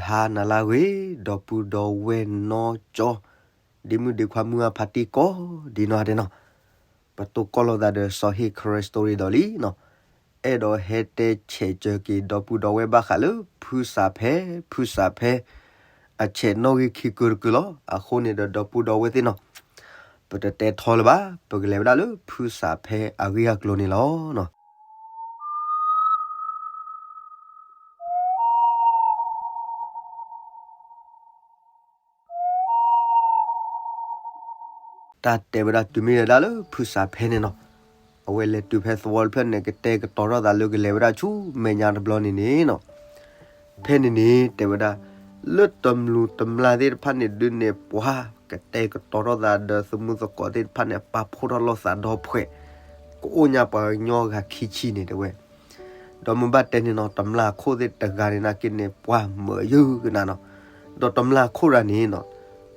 ဟါနၤလၢအဂ့ၤ, ဒီပုၢ်ဒီဝဲၢ်နီၢ်ကၠီ, ဒ့မုၣ်ဒ့ခွါမုၢ်အါဖးတံၢ်ကိးဒ်နီၢ်ဂၤဒဲးနီၤ, ပတိၢ်ကီၢ်လိာ်သးဒီးစီၤဟ့ၣ် Karen Story ဒီးလံနီၤ, အဲၣ်ဒိးဟဲတဲဆဲးစၢၤက့ၤ ဒီပုၢ်ဒီဝဲၢ်ဘၣ်ဃးလၢဖုစးဖဲ, ဖုစးဖဲ အဆဲးနီၣ်ဂံၢ်ခံကုာ်တကုာ်လီၤ. အဃိန့ၣ်ဒီး ဒီပုၢ်ဒီဝဲၢ်သ့ၣ်နီၤ, ပတတဲထီလၢၤဘၣ်, ပကလဲၤဝဲဒၣ်လၢဖုစးဖဲအဂ့ၢ်အကျိၤန့ၣ်လီၤ. တၢ်တဲဝဲဒၣ်တုၤမ့ၢ်ဝဲဒၣ်လၢဖုစးဖဲန့ၣ်နီၤ, အဝဲလဲၤတုၤဖဲသဝီတဖျၢၣ်န့ၣ် ကတဲာ်ကတီၤထီၣ်သးလၢကလဲၤဝဲဒၣ်ဆူမဲာ်ညါတဘျီန့ၣ်န့ၣ်နီၤ, ဖဲန့ၣ်န့ၣ် တဲဝဲဒၣ် လၢတမျူးတမျၢ်သ့ၣ်တဖၣ်န့ၣ်ဒုးန့ၣ် ပှၤကတဲာ်ကတီၤထီၣ်သးဒီးသမူသကိးသ့ၣ်တဖၣ်န့ၣ် ပာ်ဖှိၣ်ထီၣ်လိာ်သးဒီဖှဲး, ကအိၣ်ညါပှၤကညီဂၤခံဆံန့ၣ်တဲဝဲ ဒီးမ့ၢ်ဘၣ်တဲန့ၣ်နီၤ, တမျၢ်ခိၣ်သ့ၣ်တဂၤန့ၣ်နာ်က့န့ၣ် ပှၤမုာ်ယုၢ်ကနၤနီၤ, ဒီးတမျၢ်ခိၣ်တဂၤန့ၣ်နီၤ,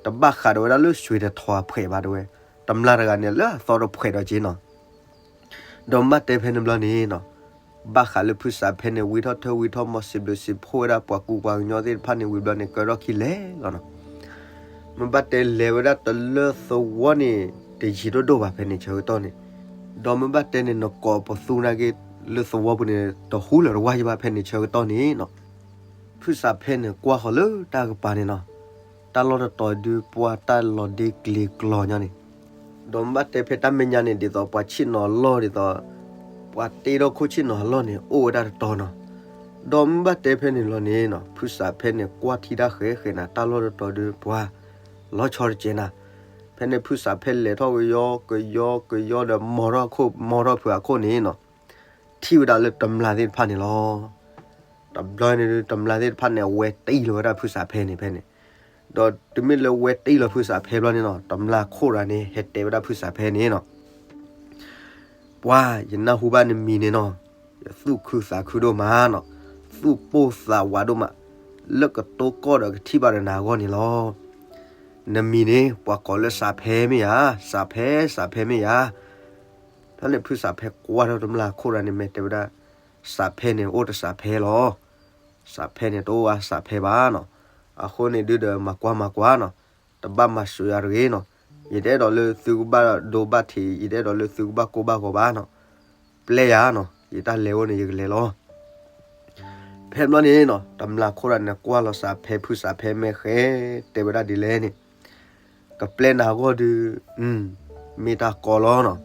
တဘၣ်ဃးဒီးဝဲဒၣ်လၢစွ့ၤတထီအဖှဲးဘၣ်တဲဝဲ, တမျၢ်တဂၤန့ၣ်လၢအသီတဖှဲးဒီးက့နီၤ, ဒီးမ့ၢ်ဘၣ်တဲဖဲန့ၣ်ဘျီန့ၣ်နီၤ, ဘၣ်ဃးလၢဖုစးဖဲန့ၣ် ဝံထီၣ်ထၢဝံထီၣ်မီၤ စံးဘျုးစံးဖှိၣ်ဝဲဒၣ်ပှၤကူပှၤကညီသ့ၣ်တဖၣ်န့ၣ်ဝံၤဘျီန့ၣ် ကၢထီၣ်ခံလဲၤလီၤနီၤ မ့ၢ်ဘၣ်တဲလဲၤဝဲဒၣ်တလၢသဝီန့ၣ် တယံာ်ဒိၣ်ဒိၣ်ဘၣ်ဖဲန့ၣ်ဆၢကတီၢ်န့ၣ်, ဒီးမ့ၢ်ဘၣ်တဲန့ၣ် နကိးပသူနာ်က့ လၢသဝီပူၤန့ၣ် တဟူလၢၤတဝါယဘၣ်ဖဲန့ၣ်ဆၢကတီၢ်န့ၣ်နီၤ, ဖုစးဖဲန့ၣ်ကွၢ်ဃီၤလၢတၢ်ကပၤန့ၣ်နီၤ, တၢ်လီၢ်တတီၤဒုးပှၤတၢ်လီၤဒ့ကျ့ၤကျီညါန့ၣ်, ဒီးမ့ၢ်ဘၣ်တဲဖဲတၢ်မဲာ်ညါန့ၣ် ဒ်သိးပှၤဆ့ၣ်နီၤလီၢ်ဒ်သိး ပှၤတ့ထီၣ်ခိၣ်ဆ့ၣ်နီၤအလီၢ်န့ၣ် အိၣ်ဝဲဒၣ်တတီၤနီၤ, ဒီးမ့ၢ်ဘၣ်တဲဖဲန့ၣ်လီၤန့ၣ်နီၤ, ဖုစးဖဲန့ၣ် ကွၢ်ထံတၢ်ဃဲးဃဲးနၤ တၢ်လီၢ်တတီၤဒုးပှၤ လီၤဆီတကဲးနၤ, ဖဲန့ၣ်ဖုစးဖဲလဲၤထီၣ်ကယီကယီကယီဒီး မီၤထီၣ်ခိၣ်မီၤထီၣ်ဖုးအခိၣ်န့ၣ်နီၤ, ထံၣ်ဝဲဒၣ်လၢတမျၢ်သ့ၣ်တဖၣ်န့ၣ်လီၤ. တဘျီန့ၣ်ဒုး တမျၢ်သ့ၣ်တဖၣ်န့ၣ် အဝဲတ့လီၤဝဲဒၣ်ဖုစးဖဲန့ၣ်ဖဲန့ၣ်, ဒီးတုၤမ့ၢ်လၢဝဲတ့လီၤဖုစးဖဲဘျီန့ၣ်နီၤ, တမျၢ်ခိၣ်တဂၤန့ၣ် ဟဲတဲဝဲဒၣ်ဖုစးဖဲန့ၣ်နီၤ ပှၤ ယနၢ်ဟူဘၣ်နမံၤန့ၣ်နီၤ, ယသူၣ်ခုသးခုဒိၣ်မးနီၤ, သူၣ်ပိၢ်သးဝးဒိၣ်မး, လၢကတိၢ်ကီၢ်ဒီးကထံၣ်ဘၣ်ဒီးနၤအဂီၢ်န့ၣ်လီၤ. နမံၤန့ၣ် ပှၤကိးလၢစးဖဲမ့ၢ်ဧါ, စးဖဲ စးဖဲမ့ၢ်ဧါ. ဖဲန့ၣ်ဖုစးဖဲကွၢ်ထီၣ်တမျၢ်ခိၣ်တဂၤန့ၣ် မ့ၢ်တဲဝဲဒၣ်, စးဖဲန့ၣ်အိၣ်တစးဖဲလီၤ. စးဖဲန့ၣ်တအိၣ်အစးဖဲဘၣ်နီၤ. အဃိန့ၣ်ဒုးဒီးမၤကွၢ်မၤကွၢ်နီၤ, တဘၣ်မၤစၢၤယၤတဂ့ၤနီၤ. ယတအဲၣ်ဒိးလၢသုကဘၣ်ဒိဘၣ်ထံး, ယတအဲၣ်ဒိးလၢသုကဘၣ်ကိၢ်ဘၣ်ဂီၤဘၣ်နီၤ. ပျဲယၤနီၤ, ယတၢ်လဲၤအိၣ်န့ၣ် ယကလဲၤလီၤ. ဖဲဘျီန့ၣ်နီၤ, တမျၢ်ခိၣ်တဂၤန့ၣ် ကွၢ်လီၤစးဖဲ ဖုစးဖဲမ့ၢ်ဃဲ တဲဝဲဒၣ်ဒ်လဲၣ်န့ၣ်, ကပျဲနၤအဂီၢ်ဒုး, မ့ၢ်တၢ်ကီလီၤနီၤ.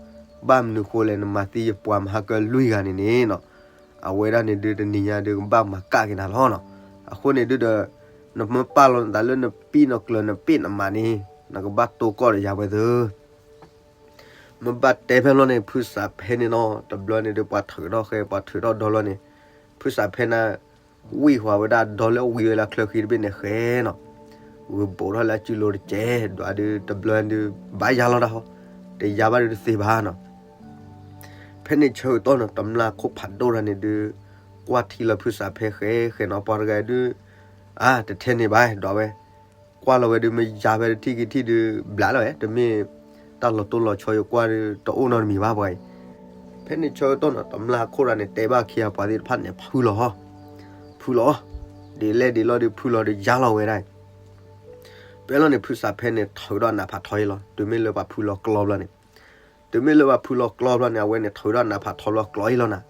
ဘၣ်မနုၤဃိလဲၣ်, နမၤသံယပှၤမဟါကလွံၢ်ဂၤန့ၣ်န့ၣ်နီၤ, အဝဲဒၣ်န့ၣ်ဒုးတနံၤညါဒုးကဘၣ်မၤကၣ်က့ၤနၤလီၤနီၤ. အဃိန့ၣ်ဒုးဒီး, နမ့ၢ်ပာ်လီၤနသးလၢနပံၢ်နကျၢၤနပ့ၢ်နမးန့ၣ်, နကဘၣ်တိၢ်ကီၢ်ဒီးယၤဝဲသၢ မ့ၢ်ဘၣ်တဲဖဲလီၤန့ၣ် ဖုစးဖဲန့ၣ်နီၤ, တဘျီန့ၣ်ဒုး ပှၤထုးထီၣ်ဃဲ ပှၤထုးထီၣ်ဒီလီၤန့ၣ်, ဖုစးဖဲန့ၣ် ဝံၢ်ဃီၤဝဲဒၣ်ဒီလၢဝံၤဝဲလၢချၢဃံတဘ့ၣ်န့ၣ်ဃဲနီၤ, ဂုာ်ဘိးထီၣ်လၢအစုလိၤတကဲး, ဒွးဒုး တဘျီဒုး ဘၣ်ယါလီၤတၢ်ဟီ, တယါဘၣ်ဒုးတသ့ဘၣ်နီၤ. ဖဲန့ၣ်ဆၢကတီၢ်န့ၣ် တမျၢ်ခိၣ်ဖးဒိၣ်တဂၤန့ၣ်ဒုး, ကွၢ်ထံလီၤဖုစးဖဲဃဲဃဲနီၤ, ပှၤတဂၤဒုး, အါ တထဲန့ၣ်ဘၣ် ဒွးဝဲ ကွၢ်လီၤဝဲဒုး မ့ၢ်ယါဖဲတထံၣ်က့ၤထံၣ်ဒုး ဘျးလီၤဝဲ, တမ့ၢ်တၢ်လီၤတိၢ်လီၤဆီယကွၢ်ဒုး တအိၣ်နီတမံၤဘၣ်ပှၤအံၤ. ဖဲန့ၣ်ဆၢကတီၢ်န့ၣ် တမျၢ်ခိၣ်တဂၤန့ၣ် တဲဘၣ်ခံဂၤပှၤသ့ၣ်တဖၣ်န့ၣ် ဖုလီၤ, ဖုလီၤ, ဒ်လဲၣ်ဒ်လဲၣ်ဒုး ဖုလီၤဒုး ယါလီၤဝဲဒၣ်အံၤ. ဖဲလီၤန့ၣ် ဖုစးဖဲန့ၣ် ထုးထီၣ်နးဖးထီအံၤလီၤ, တုၤမ့ၢ်လၢပှၤဖုလီၤကျီဘျီန့ၣ်, တုၤမ့ၢ်လၢပှၤဖုလီၤကျီဘျီန့ၣ် အဝဲန့ၣ် ထုးထီၣ်နးဖးထီဘျီကျီအံၤလီၤနၤ.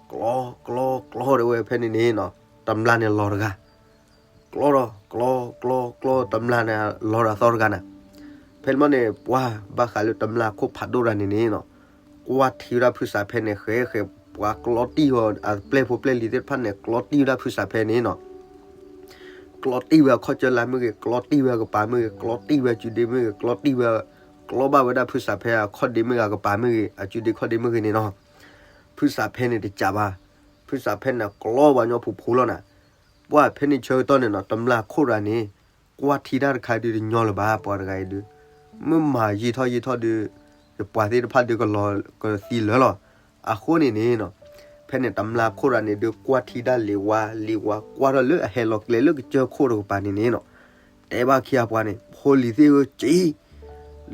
ကျီ ကျီ ကျီ တဲဝဲဖဲန့ၣ်န့ၣ်နီၤ, တမျၢ်န့ၣ်လီၤတဂၤ ကျီဒီး ကျီ ကျီ ကျီ တမျၢ်န့ၣ်လီၤဒီးအသီတဂၤနၤ. ဖဲန့ၣ်မ့ၢ်န့ၣ် ပှၤဘၣ်ဃးလၢတမျၢ်ခိၣ်ဖးဒိၣ်တဂၤန့ၣ်န့ၣ်နီၤ, ကွၢ်ထံဝဲဒၣ်ဖုစးဖဲန့ၣ်ဃဲဃဲ, ပှၤကျီတံၢ်ဝဲအပျဲၢ်ဖိပျဲၢ်လံၤသ့ၣ်တဖၣ်န့ၣ် ကျီတံၢ်ဝဲဒၣ်ဖုစးဖဲန့ၣ်နီၤ. ကျီတံၢ်ဝဲအခီၣ်ကၢလါမ့ၢ်ဂ့ၤ, ကျီတံၢ်ဝဲအကပၤမ့ၢ်ဂ့ၤ, ကျီတံၢ်ဝဲအစုဒ့မ့ၢ်ဂ့ၤ, ကျီတံၢ်ဝဲ, ကျီဘၣ်ဝဲဒၣ်ဖုစးဖဲအခီၣ်ဒ့မ့ၢ်ဂ့ၤ, အကပၤမ့ၢ်ဂ့ၤ, အစုဒ့ခီၣ်ဒ့မ့ၢ်ဂ့ၤန့ၣ်နီၤ. ဖုစးဖဲန့ၣ်တကးဘၣ်, ဖုစးဖဲန့ၣ်ကျီပှၤကညီဖူးဖူးလီၤနၤ. ပှၤဖဲန့ၣ်ဆၢကတီၢ်န့ၣ်နီၤ, တမျၢ်ခိၣ်တဂၤန့ၣ် ကွၢ်ထံတၢ်တခါဒုးတညီလၢၤဘၣ်, ပှၤတဂၤအံၤဒုး မ့ၢ်မၤယံာ်ထီၣ်ယံာ်ထီၣ်ဒုး ယပှၤသ့ၣ်တဖၣ်ဒုးကလီၤကသံလၢာ်လီၤ. အဃိန့ၣ်န့ၣ်နီၤ, ဖဲန့ၣ်တမျၢ်ခိၣ်တဂၤန့ၣ်ဒုး ကွၢ်ထံတၢ်လံၤဝါလံၤဝါ ကွၢ်ထီၣ်လၢအဟဲလီၤကျဲလၢကစၢၢ်ခိၣ်တကပၤန့ၣ်န့ၣ်နီၤ, တဲဘၣ်ခံဂၤပှၤန့ၣ် ဖိလံၤသ့ၣ်ဧၢက့ၤ,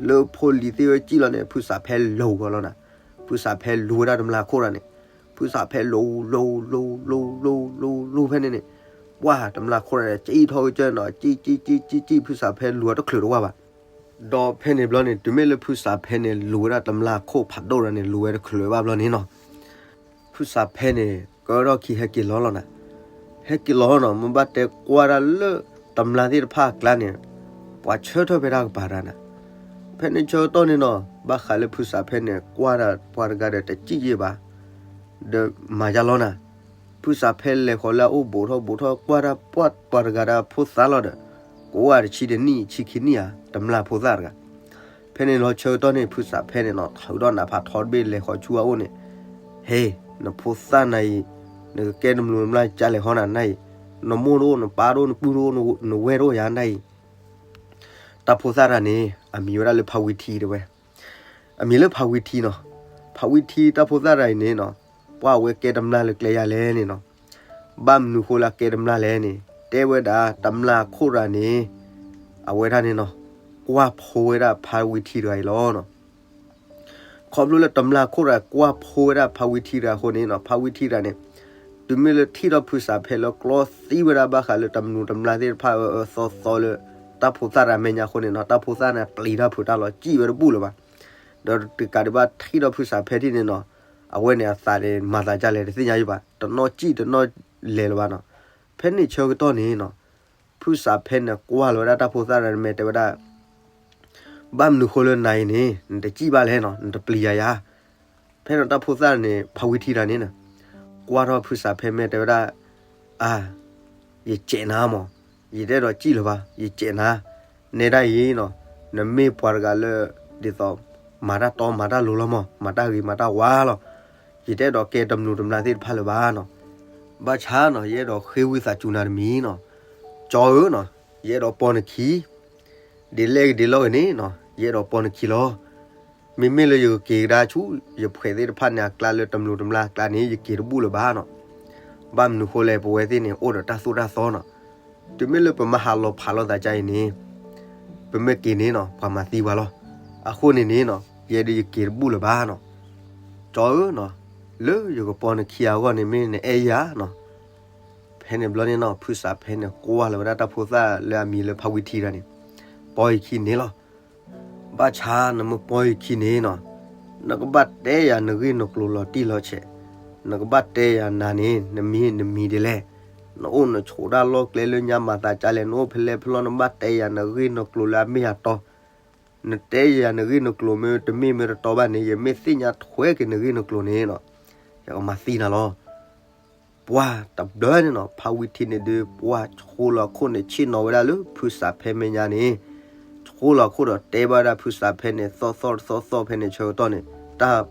လၢဖိလံၤသ့ၣ်ဧၢက့ၤလီၤန့ၣ် ဖုစးဖဲလူၤဝဲလီၤနၤ. ဖုစးဖဲလူၤဝဲဒၣ်တမျၢ်ခိၣ်တဂၤန့ၣ်, ဖုစးဖဲလူၤ လူၤ လူၤ လူၤ လူၤ လူၤ ဖဲန့ၣ်န့ၣ်, ပှၢ်တမျၢ်ခိၣ်တဂၤန့ၣ် ကံၣ်ထီၣ်ကစၢၢ်နီၤ ကံၣ်ကံၣ်ကံၣ်ကံၣ်ကံၣ် ဖုစးဖဲလူၤဝဲတချုးတဝၢ်ဘၣ်. ဒီးဖဲန့ၣ်ဘျီန့ၣ် တုၤမ့ၢ်လၢဖုစးဖဲန့ၣ် လူၤဝဲဒၣ်တမျၢ်ခိၣ်ဖးဒိၣ်တဂၤန့ၣ် လူၤဝဲတချုးဘၣ်ဘျီန့ၣ်နီၤ ဖုစးဖဲန့ၣ် ကၢထီၣ်ခံဟဲက့ၤလီၤလီၤနၤ, ဟဲက့ၤလီၤနီၤ မ့ၢ်ဘၣ်တဲကွၢ်ဒၣ်လၢ တမျၢ်သ့ၣ်တဖၣ်အကျါန့ၣ် ပှၤဆၢထၢၣ်ဖဲတၢ်ကပၤတၢ်နၤ, ဖဲန့ၣ်ဆၢကတီၢ်န့ၣ်နီၤ ဘၣ်ဃးလၢဖုစးဖဲန့ၣ် ကွၢ်ဒၣ်ပှၤတဂၤဒီးတစံၣ်ယ့ၢ်ဘၣ် ဒီးမၤယါလီၤနၤ, ဖုစးဖဲလဲၤဃီၤလၢအအိၣ်ဘူးထီၣ်ဘူးထီၣ် ကွၢ်ဒၣ်ပှၢ်ပှၤတဂၤဒီးဖိသၣ်လီၤဒီး ကအိၣ်ဝဲတဆံတနံၣ်ဆံခံနံၣ်ဧါ တမျၢ်ဖိသၣ်တဂၤ ဖဲန့ၣ်လီၤဆၢကတီၢ်န့ၣ် ဖုစးဖဲန့ၣ်နီၤ ထုးဒီးနးဖးထီတဘ့ၣ်လဲၤဃီၤဆူအအိၣ်န့ၣ်, ဟ့, နဖိသၣ်နၤအံၤ, နကကဲတမျၢ်တမျၢ်ကလဲၤဃီနၤနၤအံၤ, နမိၢ်တအိၣ် နပၢ်တအိၣ် နပုၢ်တအိၣ် နဝဲၢ်တအိၣ်ယၤနၤအံၤ, တၢ်ဖိသၣ်တဂၤန့ၣ် အမံၤဝဲဒၣ်လၢဖးဝံထံတဲဝဲ, အမံၤလၢဖးဝံထံနီၤ, ဖးဝံထံတၢ်ဖိသၣ်တဂၤအံၤန့ၣ်နီၤ, ပှၢ်အဝဲကဲတမျၢ်လၢကျဲယၤလဲၣ်န့ၣ်နီၤ, ဘၣ်မနုၤဃိလၢကဲတမျၢ်လဲၣ်န့ၣ် တဲဝဲဒၣ်တမျၢ်ခိၣ်တဂၤန့ၣ်, အဝဲဒၣ်န့ၣ်နီၤ, ကွၢ်ဖိဝဲဒၣ်ဖးဝံထံတဂၤအံၤလီၤနီၤ ခီဖျိလၢတမျၢ်ခိၣ်တဂၤကွၢ်ဖိဝဲဒၣ်ဖးဝံထံတဂၤအဃိန့ၣ်နီၤ ဖးဝံထံတဂၤန့ၣ်, တုၤမ့ၢ်လၢထံၣ်ထီၣ်ဖုစးဖဲလၢကျီသံဝဲဒၣ်ဘၣ်ဃးလၢတမျၢ်တမျၢ်သ့ၣ်တဖၣ်အၢအၢသီသီလၢ တၢ်ဖိသၣ်တဂၤမဲာ်ညါအဃိန့ၣ်နီၤ တၢ်ဖိသၣ်န့ၣ်ပျံၤတၢ်ဖုးတၢ်လီၤစံၣ်ဝဲတဘူၣ်လၢၤဘၣ်, ဒီးတကးဒံးဘၣ်ထံၣ်ထီၣ်ဖုစးဖဲထံၣ်န့ၣ်နီၤ, အဝဲန့ၣ်အသးန့ၣ် မၤသးဒ်လဲၣ်တသ့ၣ်ညါယံၤဘၣ် တနီၣ်စံၣ်တနီၣ်လဲၤလၢၤဘၣ်နီၤ, ဖဲန့ၣ်ဆၢကတီၢ်န့ၣ်နီၤ, ဖုစးဖဲန့ၣ်ကွၢ်လီၤဝဲဒၣ်တၢ်ဖိသၣ်တဂၤန့ၣ်မဲာ်တဲဝဲဒၣ် ဘၣ်မနုၤဃိလၢနၤအံၤန့ၣ် နတစံၣ်ဘၣ်လဲၣ်နီၤ နတပျံၤယၤယၤ, ဖဲန့ၣ်တၢ်ဖိသၣ်န့ၣ် ဖးဝံထံတဂၤန့ၣ်နီၤ, ကွၢ်ထီၣ်ဖုစးဖဲမဲာ်တဲဝဲဒၣ်, အါ, ယစဲးနၤမး, ယတအဲၣ်ဒိးစံၣ်လၢၤဘၣ် ယစဲးနၤ, နဲဒၣ်အံၤနီၤ, နမ့ၢ်ပှၤတဂၤလၢ ဒ်သိး, မၤတၢ်တီမၤတၢ်လိၤလီၤမး မၤတၢ်ဂ့ၤမၤတၢ်ဝါလီၤ, ယတအဲၣ်ဒိးကဲတမျၢ်တမျၢ်သ့ၣ်တဖၣ်လၢၤဘၣ်နီၤ, ဘၣ်ဆၣ်နီၤ ယအဲၣ်ဒိးဃ့ဝံသးစူၤနၤတမံၤနီၤ, ကၠီဧၢနီၤ, ယအဲၣ်ဒိးပိာ်နခံ ဒ်လဲၣ်ဂ့ၤဒ်လဲၣ်ဂ့ၤန့ၣ်နီၤ ယအဲၣ်ဒိးပိာ်နခံလီၤ, မ့မ့ၢ်လၢယကက့ၤကဒါဆူ ယဖှဲးသ့ၣ်တဖၣ်န့ၣ်အကျါလၢတမျၢ်တမျၢ်အကျါန့ၣ် ယက့ၤတဘူၣ်လၢၤဘၣ်နီၤ, ဘၣ်မနုၤဃိလဲၣ် ပဝဲသ့ၣ်န့ၣ် အိၣ်ဒီးတၢ်သိၣ်တၢ်သီနီၤ, တုၤမ့ၢ်လၢပမၤဟးလီၤဖးလိာ်သးဒ်အံၤန့ၣ်, ပမ့ၢ်က့ၤန့ၣ်နီၤ ပှၤမၤသံပှၤလီၤ, အဃိန့ၣ်န့ၣ်နီၤ ယဲဒၣ်ယက့ၤတဘူၣ်လၢၤဘၣ်နီၤ, ကၠီဧၢနီၤ, လၢယကပိာ်နခံအဂီၢ်န့ၣ်မ့ၢ်နအဲၣ်ယၤနီၤ ဖဲန့ၣ်ဘျီန့ၣ်နီၤ ဖုစးဖဲန့ၣ်ကွၢ်လီၤဝဲဒၣ်တၢ်ဖိသၣ်လၢအမံၤလၢဖးဝံထံတဂၤန့ၣ်, ပိာ်ယခံန့ၣ်လီၤ, ဘၣ်ဆၣ်နမ့ၢ်ပိာ်ယခံန့ၣ်နီၤ, နကဘၣ်တဲယၤနဂ့ၢ်နကျိၤလီၤတံၢ်လီၤဆဲး, နကဘၣ်တဲယၤနၤန့ၣ် နမံၤနမံၤဒ်လဲၣ်, နအိၣ်နဆိးတၢ်လီၢ်ကျဲလၢညါမၤသးဒ်လဲၣ် နအိၣ်ဖဲလဲၣ်ဖဲလဲၣ် နဘၣ်တဲယၤနဂ့ၢ်နကျိၤလၢအမ့ၢ်အတီ နတဲယၤနဂ့ၢ်နကျိၤမ့ၢ်တမ့ၢ်မ့ၢ်တတီဘၣ်န့ၣ် ယမ့ၢ်သ့ၣ်ညါထွဲက့ၤနဂ့ၢ်နကျိၤန့ၣ်နီၤ, ယကမၤသံနၤလီၤ, ပှၢ်တဘျီန့ၣ်နီၤ ဖးဝံထံန့ၣ်ဒုး ပှၢ်ဆိလီၤခိၣ်န့ၣ် ဆ့ၣ်နီၤဝဲဒၣ်လၢဖုစးဖဲမဲာ်ညါန့ၣ်, ဆိလီၤခိၣ်ဒီးတဲဘၣ်ဝဲဒၣ်ဖုစးဖဲန့ၣ် သီၣ်သီၣ်တသီၣ်သီၣ်ဖဲန့ၣ်ဆၢကတီၢ်န့ၣ်, တၢ်,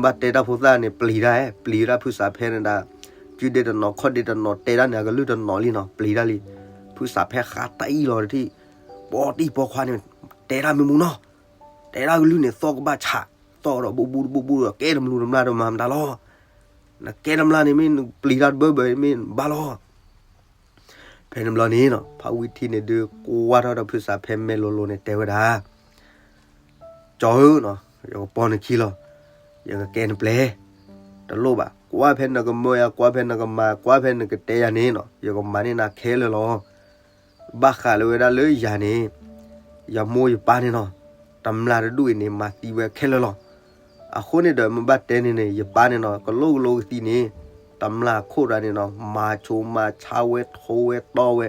ဘၣ်တဲတၢ်ဖိသၣ်န့ၣ် ပျံၤတၢ်ဧါ, ပျံၤဝဲဒၣ်ဖုစးဖဲန့ၣ်ဒၣ်, စုဒ့တနီၤခီၣ်ဒ့တနီၤတဲတၢ်န့ၣ် အကလုၢ်တနီၤလံနီၤ ပျံၤတၢ်လံ, ဖုစးဖဲဃါတၢ်အံၣ်လီၤတထံၣ်, ပိာ်တံၢ်ပိာ်ခွါန့ၣ်, တဲတၢ်မ့ၢ်မူနီၤ တဲဒၣ်ကလုၢ်န့ၣ် သီၣ်ကဘၣ်ဆး, သီၣ်ဒီးဘူးဘူးတဘူးဘူးဒီး ကဲတမျၢ်တမျၢ်ဒီးမၤမတၤလီၤ. နကဲတမျၢ်န့ၣ်မ့ၢ်နပျံၤတၢ်တဘၢဘၢမ့ၢ်နဘၣ်လီၤ. ဖဲန့ၣ်ဘျီန့ၣ်နီၤ ဖးဝံထံန့ၣ်ဒုး ကွၢ်ထီၣ်ဒီးဖုစးဖဲမဲာ်လိၤလိၤန့ၣ်တဲဝဲဒၣ် ကၠီဧၢနီၤ ယကပိာ်နခံလီၤ. ယကကဲနပျဲၢ်, တလိၣ်ဘၣ်. ကွၢ်ဖဲနကမၢယၤ, ကွၢ်ဖဲနကမၤ, ကွၢ်ဖဲနကတဲယၤန့ၣ်နီၤ ယကမၤန့ၢ်နၤခဲလၢာ်လီၤ. ဘၣ်ဃးလၢဝဲဒၣ်လၢယၤန့ၣ်, ယမိၢ်ယပၢ်န့ၣ်နီၤ, တမျၢ်တဒူၣ်အံၤန့ၣ် မၤသံဝဲခဲလၢာ်လီၤ. အဃိန့ၣ်ဒီး မ့ၢ်ဘၣ်တဲန့ၣ်န့ၣ် ယပၢ်န့ၣ်နီၤ ကလိၣ်ကလိကသံန့ၣ်, တမျၢ်ခိၣ်တဂၤန့ၣ်နီၤ မၤဆိမၤဆါဝဲ ထိဝဲတီဝဲ,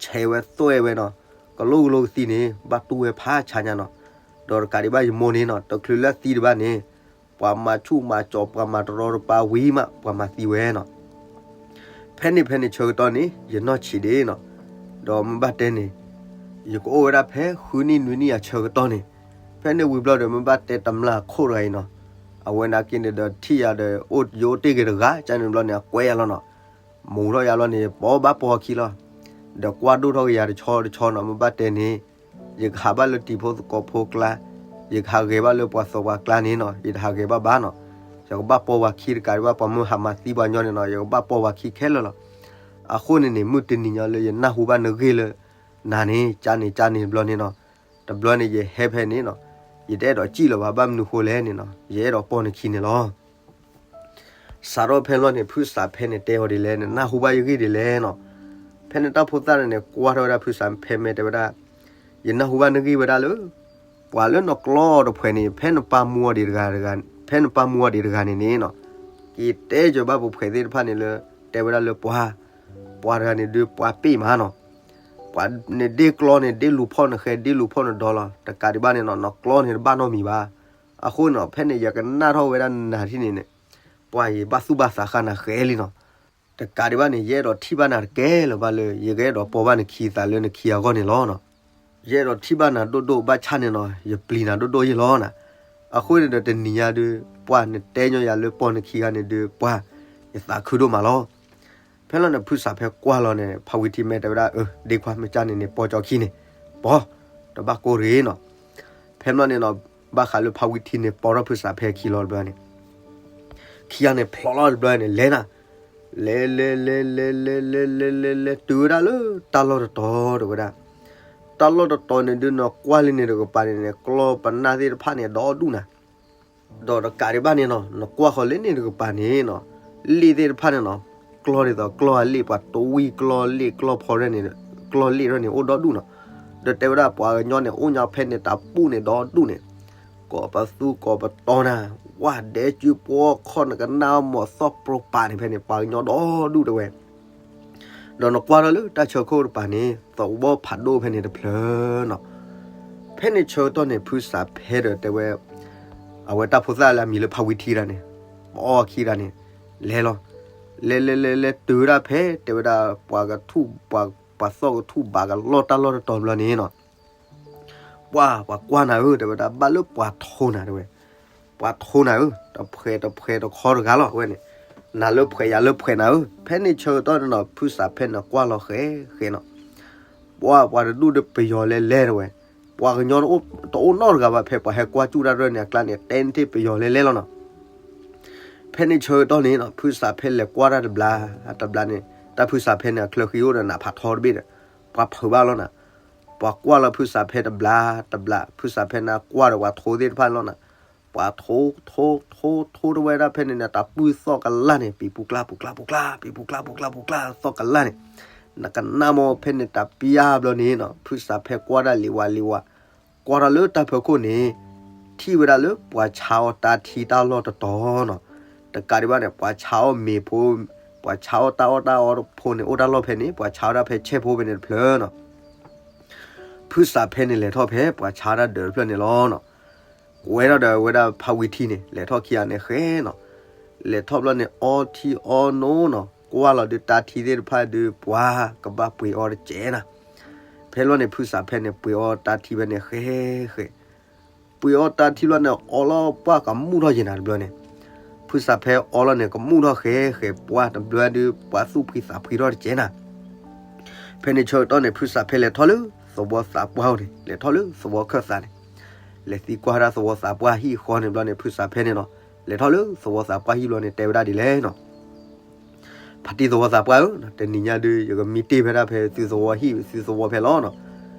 ဆဲးဝဲသွဲၣ်ဝဲနီၤ, ကလိၣ်ကလိကသံန့ၣ် ဘၣ်တူၢ်ဝဲဖးဆါညါနီၤ. ဒီးတကးဒံးဘၣ်ယမိၢ်န့ၣ်နီၤ တချုးလၢအသံဒံးဘၣ်န့ၣ်, ပှၤမၤဆူၣ်မၤစီၤ ပှၤမၤတရီတပါဝံၤမး ပှၤမၤသံဝဲနီၤ. ဖဲန့ၣ်ဖဲန့ၣ်ဆၢကတီၢ်န့ၣ် ယနီၢ်ဆံးဒ့နီၤ, ဒီးမ့ၢ်ဘၣ်တဲန့ၣ်, ယကအိၣ်ဝဲဒၣ်ဖဲဃုနံၣ်နွံနံၣ်အဆၢကတီၢ်န့ၣ်, ဖဲန့ၣ်ဝံၤဘျီဒီး မ့ၢ်ဘၣ်တဲတမျၢ်ခိၣ်တဂၤအံၤနီၤ, အဝဲန့ၣ်က့န့ၣ်ဒီး ထံၣ်ယၤဒီး ယအိၣ်တ့ၢ်ဂ့ၤတဂၤ ကန့ၣ်ဘျီန့ၣ် အကွဲယၤလီၤနီၤ. မူထီၣ်ယၤလီၤန့ၣ် ပိာ်ဘၣ်ပိာ်အခံလီၤ. ဒီးကွၢ်ဒိၣ်ထီၣ်က့ၤယၤတဆီတဆီနီၤ မ့ၢ်ဘၣ်တဲန့ၣ်, ယကဟးဘၣ်လၢတံၤဖိသကိးဖိကျါ, ယကဟးဂဲၤဘၣ်လၢပှၤသးပှၢ်ကျါန့ၣ်နီၤ ယတဟးဂဲၤဘၣ်ဘၣ်နီၤ. ယကဘၣ်ပိာ်ပှၤခံတကးဒံးဘၣ် ပှၤမ့ၢ်ဟးမၤသံပှၤညီန့ၣ်နီၤ ယကဘၣ်ပိာ်ပှၤခံခဲလၢာ်လီၤ. အဃိန့ၣ်န့ၣ် မုၢ်တနံၤညါလၢယနၢ်ဟူဘၣ်နဂ့ၢ်လၢ နၤန့ၣ် ကန့ၣ်ကန့ၣ်တဘျီန့ၣ်နီၤ, တဘျီန့ၣ်ယဟဲဖဲန့ၣ်နီၤ, ယတအဲၣ်ဒိးစံၣ်လၢၤဘၣ် ဘၣ်မနုၤဃိလဲၣ်န့ၣ်နီၤ ယအဲၣ်ဒိးပိာ်နခံန့ၣ်လီၤ. စးထီၣ်ဖဲလီၤန့ၣ် ဖုစးဖဲန့ၣ်တဲအီၤဒ်လဲၣ် နနၢ်ဟူဘၣ်ယဂ့ၢ်ဒ်လဲၣ်နီၤ. ဖဲန့ၣ်တၢ်ဖိသၣ်န့ၣ် ကွၢ်ထီၣ်ဝဲဒၣ်ဖုစးဖဲမဲာ်တဲဝဲဒၣ်, ယနၢ်ဟူဘၣ်နဂ့ၢ်ဝဲဒၣ်လၢ ပှၤလၢနကျီတဖှဲးန့ၣ် ဖဲနပာ်မူအီၤဒံးတဂၤ, ဖဲနပာ်မူအီၤဒံးတဂၤန့ၣ်န့ၣ်နီၤ, က့ၤတဲကၢၤဘၣ်ပှၤဖှဲးသ့ၣ်တဖၣ်န့ၣ်လၢ တဲဝဲဒၣ်လၢပှၤ, ပှၤတဂၤန့ၣ်ဒုးပှၤပ့ၢ်မးနီၤ, ပှၤန့ၣ်ဒ့ကျီန့ၣ် ဒ့လူၤဖီၣ်နဃဲ ဒ့လူၤဖီၣ်နဒီလီၤ, တကးဒံးဘၣ်န့ၣ်နီၤ နကျီန့ၣ်တဘၣ်နီတမံၤဘၣ်. အဃိနီၤ ဖဲန့ၣ်ယကနၣ်ထီၣ်ဝဲဒၣ်နၤထံၣ်န့ၣ်န့ၣ်, ပှၤယဘၣ်သူၣ်ဘၣ်သးဃာ်နၤဃဲလံနီၤ. တကးဒံးဘၣ်န့ၣ် ယအဲၣ်ဒိးထံၣ်ဘၣ်နၤတကဲလၢၤဘၣ်လၢ ယကအဲၣ်ဒိးပိာ်ဘၣ်နခံသးလၢနခံအဂီၢ်န့ၣ်လီၤနီၤ. ယအဲၣ်ဒိးထံၣ်ဘၣ်နၤဒိၣ်ဒိၣ်ဘၣ်ဆၣ်န့ၣ်နီၤ ယပျံၤနၤဒိၣ်ဒိၣ်ယ့ၢ်လီၤနၤ. အဃိန့ၣ်ဒီးတနံၤညါဒုး ပှၤနတဲညီယၤလၢပိာ်နခံဂၤန့ၣ်ဒုး ပှၤယသးခုဒိၣ်မးလီၤ. ဖဲလီၤန့ၣ် ဖုစးဖဲကွၢ်လီၤန့ၣ် ဖါဝံထံမဲာ်တဲဝဲဒၣ် အၢ ဒ့ခွါမ့ၢ်ကၢ်န့ၣ်န့ၣ် ပိာ်ကၠီခံန့ၣ်, ပိာ်, တဘၣ်ကိၢ်တဂ့ၤနီၤ. ဖဲမီၢ်န့ၣ်နီၤ ဘၣ်ဃးလၢဖါဝံထံန့ၣ် ပိာ်ထီၣ်ဖုစးဖဲခံလီၤတဘျီန့ၣ်, ခံဂၤန့ၣ်ဖျိးလီၤတဘျီန့ၣ် လဲၤနၤ, လဲၤ လဲၤ လဲၤ လဲၤ လဲၤ လဲၤ လဲၤ လဲၤ လဲၤ လဲၤ တုၤဝဲဒၣ်လၢတၢ်လီၢ်တတီၤတဲဝဲဒၣ်. တၢ်လီၢ်တတီၤန့ၣ်ဒုး နကွၢ်လၢန့ၣ်တကပၤန့ၣ်န့ၣ် ကျီပနၢ်သ့ၣ်တဖၣ်န့ၣ် ဒီဒူၣ်နၤ ဒီးတကးဒံးဘၣ်န့ၣ်နီၤ နကွၢ်ဃီၤလၢန့ၣ်တကပၤန့ၣ်နီၤ, လ့ၣ်သ့ၣ်တဖၣ်န့ၣ်နီၤ, ကျီဒ်သိးကျီအလ့ၣ် ပှၤတဝံၣ်ကျီလ့ၣ်ကျီဖီရဲၣ်န့ၣ်, ကျီလ့ၣ်ရဲၣ်န့ၣ် အိၣ်ဒီဒူၣ်နီၤ. ဒီးတဲဝဲဒၣ်ပှၤကညီန့ၣ် အိၣ်ညါဖဲန့ၣ်တၢ်ပူၣ်န့ၣ်ဒီဒူၣ်န့ၣ်, ကိးပသူကိးပတီၤနၤ, ဝၣ်ဒဲကၠူပှီခီၣ်နကနၣ်မီၤသီၣ်ပြိပာ်န့ၣ် ဖဲန့ၣ် ပှၤကညီဒီဒူၣ်တဲဝဲ ဒီးနကွၢ်ထီၣ်လၢတၢ်ဆၢခိၣ်တပၤန့ၣ် သဝီဖးဒိၣ်ဖဲန့ၣ်တဖျၢၣ်နီၤ. ဖဲန့ၣ်ဆၢကတီၢ်န့ၣ် ဖုစးဖဲဒီးတဲဝဲ, အဝဲတၢ်ဖိသၣ်လၢအမံၤလၢဖါဝံထံတဂၤန့ၣ်, ပအီၣ်ခံတဂၤန့ၣ်, လဲၤလီၤ. လဲၤ လဲၤ လဲၤ လဲၤ တုၤဝဲဒၣ်ဖဲ တဲဝဲဒၣ် ပှၤကထူၣ်, ပှၤသီၣ်ကထူၣ်ဘးကလီၢ်တၢ်လီၢ်တတီၤဘျီန့ၣ်နီၤ ပှၤ, ပှၤကွၢ်နၤဧၢ တဲဝဲဒၣ် ဘၣ်လၢပှၤထိနၤတဲဝဲ, ပှၤထိနၤဧၢ, တဖှဲးတဖှဲးတခီတဂၤလီၤဝဲန့ၣ်, နၤလၢဖှဲးယၤလၢဖှဲးနၤဧၢ. ဖဲန့ၣ်ဆၢကတီၢ်န့ၣ်နီၤ ဖုစးဖဲန့ၣ်ကွၢ်လီၤဃဲဃဲနီၤ, ပှၤ, ပှၤတဒူၣ်ဒီးပယီၤလဲၤလဲၤတဲဝဲ, ပှၤကညီတအိၣ်နီတဂၤဘၣ် ဖဲပှၤဟဲကွၢ်စူၣ်တၢ်တဖၣ်န့ၣ်အကျါန့ၣ် တဲနထံၣ်ပယီၤလဲၤလဲၤလီၤနီၤ. ဖဲန့ၣ်ဆၢကတီၢ်န့ၣ်နီၤ ဖုစးဖဲလဲၤကွၢ်တၢ်တဘျီ, တဘျီန့ၣ် တၢ်ဖုစးဖဲန့ၣ် အချၢဃံအိၣ်ဒီးနးဖးထီတဘ့ၣ်ဒီး ပှၤဖုးဘၣ်လီၤနၤ. ပှၤကွၢ်လီၤဖုစးဖဲတဘျီ, တဘျီ ဖုစးဖဲန့ၣ်ကွၢ်ဒီးပှၤထိသ့ၣ်တဖၣ်လီၤနၤ. ပှၤထိ, ထိ, ထိ, ထိတဝဲဒၣ်ဖဲန့ၣ်န့ၣ် တၢ်ပုၢ်သီၣ်ကလၢ်န့ၣ် ပံၤပူၤကျါပူၤကျါပူၤကျါ, ပံၤပူၤကျါပူၤကျါပူၤကျါသီၣ်ကလၢ်န့ၣ်, နကနၣ်မီၤဖဲန့ၣ်တၢ်ပျၢ်ဘျီန့ၣ်နီၤ ဖုစးဖဲကွၢ်ဒၣ်လံဝါလံဝါ, ကွၢ်ထီၣ်လၢတၢ်ဖၢခိၣ်န့ၣ် ထံၣ်ဝဲဒၣ်လၢပှၤဆါအီၣ်တၢ်ထံတၢ်လီၢ်တတီၤနီၤ. တကးဒံးဘၣ်န့ၣ် ပှၤဆါအီၣ်မ့ၤဖိ, ပှၤဆါအီၣ်တၢ်အီၣ်တၢ်အီဖိန့ၣ် အိၣ်တၢ်လီၢ်ဖဲန့ၣ် ပှၤဆါဝဲဒၣ်ဖဲဆဲၣ်ဖိဖဲန့ၣ်တဖျၢၣ်နီၤ. ဖုစးဖဲန့ၣ်လဲၤထီၣ်ဖဲ ပှၤဆါတၢ်ဒၢးတဖျၢၣ်န့ၣ်လီၤနီၤ. ကွဲထီၣ်ဒီးဝဲဒၣ်ဖါဝံထံန့ၣ် လဲၤထီၣ်ခံဂၤန့ၣ်ဃဲနီၤ. လဲၤထီၣ်ဘျီန့ၣ် အီထံအီနိနီၤ, ကွၢ်လီၤဒုးတၢ်ထံသ့ၣ်တဖၣ်ဒုး ပှၤကဘၣ်ပှ့ၤအီတကဲးနၤ. ဖဲလီၤန့ၣ် ဖုစးဖဲန့ၣ် ပှ့ၤအီတၢ်ထံဖဲန့ၣ်ဃဲဃဲ ပှ့ၤအီတၢ်ထံလီၤန့ၣ် အီလီၤပှၢ်ကမူၣ်ထီၣ်ယဲနၤတဘျီန့ၣ်, ဖုစးဖဲအီလီၤန့ၣ် ကမူၣ်ထီၣ်ဃဲဃဲ ပှၤတဘျီဒုး ပှၤသူၣ်ဖှံသးဖှံထီၣ်တကဲးနၤ. ဖဲန့ၣ်ဆၢကတီၢ်န့ၣ် ဖုစးဖဲလဲၤထီၣ်လၢသဝီသးပှၢ်အိၣ်န့ၣ်, လဲၤထီၣ်လၢသဝီခၢၣ်သးန့ၣ်, လဲၤသံကွၢ်ဝဲဒၣ်သဝီသးပှၢ်ဟံၣ်ဃီန့ၣ်ဘျီန့ၣ် ဖုစးဖဲန့ၣ်နီၤ, လဲၤထီၣ်လၢသဝီသးပှၢ်ဟံၣ်ဘျီန့ၣ် တဲဝဲဒၣ်ဒ်လဲၣ်နီၤ. ဖါတံၢ်သဝီသးပှၢ်ဧၢ, တနံၤညါဒုး ယကမံတ့ၢ်ဖဲဒၣ်ဖဲသုသဝီဟံၣ်သုသဝီဖဲလီၤနီၤ.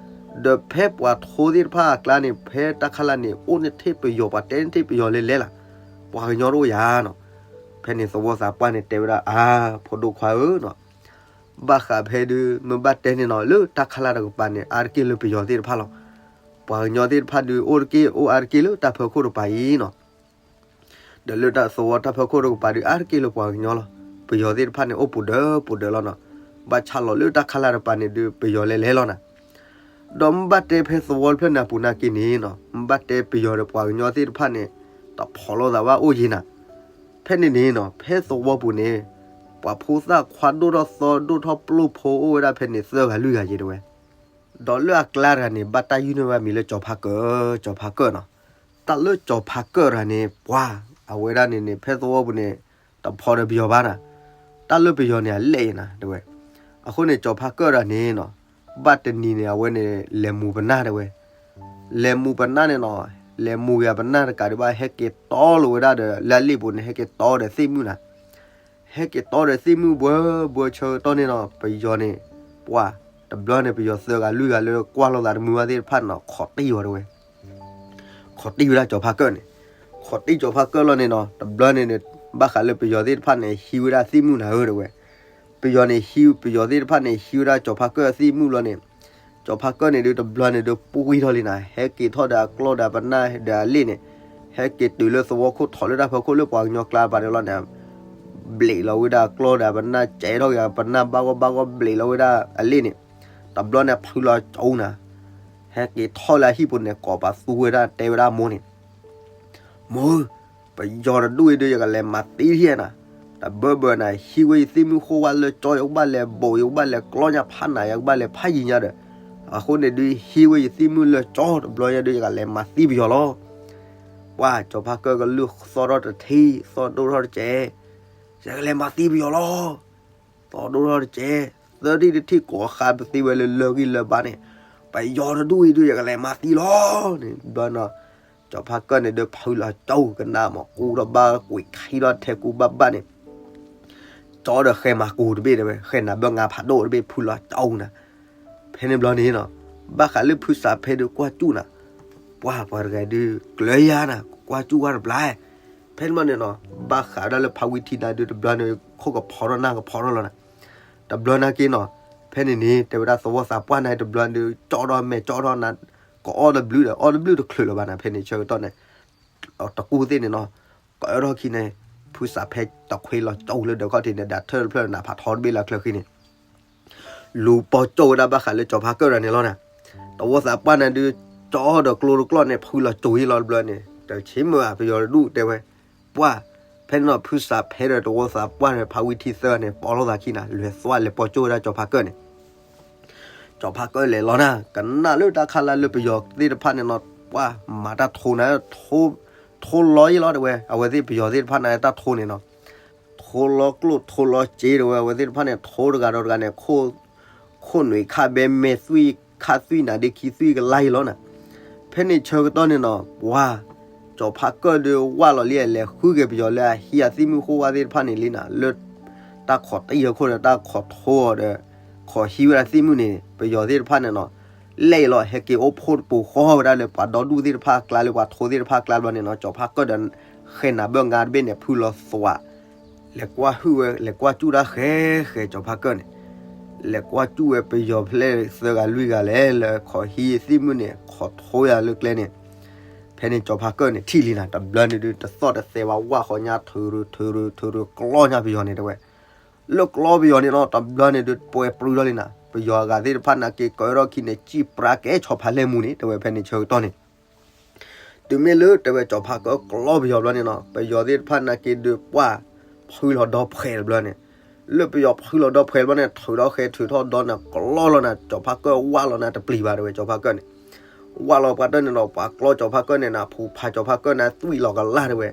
ဒီးဖဲပှၤထိသ့ၣ်တဖၣ်အကျါန့ၣ် ဖဲတၢ်ခါလၢ်န့ၣ် အိၣ်နထံၣ်ပယီၤ ပှၤတဲနထံၣ်ပယီၤလဲၤလဲၤလၢ်, ပှၤကညီတအိၣ်ယၤနီၤ. ဖဲန့ၣ်သဝီသးပှၢ်န့ၣ်တဲဝဲဒၣ် အါ, ဖိဒိၣ်ခွါဧၢနီၤ, ဘၣ်ဃးဖဲဒုး မ့ၢ်ဘၣ်တဲန့ၣ်နီၤ လၢတၢ်ခါလၢ်တကပၤန့ၣ် အါတက့ၢ်လၢပယီၤသ့ၣ်တဖၣ်လီၤ. ပှၤကညီသ့ၣ်တဖၣ်ဒုး အိၣ်တက့ၢ် အိၣ်အါတက့ၢ်လၢတၢ်ဖၢခိၣ်တကပၤအံၤနီၤ. ဒီးလၢတၢ်သဝီတၢ်ဖၢခိၣ်တကပၤဒုး အါတက့ၢ်လၢပှၤကညီလီၤ. ပယီၤသ့ၣ်တဖၣ်န့ၣ် အိၣ်ပူၤဒၢးပူၤဒၢးလီၤနီၤ. ဘၣ်ဆၣ်လီၤလၢတၢ်ခါလၢ်တကပၤန့ၣ်ဒုး ပယီၤလဲၤလဲၤလီၤနၤ. ဒီးမ့ၢ်ဘၣ်တဲဖဲသဝီတဖျၢၣ်န့ၣ်အပူၤနာ်က့န့ၣ်နီၤ မ့ၢ်ဘၣ်တဲပယီၤဒီးပှၤကညီသ့ၣ်တဖၣ်န့ၣ် တဖိးလိာ်သးဘၣ်အိၣ်ယံၤနၤ. ဖဲန့ၣ်န့ၣ်နီၤ ဖဲသဝီပူၤန့ၣ် ပှၤဖိသၣ်ခွါဒိၣ်ထီၣ်သီဒိၣ်ထီၣ်ပျိၢ်ဖိအိၣ်ဝဲဒၣ်ဖဲန့ၣ် သၢဂၤလွံၢ်ဂၤယံၤတဲဝဲ. ဒီးလၢအကျါတဂၤန့ၣ် ဘၣ်တၢ်ယုၢ်န့ၢ်ဝဲမံၤလၢကၠီၤဖါကၢၢ်, ကၠီၤဖါကၢၢ်နီၤ. တၢ်လၢကၠီၤဖါကၢၢ်တဂၤန့ၣ် ပှၤ, အဝဲဒၣ်န့ၣ်န့ၣ် ဖဲသဝီပူၤန့ၣ် တဖိးဒီးပယီၤဘၣ်နၤ. တၢ်လၢပယီၤန့ၣ် အလဲၣ်ယံၤနၤတဲဝဲ. အဃိန့ၣ် ကၠီၤဖါကၢၢ်တဂၤန့ၣ်နီၤ ဘၣ်တနံၤန့ၣ် အဝဲန့ၣ် လဲၤမူၤပနၢ်တဲဝဲ. လဲၤမူၤပနၢ်န့ၣ်နီၤ, လဲၤမူၤက့ၤပနၢ်တကးဒံးဘၣ် ဟဲက့ၤတီလိာ်ဝဲဒၣ်ဒီး လၢအလ့ၣ်ပူၤန့ၣ် ဟဲက့ၤတီဒီးသ့ၣ်မုၣ်နၤ. ဟဲက့ၤတီဒီးသ့ၣ်မုၣ်ဘှၢဘှၢဆၢကတီၢ်န့ၣ်နီၤ ပယီၤန့ၣ်, ပှၤ, တဘျီန့ၣ် ပယီၤသၢဂၤလွံၢ်ဂၤလၢကွၢ်လိာ်သးတမုာ်ဘၣ်သ့ၣ်တဖၣ်န့ၣ်နီၤ ခိးတံၢ်ဝဲတဲဝဲ. ခိးတံၢ်ဝဲဒၣ်ကၠီၤဖါကၢၢ်န့ၣ်, ခိးတံၢ်ကၠီၤဖါကၢၢ်လီၤန့ၣ်နီၤ တဘျီန့ၣ်န့ၣ် ဘၣ်ဃးလၢပယီၤသ့ၣ်တဖၣ်န့ၣ် ဟံးဝဲဒၣ်သ့ၣ်မုၣ်နၤဧၢတဲဝဲ. ပယီၤန့ၣ်ဟံး ပယီၤသ့ၣ်တဖၣ်န့ၣ် ဟံးဝဲဒၣ်ကၠီၤဖါကၢၢ်အသ့ၣ်မုၣ်လီၤန့ၣ်, ကၠီၤဖါကၢၢ်န့ၣ်ဒုး တဘျီန့ၣ်ဒုး ပှံၢ်ထီၣ်လံနၤ, ဟဲက့ၤထီၣ်ဒီးအကျီဒီးအပနၢ်ဒီးအလ့ၣ်န့ၣ်, ဟဲက့ၤတုၤလၢသဝီခိၣ် ထီၣ်လၢတၢ်ဖီခိၣ်လၢပှၤကညီကျါပၤန့ၣ်လီၤန့ၣ်, ဘျ့းလီၤဝဲဒၣ်အကျီဒီးအပနၢ် ကဲထီၣ်က့ၤအပနၢ် ဘၣ်ဂီၢ်ဘၣ်ဂီၢ် ဘျ့းလီၤဝဲဒၣ်အလ့ၣ်န့ၣ်, တဘျီန့ၣ်ဖုလီၤကၠိနၤ, ဟဲက့ၤထီၣ်လၢအဟံၣ်ပူၤန့ၣ် ကိးပသူဝဲဒၣ် တဲဝဲဒၣ်အမိၢ်န့ၣ်, မိၢ်ဧၢ, ပယီၤတဒူၣ်အံၤဒုး ယကလဲၤမၤသံယဲနၤ, တဘၢဘၢနၤ ဟံးဝဲယသ့ၣ်မုၣ်ဃိၣ်ဝါလၢကၠီ, ယကဘၣ်လဲၤဘိး ယကဘၣ်လဲၤကျီညါဖးနၤ ယကဘၣ်လဲၤဖးယံၤညါဒီး, အဃိန့ၣ်ဒုး ဟံးဝဲယသ့ၣ်မုၣ်လၢကၠီ တဘျီညါဒုး ယကလဲၤမၤသံပယီၤလီၤ. ပှၢ်ကၠီၤဖါကၢၢ်ကလုၢ်သီၣ်ထီၣ်တထံၣ် သီၣ်ဒိၣ်ထီၣ်တစဲး, ယကလဲၤမၤသံပယီၤလီၤ. သီၣ်ဒိၣ်ထီၣ်တစဲး, သၢထံၣ်တထံၣ်ကိးဃါပသ့ဝဲလၢလၢဂံၢ်လၢဘါန့ၣ်, ပယီၤတဒူၣ်အံၤဒုး ယကလဲၤမၤသံလီၤန့ၣ်, ဘျီနီၤ, ကၠီၤဖါကၢၢ်န့ၣ်ဒုး ဖုလီၤကၠိကနၣ်မး ကူထီၣ်ဘၣ်ကွံာ်ခံထီၣ်ထဲကူဘၣ်ဘၣ်န့ၣ်, ကၠီဒီးဃဲမၤကူတဘ့ၣ်တဲဝဲ ဃဲနၤဘၢငါဖးဒိၣ်တဘ့ၣ် ဖုလီၤကၠိနၤ, ဖဲန့ၣ်ဘျီန့ၣ်နီၤ, ဘၣ်ဃးလၢဖုစးဖဲဒုးကွၢ်စူၣ်နၤ, ပှၢ်ပှၤတဂၤဒုး ကျၢၤယါနၤ ကွၢ်စူၣ်ဝဲတဘျီ, ဖဲန့ၣ်ဘျီန့ၣ်နီၤ, ဘၣ်ဃးဒၣ်လၢဖးဝံထံနၤဒုး တဘျီန့ၣ် ခိၣ်ကဖီထီၣ်နၢ်ကဖီထီၣ်လီၤနၤ, တဘျီနာ်က့နီၤ, ဖဲန့ၣ်န့ၣ် တဲဝဲဒၣ်သဝီသးပှၢ်န့ၣ် တဘျီဒုး ကၠီထီၣ်မဲာ်ကၠီထီၣ်နၤ, ကအီၣ်တဘျုးဒီး အီၣ်တဘျုးတချုးလၢၤဘၣ်နၤ, ဖဲန့ၣ်ဆၢကတီၢ်န့ၣ် တကူၢ်သ့ၣ်န့ၣ်နီၤ, ကအၢထီၣ်ခံန့ၣ်, ဖုစးဖဲတခွ့လီၤကၠိလၢဒၢးခီၣ်ထံးန့ၣ် ဒၣ်ထၢၣ်တဖျၢၣ်နးဖးထီတဘ့ၣ်လၢချၢဃံန့ၣ် လူၤပီၢ်ကၠိဝဲဒၣ်ဘၣ်ဃးလၢကၠီၤဖါကၢၢ်ဒီးန့ၣ်လီၤနၤ, သဝီသးပှၢ်န့ၣ်ဒုး ကၠီဒီးကျိတကျီန့ၣ် ဖုလီၤကၠိအံၤလီၤတဘျီန့ၣ် တဆ့မုၢ်ဧါ ပယီၤတဒူၣ်တဲဝဲ, ပှၢ်, ဖဲန့ၣ်နီၤ ဖုစးဖဲဒီးသဝီသးပှၢ်ဒီးဖးဝံထံသၢန့ၣ် ပိာ်လိာ်သးခံနၤ လဲၤသွဲၣ်လဲၤပီၢ်ကၠိဝဲဒၣ်ကၠီၤဖါကၢၢ်န့ၣ် ကၠီၤဖါကၢၢ်လဲၤလီၤနၤ ကနၣ်လၢတၢ်ခါလၢလၢပယီၤသ့ၣ်တဖၣ်န့ၣ်နီၤ, ပှၢ်မၤတၢ်ထိနၤ, ထိလီၤယံလီၤတဲဝဲ, အဝဲသ့ၣ်ပယီၤသ့ၣ်တဖၣ်န့ၣ် တၢ်ထိန့ၣ်နီၤ, ထိလီၤကျိၣ်ထိလီၤစ့တဲဝဲ, အဝဲသ့ၣ်တဖၣ်န့ၣ် ထိတဂၤဒီးတဂၤန့ၣ် ခိၣ်နွံခါဘဲမဲာ်သွံၣ်ခါသွံၣ်နၤဒ့ခံသွံၣ်ကလါယံလီၤနၤ, ဖဲန့ၣ်ဆၢကတီၢ်န့ၣ်နီၤ, ပှၢ်, ကၠီၤဖါကၢၢ်ဒုးဝၢ်လီၤလံ လဲၤဃုက့ၤပယီၤလၢအဟံးအသ့ၣ်မုၣ်ဃိၣ်ဝါသ့ၣ်တဖၣ်န့ၣ်လံနၤ, လၢတၢ်ခိးတံၢ်အခိၣ်ဒီး တၢ်ခိးထိအီၤဒီး ခိးဟံးဝဲဒၣ်သ့ၣ်မုၣ်န့ၣ် ပယီၤသ့ၣ်တဖၣ်န့ၣ်နီၤ, လဲၤအံၤလီၤ ဟဲက့ၤအိၣ်ဖှိၣ်တပူၤဃီဝဲဒၣ်လၢပှၤဒီဒူၣ်သ့ၣ်တဖၣ်အကျါ လၢပှၤထိသ့ၣ်တဖၣ်အကျါဘျီန့ၣ်နီၤ, ကၠီၤဖါကၢၢ်ဒီး ဃဲနၤဘၢငါတဘ့ၣ်န့ၣ် ဖုလီၤသွး လဲၤကွၢ်ဟုၣ်ဝဲ လဲၤကွၢ်စူၣ်တၢ်ဃဲဃဲ ကၠီၤဖါကၢၢ်န့ၣ်, လဲၤကွၢ်စူၣ်ဝဲပယီၤဖဲလဲၣ်သၢဂၤလွံၢ်ဂၤလဲၣ် လၢခိးဟံးသ့ၣ်မုၣ်န့ၣ် ခိးထိယၤလၢကျဲန့ၣ်, ဖဲန့ၣ်ကၠီၤဖါကၢၢ်န့ၣ်ထံၣ်လံနၤ တဘျီန့ၣ်ဒုး တသီၣ်တသဲဘၣ် ဝၣ်ဃီညါ ထုးထုးထုးထုးထုးကျီညါပယီၤန့ၣ်တဲဝဲ, လၢကျီပယီၤန့ၣ်နီၤ တဘျီန့ၣ်ဒုး ပှဲၤပြူၤထီၣ်လံနၤ ပယီၤအဂၤသ့ၣ်တဖၣ်နာ်က့ ကၢထီၣ်ခံန့ၣ် စံၣ်ပြါကဲဆီဖါလဲၣ်မူန့ၣ် တဲဝဲဖဲန့ၣ်ဆၢကတီၢ်န့ၣ် တုၤမ့ၢ်လၢတဲဝဲကၠီၤဖါကၢၢ်ကျီပယီၤဘျီန့ၣ်နီၤ ပယီၤသ့ၣ်တဖၣ်နာ်က့ဒုးပှၢ် ဖုလီၤဒီဖှဲးတဘျီန့ၣ်, လၢပယီၤဖုလီၤဒီဖှဲးတဘျီန့ၣ် ထုးထီၣ်ဃဲထုးထီၣ်ဒီနၤ ကျီလီၤနၤ ကၠီၤဖါကၢၢ်ဝၣ်လီၤနၤတပျံၤဘၣ်တဲဝဲကၠီၤဖါကၢၢ်န့ၣ်, ဝၣ်လီၤပှၤတၢၢ်န့ၣ်နီၤ ပှၤကျီကၠီၤဖါကၢၢ်န့ၣ်နၤ ဖူဖးကၠီၤဖါကၢၢ်န့ၣ် သွံၣ်လီၤကလၢ်တဲဝဲ,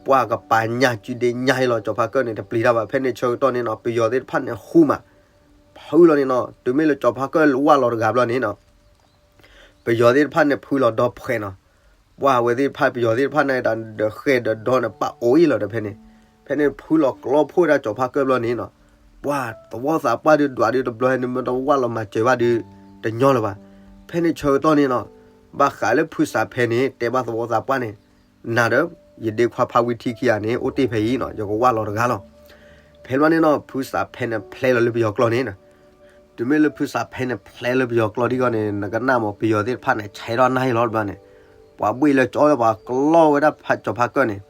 ပှၢ်ကပာ်ညါစုဒ့ညါအံၤလီၤ ကၠီၤဖါကၢၢ်န့ၣ် တပျံၤတၢ်ဘၣ် ဖဲန့ၣ်ဆၢကတီၢ်န့ၣ်နီၤ ပယီၤသ့ၣ်တဖၣ်န့ၣ်ဃူမး ဖုလီၤန့ၣ်နီၤ တုၤမ့ၢ်လၢကၠီၤဖါကၢၢ်ဝၣ်လီၤတဂၤဘျီန့ၣ်နီၤ ပယီၤသ့ၣ်တဖၣ်န့ၣ် ဖုလီၤဒီဖှဲးနီၤ, ပှၢ်အဝဲသ့ၣ်တဖၣ် ပယီၤသ့ၣ်တဖၣ်န့ၣ် တၢ်ဒီးဃဲဒီးဒီန့ၣ် ပာ်အိၣ်အံၤလီၤဒီးဖဲန့ၣ်, ဖဲန့ၣ်ဖုလီၤကျီဖိဝဲဒၣ်ကၠီၤဖါကၢၢ်ဘျီန့ၣ်နီၤ, ပှၢ်သဝီသးပှၢ်ဒုးဒွးဒုးတဘျီန့ၣ် မ့ၢ်တဝၣ်လီၤမၤစၢၤဘၣ်ဒုး တညီလၢၤဘၣ်, ဖဲန့ၣ်ဆၢကတီၢ်န့ၣ်နီၤ, ဘၣ်ဃးလၢဖုစးဖဲန့ၣ် တဲဘၣ်သဝီသးပှၢ်န့ၣ်, နၤဒီး ယဒ့ခွါဖးဝံထံခံဂၤန့ၣ် အိၣ်တ့ၢ်ဖဲအံၤနီၤ ယကဝၣ်လီၤတဂၤလီၤ, ဖဲဘျီန့ၣ်နီၤ ဖုစးဖဲန့ၣ်ဖျဲလီၤလၢပယီၤကျီန့ၣ် တုၤမ့ၢ်လၢဖုစးဖဲန့ၣ်ဖျဲလၢပယီၤကျီဒ်ဂီၢ်န့ၣ် နကနၣ်မး ပယီၤသ့ၣ်တဖၣ်န့ၣ် ဆဲးထီၣ်နၢ်ဟ့ၣ်လီၤတဘျီန့ၣ်, ပှၤဘှ့ၣ်လၢကၠီလၢပှၤကျီဝဲဒၣ်ဖးကၠီၤဖါကၢၢ်န့ၣ်,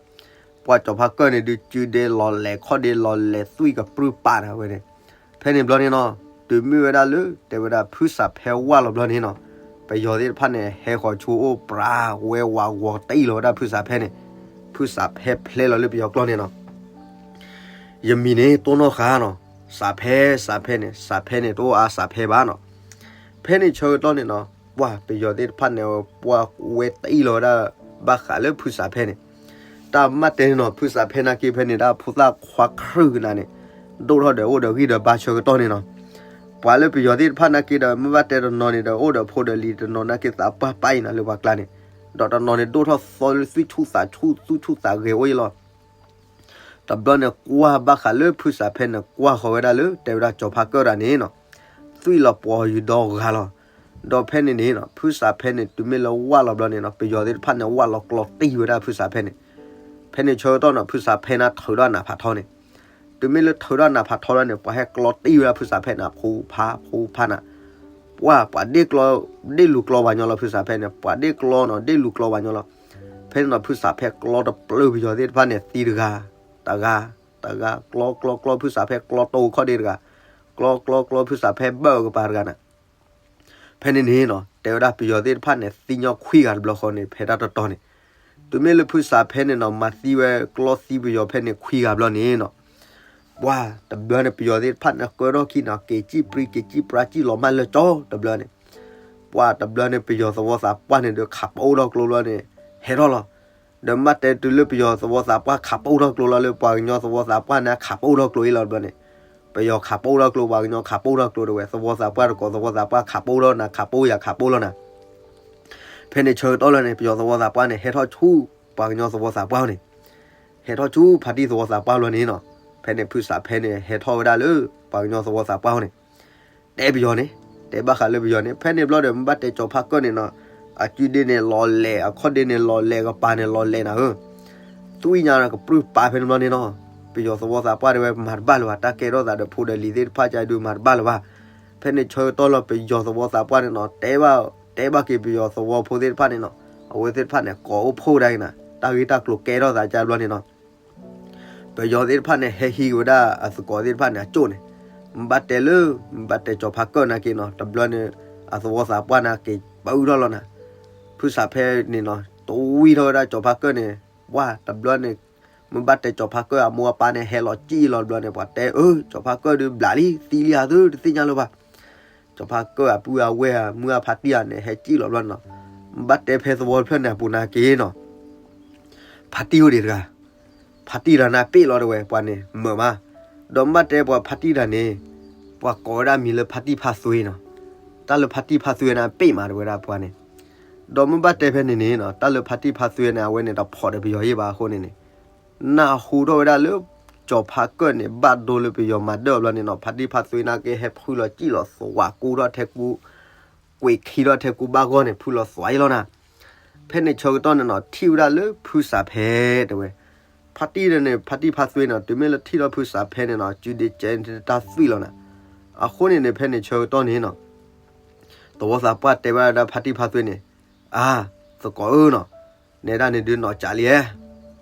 ပှၤကၠီၤဖါကၢၢ်န့ၣ်ဒုး စုဒဲလီၤလဲၤခီၣ်ဒဲလီၤလဲၤ သွံၣ်ကပြုၢ်ပာ်နၤဝဲန့ၣ်, ဖဲန့ၣ်ဘျီန့ၣ်နီၤ, တုၤမ့ၢ်ဝဲဒၣ်လၢ တဲဝဲဒၣ်ဖုစးဖဲဝၣ်လီၤဘျီန့ၣ်နီၤ, ပယီၤသ့ၣ်တဖၣ်န့ၣ် ဟဲဃီၤဆူအအိၣ်ပြးဝဲဝးဂီၤတအံၣ်လီၤဝဲဒၣ်ဖုစးဖဲန့ၣ်, ဖုစးဖဲဖျဲလီၤလၢပယီၤကျီန့ၣ်နီၤ ယမံၤန့ၣ်တိၢ်နီၣ်ဃာ်နီၤ, စးဖဲ စးဖဲန့ၣ် စးဖဲန့ၣ် တအိၣ်အါစးဖဲဘၣ်နီၤ. ဖဲန့ၣ်ဆၢကတီၢ်န့ၣ်နီၤ, ပှၢ်ပယီၤသ့ၣ်တဖၣ်န့ၣ် ပှၢ်ဝဲတအံၣ်လီၤဝဲဒၣ် ဘၣ်ဃးလၢဖုစးဖဲန့ၣ်, တၢ်မၤတဲန့ၣ်နီၤ ဖုစးဖဲနာ်က့ဖဲန့ၣ် တၢ်ဖိသၣ်ခွါခရုၣ်ကနၤန့ၣ် ဒိၣ်ထီၣ်ဒီးအိၣ်ဒီးဂံၢ်ဒီးဘါဆၢကတီၢ်န့ၣ်နီၤ. ပှၤလၢပယီၤသ့ၣ်တဖၣ်နာ်က့ဒီး မ့ၢ်ဘၣ်တဲတနီၤန့ၣ်ဒီး အိၣ်ဒီးဖိဒီးလံၤတနီၤနာ်က့သးပှၢ်ပၢ်အံၤနၤလၢပှၤကျါန့ၣ်, ဒီးတနီၤန့ၣ်ဒိၣ်ထီၣ်သီလၢသွံၣ်ဆူၣ်သးဆူၣ် သူၣ်ဆူၣ်သးဂဲၤအိၣ်အံၤလီၤ. တဘျီန့ၣ်ကွၢ်ဘၣ်ဃးလၢဖုစးဖဲန့ၣ် ကွၢ်ဃီၤဝဲဒၣ်လၢ တဲဝဲဒၣ်ကၠီၤဖါကၢၢ်တၢ်န့ၣ်နီၤ, သွံၣ်လီၤပှီၤယူၤဒီဂၤလီၤ. ဒီးဖဲန့ၣ်န့ၣ်နီၤ ဖုစးဖဲန့ၣ် တုၤမ့ၢ်လၢဝၣ်လီၤဘျီန့ၣ်နီၤ ပယီၤသ့ၣ်တဖၣ်န့ၣ် ဝၣ်လီၤကျီတံၢ်ဝဲဒၣ်ဖုစးဖဲန့ၣ်. ဖဲန့ၣ်ဆၢကတီၢ်နီၤ ဖုစးဖဲန့ၣ်ထုးဒီးနးဖးထီန့ၣ်, တုၤမ့ၢ်လၢထုးထီၣ်နးဖးထီလီၤန့ၣ် ပှၤဟဲကျီတံၢ်ဝဲဒၣ်ဖုစးဖဲန့ၣ် ဖိဖးဖိဖးနၤ, ပှၤ ပှၤဒ့ၣ်ကျီ ဒ့ၣ်လူၤကျီပှၤညီလီၤ ဖုစးဖဲန့ၣ် ပှၤဒ့ၣ်ကျီနီၤ ဒ့ၣ်လူၤကျီပှၤညီလီၤ. ဖဲန့ၣ်နီၤ ဖုစးဖဲကျီတပျၢၢ် ပယီၤသ့ၣ်တဖၣ်န့ၣ် သံတဂၤ တဂၤ တဂၤ ကျီကျီကျီ ဖုစးဖဲကျီတိၢ်ခီၣ်ဒ့တဂၤ, ကျီကျီကျီ ဖုစးဖဲဘၢၣ်ကပၤတဂၤနၤ. ဖဲန့ၣ်န့ၣ်နီၤ တဲဝဲဒၣ်ပယီၤသ့ၣ်တဖၣ်န့ၣ် သံညီခွံဂၤတဘျီဃီန့ၣ် ဖဲတၢ်တတီၤန့ၣ်, တုၤမ့ၢ်လၢဖုစးဖဲန့ၣ်နီၤ မၤသံဝဲကျီသံပယီၤဖဲန့ၣ်ခွံဂၤဘျီန့ၣ်နီၤ, ပှၤတဘျီန့ၣ် ပယီၤသ့ၣ်တဖၣ်န့ၣ် ကၢထီၣ်ခံနီၤ က့ၤစံၣ်ပြံ က့ၤစံၣ်ပြါ စံၣ်လီၤမၢ်လၢကၠီတဘျီန့ၣ်, ပှၤတဘျီန့ၣ် ပယီၤသဝီသးပှၢ်န့ၣ်ဒီး ခးပအိၣ်ထီၣ်ကျိဘျီန့ၣ် ဟဲထီၣ်လီၤ. ဒီးမ့ၢ်ဘၣ်တဲတုၤလၢပယီၤသဝီသးပှၢ်ခးပအိၣ်ထီၣ်ကျိလီၤလၢ ပှၤကညီသဝီသးပှၢ်န့ၣ် ခးပအိၣ်ထီၣ်ကျိအံၤလီၤတဘျီန့ၣ်, ပယီၤခးပအိၣ်ထီၣ်ကျိ ပှၤကညီခးပအိၣ်ထီၣ်ကျိတဝဲ သဝီသးပှၢ်တကိး သဝီသးပှၢ်ခးပအိၣ်ထီၣ်နၤ ခးပအိၣ်ယၤခးပအိၣ်လီၤနၤ. ဖဲန့ၣ်ဆၢကတီၢ်လီၤန့ၣ် ပယီၤသဝီသးပှၢ်န့ၣ် ဟဲထီၣ်ဆူ ပှၤကညီသဝီသးပှၢ်န့ၣ်, ဟဲထီၣ်ဆူဖါတံၢ်သဝီသးပှၢ်လီၤန့ၣ်နီၤ, ဖဲန့ၣ်ဖုစးဖဲန့ၣ် ဟဲထီၣ်ဝဲဒၣ်လၢ ပှၤကညီသဝီသးပှၢ်န့ၣ် တဲပယီၤန့ၣ်, တဲဘၣ်ဃးလၢပယီၤန့ၣ်, ဖဲန့ၣ်ဘျီဒီး မ့ၢ်ဘၣ်တဲကၠီၤဖါကၢၢ်န့ၣ်နီၤ, အစုဒ့န့ၣ်လီၤလဲာ် အခီၣ်ဒ့န့ၣ်လီၤလဲာ် ကပၤန့ၣ်လီၤလဲာ်နၤဧၢ, သွံၣ်ညါကပြုၢ်ပာ်ဖဲန့ၣ်ဘျီန့ၣ်နီၤ, ပယီၤသဝီသးပှၢ်တဲဝဲမၤတဘၣ်လၢၤဘၣ် တၢ်ကဲထီၣ်သးဒီးဖိဒီးလံၤသ့ၣ်တဖၣ်ကဒုးမၤတဘၣ်လၢၤဘၣ်. ဖဲန့ၣ်ဆၢကတီၢ်လီၤ ပယီၤသဝီသးပှၢ်န့ၣ်နီၤ, တဲဘၣ် တဲဘၣ်က့ၤပယီၤသဝီဖိသ့ၣ်တဖၣ်န့ၣ်နီၤ, အဝဲသ့ၣ်တဖၣ်န့ၣ် ကိးအိၣ်ဖှိၣ်ဒၣ်က့ၤနၤ, တၢ်ဂ့ၢ်တၢ်ကျိၤကဲထီၣ်သးကဘျီန့ၣ်နီၤ ပယီၤသ့ၣ်တဖၣ်န့ၣ် ဟဲဟံးက့ၤဝဲဒၣ်အသကိးသ့ၣ်တဖၣ်န့ၣ် အကၠိၣ်န့ၣ်, မ့ၢ်ဘၣ်တဲလၢ မ့ၢ်ဘၣ်တဲကၠီၤဖါကၢၢ်နာ်က့နီၤ, တဘျီန့ၣ် အသဝီသးပှၢ်နာ်က့ ပၢထီၣ်လီၤနၤ, ဖုစးဖဲန့ၣ်နီၤ တဝံထီၣ်ဝဲဒၣ်ကၠီၤဖါကၢၢ်န့ၣ်, ပှၤတဘျီန့ၣ် မ့ၢ်ဘၣ်တဲကၠီၤဖါကၢၢ်အမိၢ်အပၢ်န့ၣ် ဟဲလီၤစံၣ်လီၤတဘျီန့ၣ် ပှၤတဲအၢ ကၠီၤဖါကၢၢ်ဒုးဘျးလံ သံလံဧါသုတသ့ၣ်ညါလၢၤဘၣ် ကၠီၤဖါကၢၢ်အပုၢ်အဝဲၢ်ဧါ မုၢ်အဖါတံၢ်ဧါန့ၣ် ဟဲစံၣ်လီၤဘျီန့ၣ်နီၤ, မ့ၢ်ဘၣ်တဲဖဲသဝီတဖျၢၣ်န့ၣ်အပူၤနာ်က့နီၤ ဖါတံၢ်အိၣ်ဒံးတဂၤ, ဖါတံၢ်တဂၤန့ၣ်ပ့ၣ်လီၤတဝဲ ပှၤန့ၣ်မုာ်မး, ဒီးမ့ၢ်ဘၣ်တဲပှၤဖါတံၢ်တဂၤန့ၣ်, ပှၤကိးဝဲဒၣ်မံၤလၢဖါတံၢ်ဖါသွ့နီၤ, တၢ်လၢဖါတံၢ်ဖါသွ့န့ၣ်ပ့ၣ်မးတဝဲဒၣ်ပှၤန့ၣ်, ဒီးမ့ၢ်ဘၣ်တဲဖဲန့ၣ်န့ၣ်နီၤ တၢ်လၢဖါတံၢ်ဖါသွ့န့ၣ် အဝဲန့ၣ်တဖီၣ်ဒီးပယီၤယ့ၢ်ဘၣ်အဃိန့ၣ်န့ၣ် နၢ်ဟူထီၣ်ဝဲဒၣ်လၢ ကၠီၤဖါကၢၢ်န့ၣ် ဘၣ်ဒိလၢပယီၤမၤဒၢၣ်အီၤဘျီန့ၣ်နီၤ ဖါတံၢ်ဖါသွ့နာ်က့ ဟဲဖုလီၤစံၣ်လီၤသွး ကူထီၣ်ထဲကူ, ကွံာ်ခံထီၣ်ထဲကူဘၣ်ဂီၢ်န့ၣ် ဖုလီၤသွးအံၤလီၤနၤ, ဖဲန့ၣ်ဆၢကတီၢ်န့ၣ်နီၤ ထံၣ်ဝဲဒၣ်လၢဖုစးဖဲတဲဝဲ, ဖါတံၢ်န့ၣ် ဖါတံၢ်ဖါသွ့န့ၣ် တုၤမ့ၢ်လၢထံၣ်ထီၣ်ဖုစးဖဲန့ၣ်နီၤ စုဒ့ကဲတၢ်သွံၣ်လီၤနၤ, အဃိန့ၣ်န့ၣ် ဖဲန့ၣ်ဆၢကတီၢ်န့ၣ်နီၤ သဝီသးပှၢ်တဲဘၣ်ဝဲဒၣ်ဖါတံၢ်ဖါသွ့န့ၣ်, အါ, သကိးဧၢနီၤ, နဲဒၣ်န့ၣ်ဒုးနီၢ်ကးလံဧါ,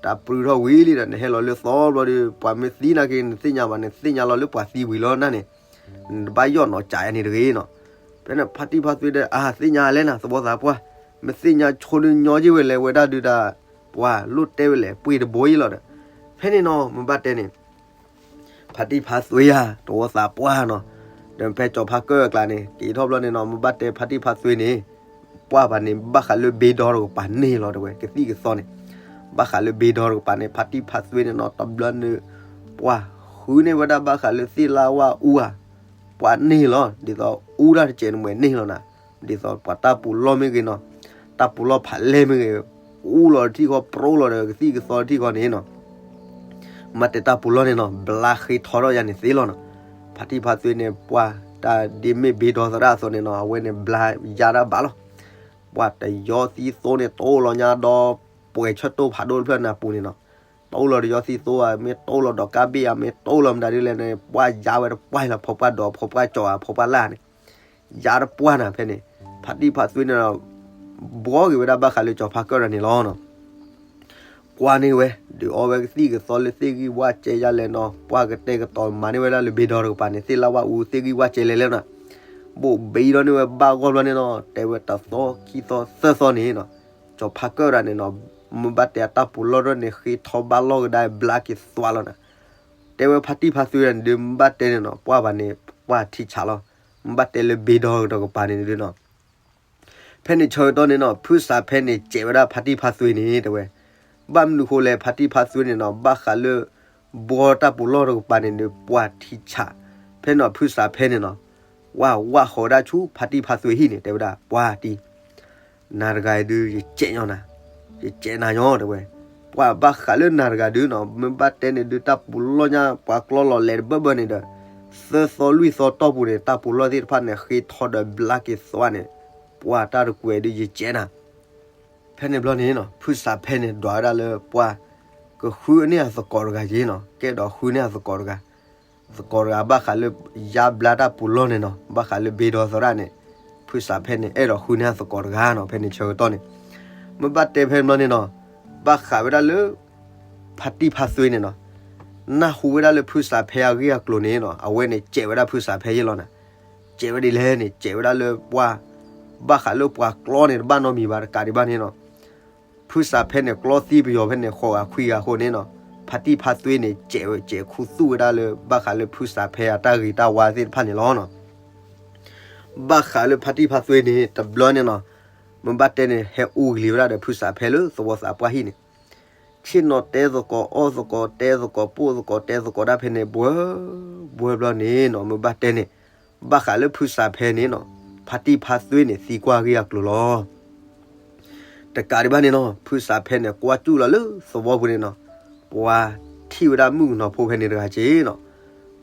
တၢ်ပြုၢ်ထီၣ်ဝံၤလံဒီး နဟဲလီၤလၢသီဘျီဒီး ပှၤမ့ၢ်သံနာ်က့ နသ့ၣ်ညါဘၣ် နသ့ၣ်ညါလီၤလၢပှၤသံဝံၤလီၤနၢ်န့ၣ်, နတဘၣ်ယီၣ်နီၢ်ကးယါန့ၣ်တဂ့ၤနီၤ, ဖဲန့ၣ်ဖါတံၢ်ဖါသွ့ဒီး အါ သ့ၣ်ညါလဲၣ်နၤ သဝီသးပှၢ်, မ့ၢ်သ့ၣ်ညါဆိဒုးညီယ့ၢ်ဝဲလဲၣ် ဝဲဒၣ်ဒုးတၢ်, ပှၤလိၣ်တဲဝဲလဲၣ် ပှ့ၤတဘိယ့ၢ်လီၤဒီး, ဖဲန့ၣ်နီၤ မ့ၢ်ဘၣ်တဲန့ၣ် ဖါတံၢ်ဖါသွ့ဧါ သဝီသးပှၢ်နီၤ, ဒီးဖဲကၠီၤဖါကၢၢ်အကျါန့ၣ် က့ၤထီၣ်ဘျီန့ၣ်နီၤ မ့ၢ်ဘၣ်တဲဖါတံၢ်ဖါသွ့န့ၣ်, ပှၢ်ဘၣ်န့ၣ် ဘၣ်ဃးလၢဘ့ဒီတကပၤန့ၢ်လီၤတဲဝဲ ကသံၣ်ကသီန့ၣ်, ဘၣ်ဃးလၢဘ့ဒီတကပၤန့ၣ် ဖါတံၢ်ဖါသွ့န့ၣ်နီၤ တဘျီန့ၣ်, ပှၢ်ဃုန့ၢ်ဝဲဒၣ်ဘၣ်ဃးလၢသ့ၣ်လၢဝၣ်အူဧါ, ပှၢ်န့ၢ်လီၤ ဒ်သိးအူတၢ်တစဲးန့ၣ်မ့ၢ်န့ၢ်လီၤနၤ, ဒ်သိးပှၤတၢ်ပူၤလီၢ်မ့ၢ်ဂ့ၤနီၤ, တၢ်ပူၤလီၢ်ဖးလဲၢ်မ့ၢ်ဂ့ၤ, အူလီၤတထံၣ်ဃီ ပြိလီၤဒီးကသံၣ်ကသီတထံၣ်ဃီန့ၣ်နီၤ မ့ၢ်တဲတၢ်ပူၤလီၢ်န့ၣ်နီၤ ဘျါဃ့ထီထီၣ်ယါန့ၣ်သ့လီၤနီၤ, ဖါတံၢ်ဖါသွ့န့ၣ် ပှၢ်တၢ်ဒ်မ့ၢ်ဘ့ဒီသရၣ်အသိးန့ၣ်နီၤ အဝဲန့ၣ်ဘျါယါတၢ်ဘၣ်လီၤ, ပှၢ်တယီသံသိန့ၣ် တိၢ်လီၤညါဒီး ပှဲၤဆၢၣ်တိၢ်ဖးဒိၣ်တဖျၢၣ်န့ၣ်အပူၤန့ၣ်နီၤ, တိၢ်လီၤတယီသံသိဧါ မ့ၢ်တိၢ်လီၤဒီးကါဘ့ၣ်ဧါ မ့ၢ်တိၢ်လီၤမတၤဒ်လဲၣ်န့ၣ် ပှၢ်ယါဝဲတပှၢ်လီၤ ဖိပှၢ်ဒီးဖိပှၢ်ကၠီၤဧါ ဖိပှၢ်လၢ်န့ၣ် ယါတပှၢ်နၤဖဲန့ၣ်, ဖါတံၢ်ဖါသွ့န့ၣ်ဒီး ဘှီက့ၤဝဲဒၣ်ဘၣ်ဃးလၢကၠီၤဖါကၢၢ်တဂၤန့ၣ်လီၤနီၤ, ကွၢ်န့ၢ်ဝဲ ဒုးအီဝဲကသံၣ်ကသီလၢသ့ၣ်ဂံၢ်ဝၣ်စဲယါလဲၣ်နီၤ ပှၢ်ကတဲာ်ကတီၤမၤန့ၢ်ဝဲဒၣ်လၢဘ့ဒီတကပၤန့ၣ် သ့ၣ်လၢဝၣ်အူသ့ၣ်ဂံၢ်ဝၣ်စဲလဲၣ်လဲၣ်နီၤ, ဘိၣ်ဘံဒီးန့ၢ်ဝဲဘၣ်ဂီၢ်ဘျီန့ၣ်နီၤ တဲဝဲတသီခံသီသၢသီန့ၣ်နီၤ, ကၠီၤဖါကၢၢ်တဂၤန့ၣ်နီၤ မ့ၢ်ဘၣ်တဲအတၢ်ပူၤလီၢ်ဒၣ်န့ၣ် ဃ့ထီဘၣ်လီၢ်ကဒါဘျါက့ၤသွါလီၤနၤ တဲဝဲဖါတံၢ်ဖါသွ့န့ၣ် ဒုးမ့ၢ်ဘၣ်တဲန့ၣ်နီၤ ပှၢ်ဘၣ်န့ၣ် ပှၢ်ထံဆးလီၤ, မ့ၢ်ဘၣ်တဲလၢဘ့ဒီတကပၤန့ၣ်ဒုးနီၤ, ဖဲန့ၣ်ဆၢကတီၢ်န့ၣ်နီၤ ဖုစးဖဲန့ၣ် စဲးဝဲဒၣ်ဖါတံၢ်ဖါသွ့န့ၣ်တဲဝဲ, ဘၣ်မနုၤဃိလဲၣ် ဖါတံၢ်ဖါသွ့န့ၣ်နီၤ ဘၣ်ဃးလၢ ဘှီတၢ်ပူၤလီၢ်တကပၤန့ၣ်ဒုး ပှၢ်ထံဆး, ဖဲန့ၣ်ဖုစးဖဲန့ၣ်နီၤ ဝၢ်ဝၢ်ဃီၤဝဲဒၣ်ဆူဖါတံၢ်ဖါသွ့ဟံၣ်န့ၣ် တဲဝဲဒၣ် ပှၢ်တံၢ် နၤတဂၤအံၤဒုး ယစဲးညီနၤ, ယစဲးနၤညီတဲဝဲ, ပှၢ်ဘၣ်ဃးလၢနၤတဂၤဒုးနီၤ မ့ၢ်ဘၣ်တဲန့ၣ်ဒုး တၢ်ပူၤလီၢ်ညါ ပှၤကျီလီၤလဲၤတဘၢဘၢန့ၣ်ဒီး သၢသီလွံၢ်သီတီၢ်ပူၤန့ၣ် တၢ်ပူၤလီၢ်သ့ၣ်တဖၣ်န့ၣ် ဃ့ထီဒီးဘျါက့ၤသွါန့ၣ်, ပှၢ်တၢ်တကွဲးဒုး ယစဲးနၤ ဖဲန့ၣ်ဘျီန့ၣ်နီၤ ဖုစးဖဲန့ၣ်ဒွးဝဲဒၣ်လၢပှၢ် ကဃုန့ၢ်အသကိးတဂၤက့ၤနီၤ ကဲဒီးဃုန့ၢ်အသကိးတဂၤ, သကိးတဂၤဘၣ်ဃးလၢ ယါဘျါတၢ်ပူၤလီၢ်န့ၣ်နီၤ, ဘၣ်ဃးလၢဘ့ဒီသရၣ်န့ၣ်, ဖုစးဖဲန့ၣ် အဲၣ်ဒိးဃုန့ၢ်သကိးတဂၤနီၤ, ဖဲန့ၣ်ဆၢကတီၢ်န့ၣ်, မ့ၢ်ဘၣ်တဲဖဲန့ၣ်ဘျီန့ၣ်နီၤ, ဘၣ်ဃးဝဲဒၣ်လၢ ဖါတံၢ်ဖါသွ့န့ၣ်နီၤ, နၢ်ဟူဝဲဒၣ်လၢဖုစးဖဲအဂ့ၢ်အကျိၤန့ၣ်နီၤ, အဝဲန့ၣ်စဲးဝဲဒၣ်ဖုစးဖဲယ့ၢ်လီၤနၤ, စဲးဝဲဒ်လဲၣ်န့ၣ် စဲးဝဲဒၣ်လၢပှၤ, ဘၣ်ဃးလၢပှၤကျီန့ၣ်တဘၣ်နီတမံၤဘၣ်တကးဒံးဘၣ်န့ၣ်နီၤ ဖုစးဖဲန့ၣ် ကျီသံပယီၤဖဲန့ၣ် ဃိးဂၤခွံဂၤအဃိန့ၣ်နီၤ, ဖါတံၢ်ဖါသွ့န့ၣ် စဲးဝဲ စဲးခူသူၣ်ဝဲဒၣ်လၢ ဘၣ်ဃးလၢဖုစးဖဲအတၢ်ဂ့ၤတၢ်ဝါသ့ၣ်တဖၣ်န့ၣ်လီၤနီၤ. ဘၣ်ဃးလၢဖါတံၢ်ဖါသွ့န့ၣ် တဘျီန့ၣ်နီၤ, မ့ၢ်ဘၣ်တဲန့ၣ် ဟဲအူကလံၤဝဲဒၣ်ဒီးဖုစးဖဲလၢသဝီသးပှၢ်ဟံၣ်န့ၣ်, ဆ့ၣ်နီၤတဲသကိး အီၣ်သကိး တဲသကိး ပိၢ်သကိး တဲသကိးဒၣ်ဖဲန့ၣ် ဘှဲ ဘှဲဘျီန့ၣ်နီၤ, မ့ၢ်ဘၣ်တဲန့ၣ် ဘၣ်ဃးလၢဖုစးဖဲန့ၣ်နီၤ, ဖါတံၢ်ဖါသွ့န့ၣ် သံကွၢ်ဂ့ၢ်အကျိၤလီၤ. တကးဒံးဘၣ်န့ၣ်နီၤ, ဖုစးဖဲန့ၣ် ကွၢ်စူၣ်လီၤလၢသဝီပူၤန့ၣ်နီၤ, ပှၤထံၣ်ဝဲဒၣ်မုၣ်ကနီၤဖိဖဲန့ၣ်တဂၤက့နီၤ,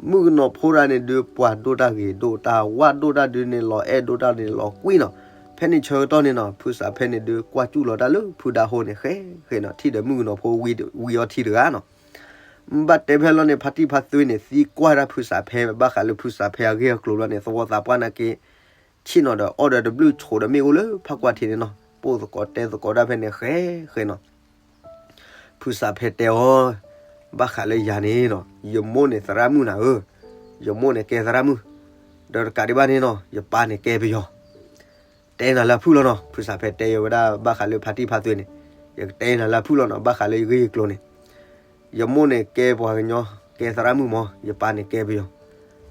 မုၣ်ကနီၤဖိတဂၤန့ၣ်ဒုး ပှၤဒိၣ်တၢ်ဂ့ၤဒိၣ်တၢ်ဝါဒိၣ်တၢ်ဒုးန့ၣ် လီၤအဲၣ်ဒိၣ်တၢ်န့ၣ် လီၤကွံနီၤ, ဖဲန့ၣ်ဆၢကတီၢ်န့ၣ်နီၤ, ဖုစးဖဲန့ၣ်ဒုး ကွၢ်စူၣ်လီၤတၢ်လၢဖုဒါဟိန့ၣ်ဃဲဃဲနီၤ, ထံၣ်ဒီးမုၣ်ကနီၤဖိဝံအီထံတဂၤနီၤ ဘၣ်တဲဖဲလီၤန့ၣ် ဖါတံၢ်ဖါသွ့န့ၣ် သံကွၢ်ဒၣ်ဖုစးဖဲ ဘၣ်ဃးလၢဖုစးဖဲအဂ့ၢ်အကျိၤဘျီန့ၣ် သဝီသးပှၢ်နာ်က့ ဆ့ၣ်နီၤဒီးအီၣ်ဒီးတဘျုးဆိးဒီးမ့ၣ်အူလၢဖးကွၢ်ထံးန့ၣ်နီၤ, ပိၢ်သကိးတဲသကိးဒၣ်ဖဲန့ၣ်ဃဲဃဲနီၤ. ဖုစးဖဲတဲအီၤ, ဘၣ်ဃးလၢယၤန့ၣ်နီၤ, ယမိၢ်န့ၣ်သရၣ်မုၣ်နၤဧၢ, ယမိၢ်န့ၣ်ကဲသရၣ်မုၣ်, ဒီးတကးဒံးဘၣ်န့ၣ်နီၤ, ယပၢ်န့ၣ်ကဲပယီၤ တဲနၤလၢအဖုၣ်လီၤနီၤ, ဖုစးဖဲတဲယဝဲဒၣ်ဘၣ်ဃးလၢဖါတံၢ်ဖါသွ့န့ၣ်, ယကတဲနၤလၢအဖုၣ်လီၤနီၤ, ဘၣ်ဃးလၢယဂ့ၢ်ယကျိၤန့ၣ်, ယမိၢ်န့ၣ်ကဲပှၤကညီ, ကဲသရၣ်မုၣ်မး, ယပၢ်န့ၣ်ကဲပယီၤ,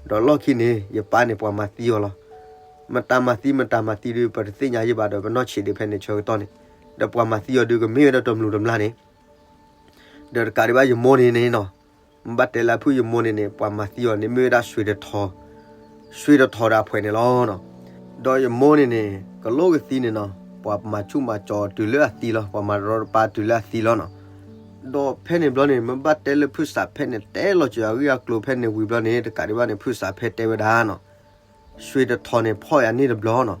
ဒီးလီၢ်ခံန့ၣ် ယပၢ်န့ၣ်ပှၤမၤသံအီၤလီၤ. မတၤမၤသံ မတၤမၤသံဒုး ပတသ့ၣ်ညါယံၣ်ဘၣ်ဒီး ပနီၢ်ဆံးဒံးဖဲန့ၣ်ဆၢကတီၢ်န့ၣ်, ဒီးပှၤမၤသံအီၤဒုးကမ့ၢ်ဝဲဒၣ်တမျူးတမျၢ်န့ၣ် ဒီးတကးဒံးဘၣ်ယမိၢ်န့ၣ်န့ၣ်နီၤ, ဘၣ်တဲလၢအဖုၣ်ယမိၢ်န့ၣ်န့ၣ် ပှၤမၤသံအီၤန့ၣ် မ့ၢ်ဝဲဒၣ်စွ့ၤတထီ, စွ့ၤတထီဒီးအဖှဲးန့ၣ်လီၤနီၤ. ဒီးယမိၢ်န့ၣ်န့ၣ် ကလိၣ်ကသံန့ၣ်နီၤ, ပှၤမၤဆူၣ်မၤစီၤတုၤလၢအသံလီၤ, ပှၤမၤရီတပါတုၤလၢအသံလီၤနီၤ. ဒီးဖဲန့ၣ်ဘျီန့ၣ် မ့ၢ်ဘၣ်တဲလၢဖုစးဖဲန့ၣ် တဲလီၤစၢၤအဂ့ၢ်အကျိၤဖဲန့ၣ်ဝံၤဘျီန့ၣ် တကးဒံးဘၣ်န့ၣ် ဖုစးဖဲတဲဝဲဒၣ်နီၤ စွ့ၤတထီန့ၣ်ဖီၣ်ယၤန့ၢ်တဘျီနီၤ.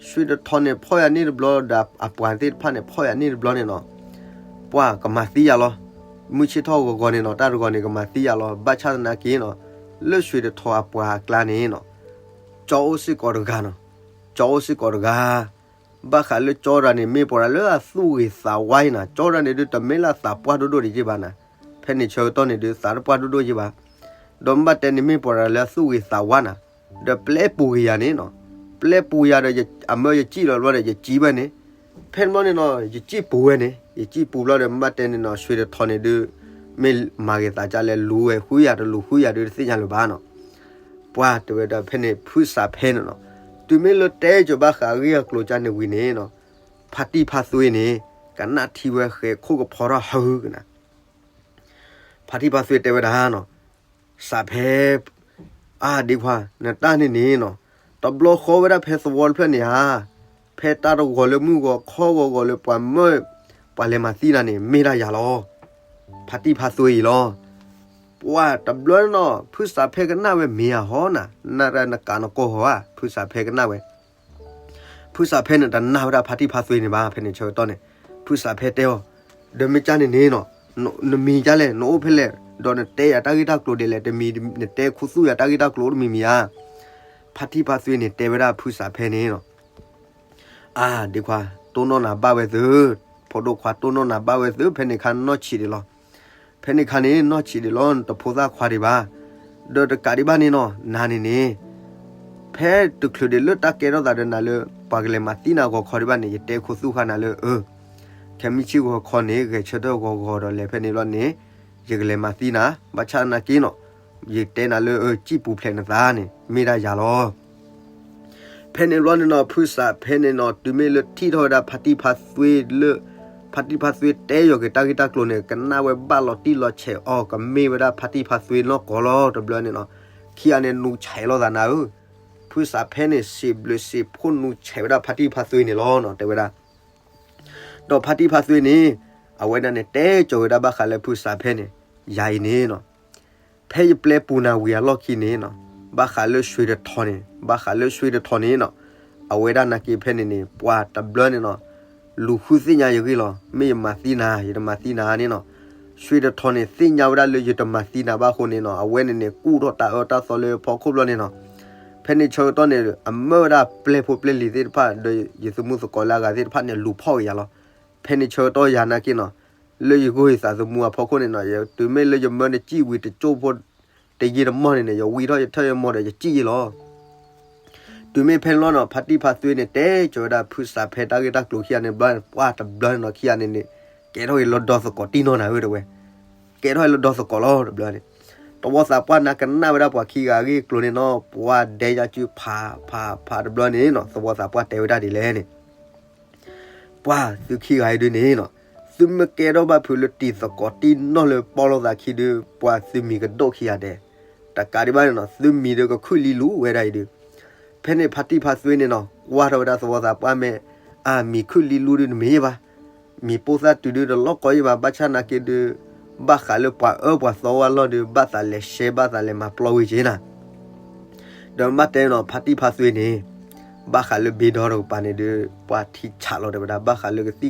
စွ့ၤတထီန့ၣ်ဖီၣ်ယၤန့ၢ်တဘျီဒီးအပှၤသ့ၣ်တဖၣ်န့ၣ် ဖီၣ်ယၤန့ၢ်တဘျီန့ၣ်နီၤ, ပှၤကမၤသံယၤလီၤ. မုၢ်ဆ့ၣ်ထီၣ်ဂီၤဂီၤန့ၣ်နီၤ, တၢ်တဂီၤန့ၣ် ကမၤသံယၤလီၤ. ဘၣ်ဆၣ်သနာ်က့နီၤ, လၢစွ့ၤတထီအပှၤအကျါန့ၣ်နီၤ, ကၠီအိၣ်စ့ၢ်ကီးတဂၤနီၤ, ကၠီအိၣ်စ့ၢ်ကီးတဂၤ ဘၣ်ဃးလၢကၠီတဂၤန့ၣ် မ့ၢ်ပှၤတဂၤလၢအသူၣ်ဂ့ၤသးဝါအံၤနီၤ, ကၠီတဂၤန့ၣ်ဒုး တမ့ၢ်လၢအသးပှၢ်ဒိၣ်ဒိၣ်ဒံးက့ဘၣ်နီၤ, ဖဲန့ၣ်ဆၢကတီၢ်န့ၣ်ဒုး သးတပှၢ်ဒိၣ်ဒိၣ်က့ဘၣ်. ဒီးမ့ၢ်ဘၣ်တဲန့ၣ် မ့ၢ်ပှၤတဂၤလၢအသူၣ်ဂ့ၤသးဝါနီၤ, ဒီးပျဲပူၤက့ၤယၤန့ၣ်နီၤ, ပျဲပူၤယၤဒီး အမၢယစံၣ်လီၤဘျီဒီး ယစံၣ်ဝဲန့ၣ်, ဖဲန့ၣ်ဘျီန့ၣ်နီၤ ယစံၣ်ပူၤဝဲန့ၣ်, ယစံၣ်ပူၤဘျီဒီး မ့ၢ်ဘၣ်တဲန့ၣ်နီၤ စွ့ၤတထီန့ၣ်ဒုး မ့ၢ်မၤဂ့ၤသးဒ်လဲၣ် လူၤဝဲဃုယၤတလူၤဃုယၤဒုး တသ့ၣ်ညါလၢၤဘၣ်နီၤ. ပှၤတဲဝဲဒၣ်ဖဲန့ၣ် ဖုစးဖဲန့ၣ်နီၤ, တုၤမ့ၢ်လၢတဲကၠီၤဘၣ်ဃးအဂ့ၢ်အကျိၤကၢ်န့ၣ်ဝံၤန့ၣ်နီၤ, ဖါတံၢ်ဖါသွ့န့ၣ် ကနၣ်ထံဝဲဃဲးခိၣ်ကဖီထီၣ်ဟုကနၤ ဖါတံၢ်ဖါသွ့တဲဝဲဒၣ်နီၤ, စးဖဲ အါဒ့ခွါ နတၢ်န့ၣ်န့ၣ်နီၤ, တဘျီဃီဝဲဒၣ်ဖဲသဝီတဖျၢၣ်န့ၣ်ဧါ, ဖဲတၢ်တဂီၤလၢမုၢ်ဂီၤခီဂီၤဂီၤလၢပှၤမၢ ပှၤလဲၤမၤသံနၤန့ၣ် မ့ၢ်ဒၣ်ယၤလီၤ. ဖါတံၢ်ဖါသွ့အံၤလီၤ. ပှၤတဘျီနီၤ ဖုစးဖဲကနၣ်ဝဲမ့ၢ်ဧါဟီနၤ, နၢ်ရၢနကးနကီၢ်ဟီဧါ, ဖုစးဖဲကနၣ်ဝဲ ဖုစးဖဲန့ၣ်တနာ်ဝဲဒၣ်ဖါတံၢ်ဖါသွ့န့ၣ်ဘၣ် ဖဲန့ၣ်ဆၢကတီၢ်န့ၣ်, ဖုစးဖဲတဲအီၤ, ဒီးမ့ၢ်ကၢ်န့ၣ်န့ၣ်နီၤ, နမံၤကၢ်လဲၣ် နအိၣ်ဖဲလဲၣ်, ဒီးနတဲယၤတၢ်ဂ့ၢ်တၢ်ကျိၤဒ်လဲၣ်, တမံၤနတဲခူသူၣ်ယၤတၢ်ဂ့ၢ်တၢ်ကျိၤအိၣ်တမံၤမံၤဧါ. ဖါတံၢ်ဖါသွ့န့ၣ်တဲဝဲဒၣ်ဖုစးဖဲန့ၣ်နီၤ, အါဒ့ခွါ တိၢ်နီၣ်နၤဘၣ်ဝဲသု, ဖိဒိၣ်ခွါတိၢ်နီၣ်နၤဘၣ်ဝဲသု, ဖဲန့ၣ်ခါနီၢ်ဆံးဒံးလီၤ. ဖဲန့ၣ်ခါန့ၣ် နီၢ်ဆံးဒံးလီၤ နတဖိသၣ်ခွါဒံးဘၣ်. ဒီးတကးဒံးဘၣ်န့ၣ်နီၤ နၤန့ၣ်န့ၣ် ဖဲတချုးဒံးလၢတၢ်ကဲထီၣ်သးဒီးနၤလၢ ပှၤကလဲၤမၤသံနၤဂီၤခီဒံးဘၣ်န့ၣ် ယတဲခူသူၣ်ဃာ်နၤလၢ အၢ ခဲမုၢ်ဆ့ၣ်ဂီၤခီန့ၣ် ဂဲၤဆၢထၢၣ်ဂီၤဂီၤဒီးလဲၤဖဲန့ၣ်ဘျီန့ၣ် ယကလဲၤမၤသံနၤ, ဘၣ်ဆၣ်သနာ်က့နီၤ ယတဲနၤလၢ အၢ စံၣ်ပူၤဖျဲးနသးန့ၣ် မ့ၢ်ဒၣ်ယၤလီၤ. ဖဲန့ၣ်ဘျီန့ၣ်နီၤ ဖုစးဖဲန့ၣ်နီၤ တုၤမ့ၢ်လၢထံၣ်ထီၣ်ဝဲဒၣ်ဖါတံၢ်ဖါသွ့လၢ ဖါတံၢ်ဖါသွ့တဲယီၤက့ၤတၢ်ဂ့ၢ်တၢ်ကျိၤန့ၣ် ကနၣ်ဝဲဘၣ်လီၤတံၢ်လီၤဆဲးအီၤ ကမ့ၢ်ဝဲဒၣ်ဖါတံၢ်ဖါသွ့နီၢ်ကီၢ်လီၤ တဘျီန့ၣ်နီၤ. ခံဂၤန့ၣ်နူဆဲးလိာ်သးနၤဧၢ, ဖုစးဖဲန့ၣ် စံးဘျုးစံးဖှိၣ်နူဆဲးဝဲဒၣ်ဖါတံၢ်ဖါသွ့န့ၣ်လီၤနီၤ တဲဝဲဒၣ်. ဒီးဖါတံၢ်ဖါသွ့န့ၣ် အဝဲဒၣ်န့ၣ် တဲကၠီၤဝဲဒၣ်ဘၣ်ဃးလၢဖုစးဖဲန့ၣ် ယၤအံၤန့ၣ်နီၤ ဖဲယပျဲပူၤနၤဝံၤအလီၢ်ခံန့ၣ်နီၤ ဘၣ်ဃးလၢစွ့ၤတထီန့ၣ် ဘၣ်ဃးလၢစွ့ၤတထီန့ၣ်နီၤ အဝဲဒၣ်နာ်က့ဖဲန့ၣ်န့ၣ် ပှၤတဘျီန့ၣ်နီၤ လူၤဃုသ့ၣ်ညါယဂ့ၢ်လီၤ. မ့ၢ်ယမၤသံနၤ ယတမၤသံနၤန့ၣ်နီၤ ဆှ့တထီန့ၣ် သ့ၣ်ညါဝဲဒၣ်လၢယတမၤသံနၤဘၣ်အဃိန့ၣ်နီၤ, အဝဲန့ၣ်န့ၣ် ကူၣ်ထီၣ်တၢ်အၢတၢ်သီလၢဖီခိၣ်ဘျီန့ၣ်နီၤ. ဖဲန့ၣ်ဆၢကတီၢ်န့ၣ် အမၢဝဲဒၣ်ပျဲၢ်ဖိပျဲၢ်လံၤသ့ၣ်တဖၣ် ဒီးယသုးမုၢ်သကိးလၢအဂၤသ့ၣ်တဖၣ်န့ၣ် လူၤဖီၣ်က့ၤယၤလီၤ. ဖဲန့ၣ်ဆၢကတီၢ်ယၤနာ်က့နီၤ, လၢယဂိၢ်ယသးသမူအဖီခိၣ်န့ၣ်နီၤ, တုၤမ့ၢ်လၢယမၢနစံၣ်ဝံၤတကၠိၢ်ဖိ တယံာ်တမီၢ်န့ၣ်န့ၣ် ယဝံထီၣ်ယထၢၣ်ယမီၢ်ဒီးယစံၣ်ယံာ်လီၤ. တုၤမ့ၢ်ဖဲန့ၣ်လီၤနီၤ, ဖါတံၢ်ဖါသွ့န့ၣ် တဲကၠီၤဝဲဒၣ်ဖုစးဖဲတၢ်ဂ့ၢ်တၢ်ကျိၤခံဂၤန့ၣ်ဘျီ, ပှၢ်တဘျီန့ၣ်နီၤ ခံဂၤန့ၣ်န့ၣ် ကဲထီၣ်က့ၤလီၤဒီသကိးတံၢ်နီၢ်နၤဧၢတဲဝဲ, ကဲထီၣ်က့ၤလီၤဒီသကိးလီၤတဘျီန့ၣ်. သဝီသးပှၢ်နၤကနၣ်ဝဲဒၣ်ပှၤခံဂၤအဂ့ၢ်အကျိၤန့ၣ်နီၤ, ပှၢ်ဒဲညါစုဖးဖးဖးတဘျီန့ၣ်နီၤ, သဝီသးပှၢ်တဲဝဲဒၣ်ဒ်လဲၣ်န့ၣ် ပှၤသုခံဂၤအံၤဒုန့ၣ်နီၤ, သုမ့ၢ်ကဲထီၣ်ဘၣ်ဖုးလၢတံၤသကိးတံၢ်နီၢ်လၢပီၣ်လိာ်သးခံဒု ပှၤသုမံၤကဒိၣ်ခံဂၤဒဲး. တကးဒံးဘၣ်န့ၣ်နီၤ, သုမံၤဒုကခုၣ်လံလူဝဲဒၣ်အံၤဒု. ဖဲန့ၣ်ဖါတံၢ်ဖါသွ့န့ၣ်နီၤ, ကွၢ်ထီၣ်ဝဲဒၣ်သဝီသးပှၢ်မ့ၢ် အမံၤခုၣ်လံလူဒုတမ့ၢ်ဘၣ်, မံၤပိၢ်သၣ်တုၤဒုတလီၢ်ကီယံာ်ဘၣ်, ဘၣ်ဆၣ်နာ်က့ဒု ဘၣ်ဃးလၢပှၤအၢပှၤသီဝဲအလီၢ်ဒု ဘၣ်သးလဲၤရှဲ ဘၣ်သးလဲၤမၤပျီဝံၤက့ၤနၤ ဒီးမ့ၢ်တဲနီၤ ဖါတံၢ်ဖါသွ့န့ၣ် ဘၣ်ဃးလၢဘ့ဒီတကပၤန့ၣ်ဒု ပှၤထံဆးလီၤတဲဝဲဒၣ် ဘၣ်ဃးလၢကသံၣ်ကသီ,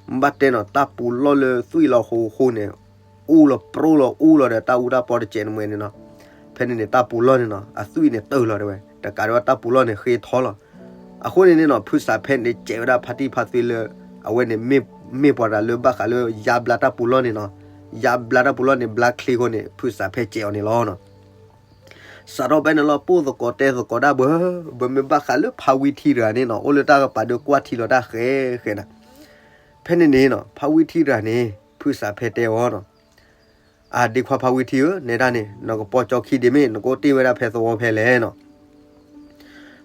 မ့ၢ်ဘၣ်တဲနီၤ တၢ်ပူၤလီၢ်လၢသွံၣ်လီၤဃိဃိန့ၣ် အူလီၤပြိလီၤအူလီၤဒီးတၢ်အူတၢ်ပီတစဲးတမှဲၤန့ၣ်နီၤ. ဖဲန့ၣ်န့ၣ် တၢ်ပူၤလီၢ်န့ၣ်နီၤ အသွံၣ်န့ၣ်တၢၢ်လီၤတဲဝဲ, တကးဒံးဘၣ်တၢ်ပူၤလီၢ်န့ၣ်ဃ့ထီလီၤ. အဃိန့ၣ်န့ၣ်နီၤ ဖုစးဖဲန့ၣ်စဲးဝဲဒၣ်ဖါတံၢ်ဖါသွ့လၢ အဝဲန့ၣ် မ့ၢ်ပှၤတၢ်လၢဘၣ်ဃးလၢယါဘျါတၢ်ပူၤလီၢ်န့ၣ်နီၤ, ယါဘျါတၢ်ပူၤလီၢ်န့ၣ် ဘျါချ့အဃိန့ၣ် ဖုစးဖဲစဲးအီၤန့ၣ်လီၤ. စးထီၣ်ဖဲန့ၣ်လီၤ ပိၢ်သကိးတဲသကိးဒၣ်ဘၣ်, ဘၣ်မ့ၢ်ဘၣ်ဃးလၢဖါဝံထံတဂၤန့ၣ်နီၤ အိၣ်လၢတၢ်ကပၤဒုကွၢ်ထံလီၤတၢ်ဃဲဃဲနၤ. ဖဲန့ၣ်န့ၣ်နီၤ ဖါဝံထံတဂၤန့ၣ် ဖုစးဖဲတဲအီၤနီၤ, အဒ့ခွါဖါဝံထံဧၢ, နဲဒၣ်န့ၣ် နကပီၤကၠီခံဒ့မ့ၢ် နကအိၣ်တ့ၢ်ဝဲဒၣ်ဖဲသဝီဖဲလဲၣ်နီၤ.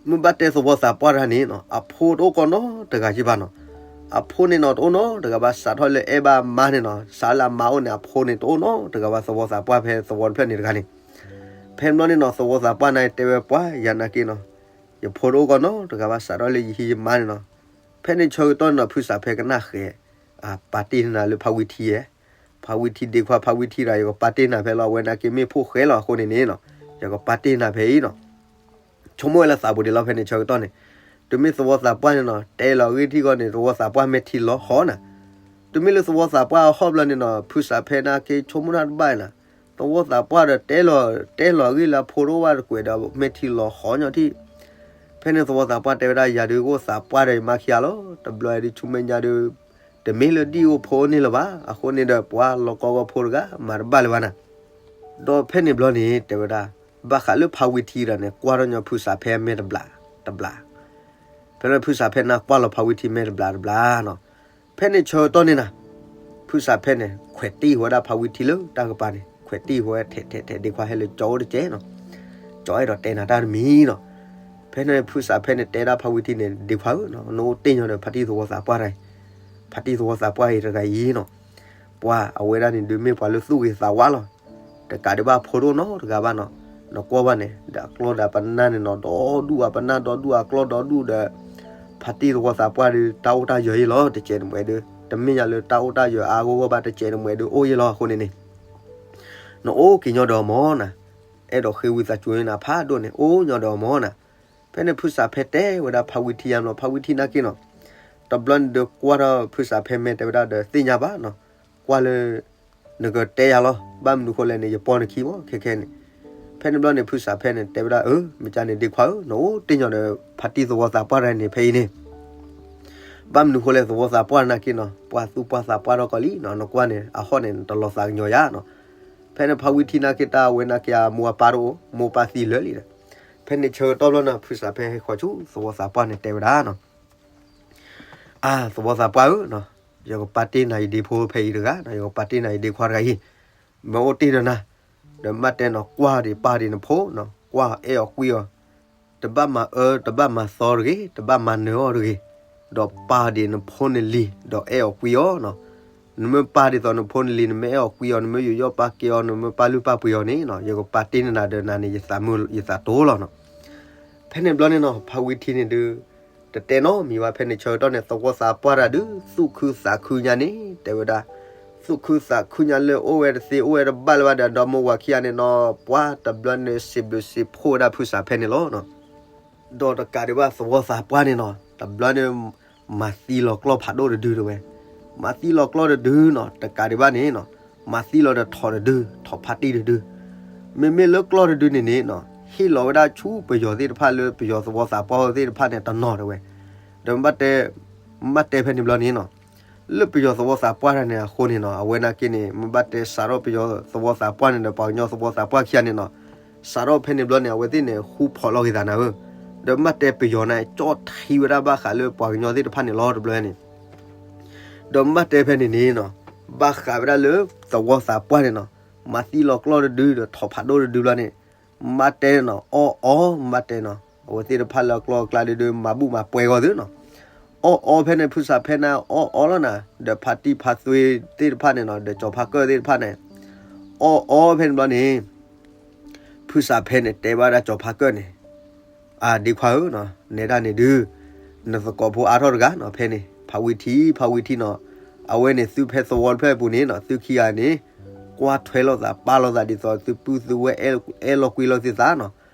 မ့ၢ်ဘၣ်တဲသဝီသးပှၢ်တဂၤန့ၣ်နီၤ အဖိတအိၣ်ကီးနီတဂၤက့ဘၣ်နီၤ. အဖိန့ၣ်နီၤ တအိၣ်နီတဂၤဘၣ် စးထီၣ်လၢအဲၣ်ဘၣ်မါန့ၣ်နီၤ စးလၢအမါအိၣ်န့ၣ် အဖိန့ၣ်တအိၣ်နီတဂၤဘၣ် သဝီသးပှၢ်ဖဲသဝီတဖျၢၣ်န့ၣ်တဂၤန့ၣ်. ဖဲန့ၣ်ဘျီန့ၣ်နီၤ သဝီသးပှၢ်န့ၣ်တဲဝဲပှၤ ယၤနာ်က့နီၤ, ယဖိတအိၣ်ကီးနီတဂၤဘၣ် စးထီၣ်လၢယဟံးယမါန့ၣ်နီၤ. ဖဲန့ၣ်ဆၢကတီၢ်န့ၣ်နီၤ ဖုစးဖဲကနၣ်ဃဲ အပာ်တ့ၢ်နၤလၢဖါဝံထံဧါ, ဖါဝံထံဒ့ခွါ ဖါဝံထံတဂၤ ယကပာ်တ့ၢ်နၤဖဲလီၤ အဝဲနာ်က့မ့ၢ်ဖိၣ်ဃဲလီၤအဃိန့ၣ်န့ၣ်နီၤ ယကပာ်တ့ၢ်နၤဖဲအံၤနီၤ. ဆိကမိၣ်ဝဲလၢသးပူၤဒံးလီၤ ဖဲန့ၣ်ဆၢကတီၢ်န့ၣ်, တုၤမ့ၢ်သဝီသးပှၢ်န့ၣ်နီၤ တဲလီၤအဂ့ၢ်ထံၣ်ဂီၢ်န့ၣ် သဝီသးပှၢ်မဲာ်ထံလီၤဟီနၤ. တုၤမ့ၢ်လၢသဝီသးပှၢ်အဟီၣ်ဘျီန့ၣ်နီၤ ဖုစးဖဲနာ်က့ဆိကမိၣ်တၢ်တဘၣ်နၤ, သဝီသးပှၢ်ဒီးတဲလီၤ တဲလီၤအဂ့ၢ်လၢအဖိတအိၣ်ဘၣ်တကွဲးဒီး မဲာ်ထံလီၤဟီညီထံၣ်. ဖဲန့ၣ်သဝီသးပှၢ်တဲဝဲဒၣ် ယၤဒုးကအိၣ်သးပှၢ်ဒီးယမါခံဂၤလီၤ တဘျီဒုးဆူမဲာ်ညါဒုး တမ့ၢ်လၢဒ်အိၣ်ဖိန့ၣ်လၢၤဘၣ် အဃိန့ၣ်ဒီးပှၤလီၤကီကီဖိတဂၤ မၤတဘၣ်လၢၤဘၣ်နၤ. ဒီးဖဲန့ၣ်ဘျီန့ၣ် တဲဝဲဒၣ် ဘၣ်ဃးလၢဖါဝံထံတဂၤန့ၣ် ကွၢ်ထီၣ်ညီဖုစးဖဲမဲာ်တဘျးတဘျး, ဖဲလၢဖုစးဖဲန့ၣ်ကွၢ်လီၤဖါဝံထံမဲာ်တဘျးတဘျးနီၤ. ဖဲန့ၣ်ဆၢကတီၢ်န့ၣ်နၤ ဖုစးဖဲန့ၣ် ခွဲးတံၢ်ဝဲဒၣ်ဖါဝံထံလၢတၢ်ကပၤန့ၣ် ခွဲးတံၢ်ဝဲထဲးထဲးထဲး ဒ့ခွါဟဲလၢကၠီအိၣ်တကဲးနီၤ, ကၠီအဲၣ်ဒိးတဲနၤတၢ်တမံၤနီၤ. ဖဲန့ၣ်ဖုစးဖဲန့ၣ်တဲဒၣ်ဖါဝံထံန့ၣ် ဒ့ခွါဧၢ, နအိၣ်တ့ၢ်ညီဒီးဖါတံၢ်သဝီသးပှၢ်တဂၤအံၤ, ဖါတံၢ်သဝီသးပှၢ်အံၤတဂၤအံၤနီၤ, ပှၤအဝဲဒၣ်န့ၣ်ဒုးမ့ၢ်ပှၤလၢသူၣ်ဂ့ၤသးဝါလီၤ. တကးဒံးဘၣ်ဖိတအိၣ်နီတဂၤဘၣ်နီၤ, နကွၢ်ဘၣ်န့ၣ် ဒီးအကျီၢ်ဒီးပနၢ်န့ၣ်နီၤ ဒီဒူၣ်အပနၢ်ဒီဒူၣ်အကျီၢ်ဒီဒူၣ်ဒီး ဖါတံၢ်သဝီသးပှၢ်ဒုး တၢ်အိၣ်တၢ်ယၢၤအံၤလီၤ တကဲးတမှဲးဒုး တမ့ၢ်ယၤလၢတၢ်အိၣ်တၢ်ယၢၤအါဂီၢ်ဂီၢ်ဘၣ် တကဲးတမှဲးဒုး အိၣ်ယံၤလီၤအဃိန့ၣ်န့ၣ် နအိၣ်က့ၤညီဒီးအီၤမၢ်နၤ, အဲၣ်ဒိးဃ့ဝံသးစူၤန့ၣ် ဖးဒိၣ်န့ၣ် အိၣ်ညီဒီးအီၤမၢ်နၤ. ဖဲန့ၣ်ဖုစးဖဲတဲဝဲဒၣ်ဖါဝံထံယါမၢ် ဖါဝံထံနာ်က့နီၤ, တဘျီန့ၣ်ဒုးကွၢ်ထီၣ်ဖုစးဖဲမဲာ်တဲဝဲဒၣ်ဒီးသ့ၣ်ညါဘၣ်နီၤ, ကွၢ်လၢ နကတဲယၤလီၤ ဘၣ်မနုၤဃိလဲၣ်န့ၣ် ယပီၢ်နခံမၢ် ခဲခဲန့ၣ်. ဖဲန့ၣ်ဘျီန့ၣ် ဖုစးဖဲန့ၣ် တဲဝဲဒၣ် အၢ မ့ၢ်ကန့ၣ်ဒ့ခွါဧၢ, နအိၣ်တ့ၢ်ညီဒီးဖါတံၢ်သဝီသးပှၢ်တဂၤန့ၣ် ဖဲအံၤန့ၣ် ဘၣ်မနုၤဃိလဲၣ် သဝီသးပှၢ်နာ်က့နီၤ ပှၤသူၣ်ပှၢ်သးပှၢ်ထီၣ်ကီးလံနီၤ, နကွၢ်န့ၣ် အဟီၣ်န့ၣ် နတလီၤသးကညီၤယၤနီၤ. ဖဲန့ၣ်ဖါဝံထံနာ်က့တၢ်ဝဲနာ်က့အမိၢ်အပၢ်တအိၣ် မိၢ်ပၢ်သံလၢာ်လံဒီး, ဖဲန့ၣ်ဆၢကတီၢ်ဘျီနီၤ ဖုစးဖဲဟဲဃီၤဆူသဝီသးပှၢ်န့ၣ်တဲဝဲဒၣ်နီၤ အါ သဝီသးပှၢ်ဧၢ, ယကပာ်တ့ၢ်နၤယဒ့ဖိဖဲအံၤတဂၤ, ယကပာ်တ့ၢ်နၤယဒ့ခွါတဂၤအံၤ, မ့ၢ်အိၣ်တ့ၢ်ဒီးနၤ, ဒီးမ့ၢ်တဲနီၤ ကွၢ်ဒံးပာ်ဒံးနဖိနီၤ, ကွၢ်အဲၣ်အီၤကွံအီၤ, တဘၣ်မၤအၢ တဘၣ်မၤသီတဂ့ၤ, တဘၣ်မၤနၢၤအီၤတဂ့ၤ, ဒီးပာ်ဒံးနဖိနလံၤ ဒီးအဲၣ်အီၤကွံအီၤနီၤ. နမ့ၢ်ပာ်ဒ်သိးနဖိနလံၤ နမ့ၢ်အဲၣ်အီၤကွံအီၤ နမ့ၢ်ယူးယီၣ်ပာ်ကဲအီၤ နမ့ၢ်ပာ်လုၢ်ပာ်ပှ့ၤအီၤန့ၣ်နီၤ ယကပာ်တ့ၢ်နၤဒီးနၤန့ၣ် ယသးမုာ်ယသးတိၤလီၤနီၤ. ဖဲန့ၣ်ဘျီန့ၣ်နီၤ ဖါဝံထံန့ၣ်ဒုး တတဲနီတမံၤဘၣ် ဖဲန့ၣ်ဆၢကတီၢ်န့ၣ် သဝီသးပှၢ်တဂၤဒုး သူၣ်ခုသးခုညါန့ၣ် တဲဝဲဒၣ်, သူၣ်ခုသးခုညါလၢအိၣ်ဝဲတသ့ အိၣ်ဝဲတဘၣ်လၢၤဘၣ်ဒီး ဒီမိၢ်ဝၤခံဂၤန့ၣ်နီၤ ပှၤတဘျီန့ၣ် စံးဘျုးစံးဖှိၣ်ဝဲဒၣ်ဖုစးဖဲန့ၣ်လီၤ. ဒီးတကးဒံးဘၣ်သဝီသးပှၢ်န့ၣ်နီၤ တဘျီန့ၣ် မၤသံလီၤကျီၢ်ဖးဒိၣ်တဒုတဲဝဲ, မၤသံလီၤကျီၢ်တဒုနီၤ တကးဒံးဘၣ်န့ၣ်နီၤ မၤသံလီၤဒီးထိးတဒု, ထိးဖါတံၢ်တဒု. မ့မ့ၢ်လၢကျီၢ်တဒုန့ၣ်န့ၣ်နီၤ ဟ့ၣ်လီၤဝဲဒၣ်ဆူပယီၤသ့ၣ်တဖၣ်လၢပယီၤသဝီသးပှၢ်သ့ၣ်တဖၣ်န့ၣ်တနီၤတဲဝဲ. ဒီးမ့ၢ်ဘၣ်တဲ, မ့ၢ်ဘၣ်တဲဖဲန့ၣ်ဘျီန့ၣ်နီၤ လၢပယီၤသဝီသးပှၢ်တၢ်န့ၣ်အဃိန့ၣ်နီၤ အဝဲနာ်က့န့ၣ် မ့ၢ်ဘၣ်တဲစးထီၣ်ပယီၤသဝီသးပှၢ်န့ၣ်ဒီးပှၤကညီသဝီသးပှၢ်ခံဂၤန့ၣ်နီၤ စးထီၣ်ဖဲန့ၣ်ဘျီန့ၣ် အဝဲသ့ၣ်န့ၣ် ဃူဖိးလီၤက့ၤသးနၤဧၢ. ဒီးမ့ၢ်ဘၣ်တဲပယီၤန့ၣ် ကၠီၣ်ထံဝဲဒၣ်ဘၣ်ဃးလၢပှၤကညီသ့ၣ်တဖၣ်န့ၣ်လီၤတဘျီန့ၣ် ဒီးမ့ၢ်ဘၣ်တဲဖဲန့ၣ်န့ၣ်နီၤ ဘၣ်ဃးဝဲဒၣ်လၢသဝီသးပှၢ်န့ၣ်နီၤ မၤသံလီၤကျီၢ်တဒုဒီးထိးဖးဒိၣ်တဒုဘျီန့ၣ် မ့ၢ်ဘၣ်တဲနီၤ အီၣ်အီ မ့ၢ်ဘၣ်တဲနီၤ အဝဲသ့ၣ်တဖၣ်လၢအကျီၢ်အကျါဒုဒု မၤဘူၣ်မၤပှဲၤဂီၢ်သုနီၤ အီၣ်အီဖဲန့ၣ် ဖုစးဖဲန့ၣ် အီၣ်အီလီၤနၤ ဒီးဖါတံၢ်ဖါသွ့သ့ၣ်တဖၣ်န့ၣ်နီၤ ဒီးကၠီၤဖါကၢၢ်သ့ၣ်တဖၣ်န့ၣ် အီၣ်အီဖဲန့ၣ်ဘျီန့ၣ် ဖုစးဖဲန့ၣ် တဲဘၣ်ဒၣ်ကၠီၤဖါကၢၢ်န့ၣ် အဒ့ခွါဧၢနီၤ နဲဒၣ်န့ၣ်ဒု နသကိးဖိအါထီၣ်တဂၤနီၤ ဖဲန့ၣ် ဖးဝံထံ ဖးဝံထံနီၤ အဝဲန့ၣ်သုဖဲသဝီတဖျၢၣ်အပူၤန့ၣ်နီၤ သုခံဂၤန့ၣ် ကွၢ်ထွဲလိာ်သးပာ်လိာ်သးဒ်သိးသုပုၢ်သုဝဲၢ်အဲၣ်လီၤကွံလီၤသုသးနီၤ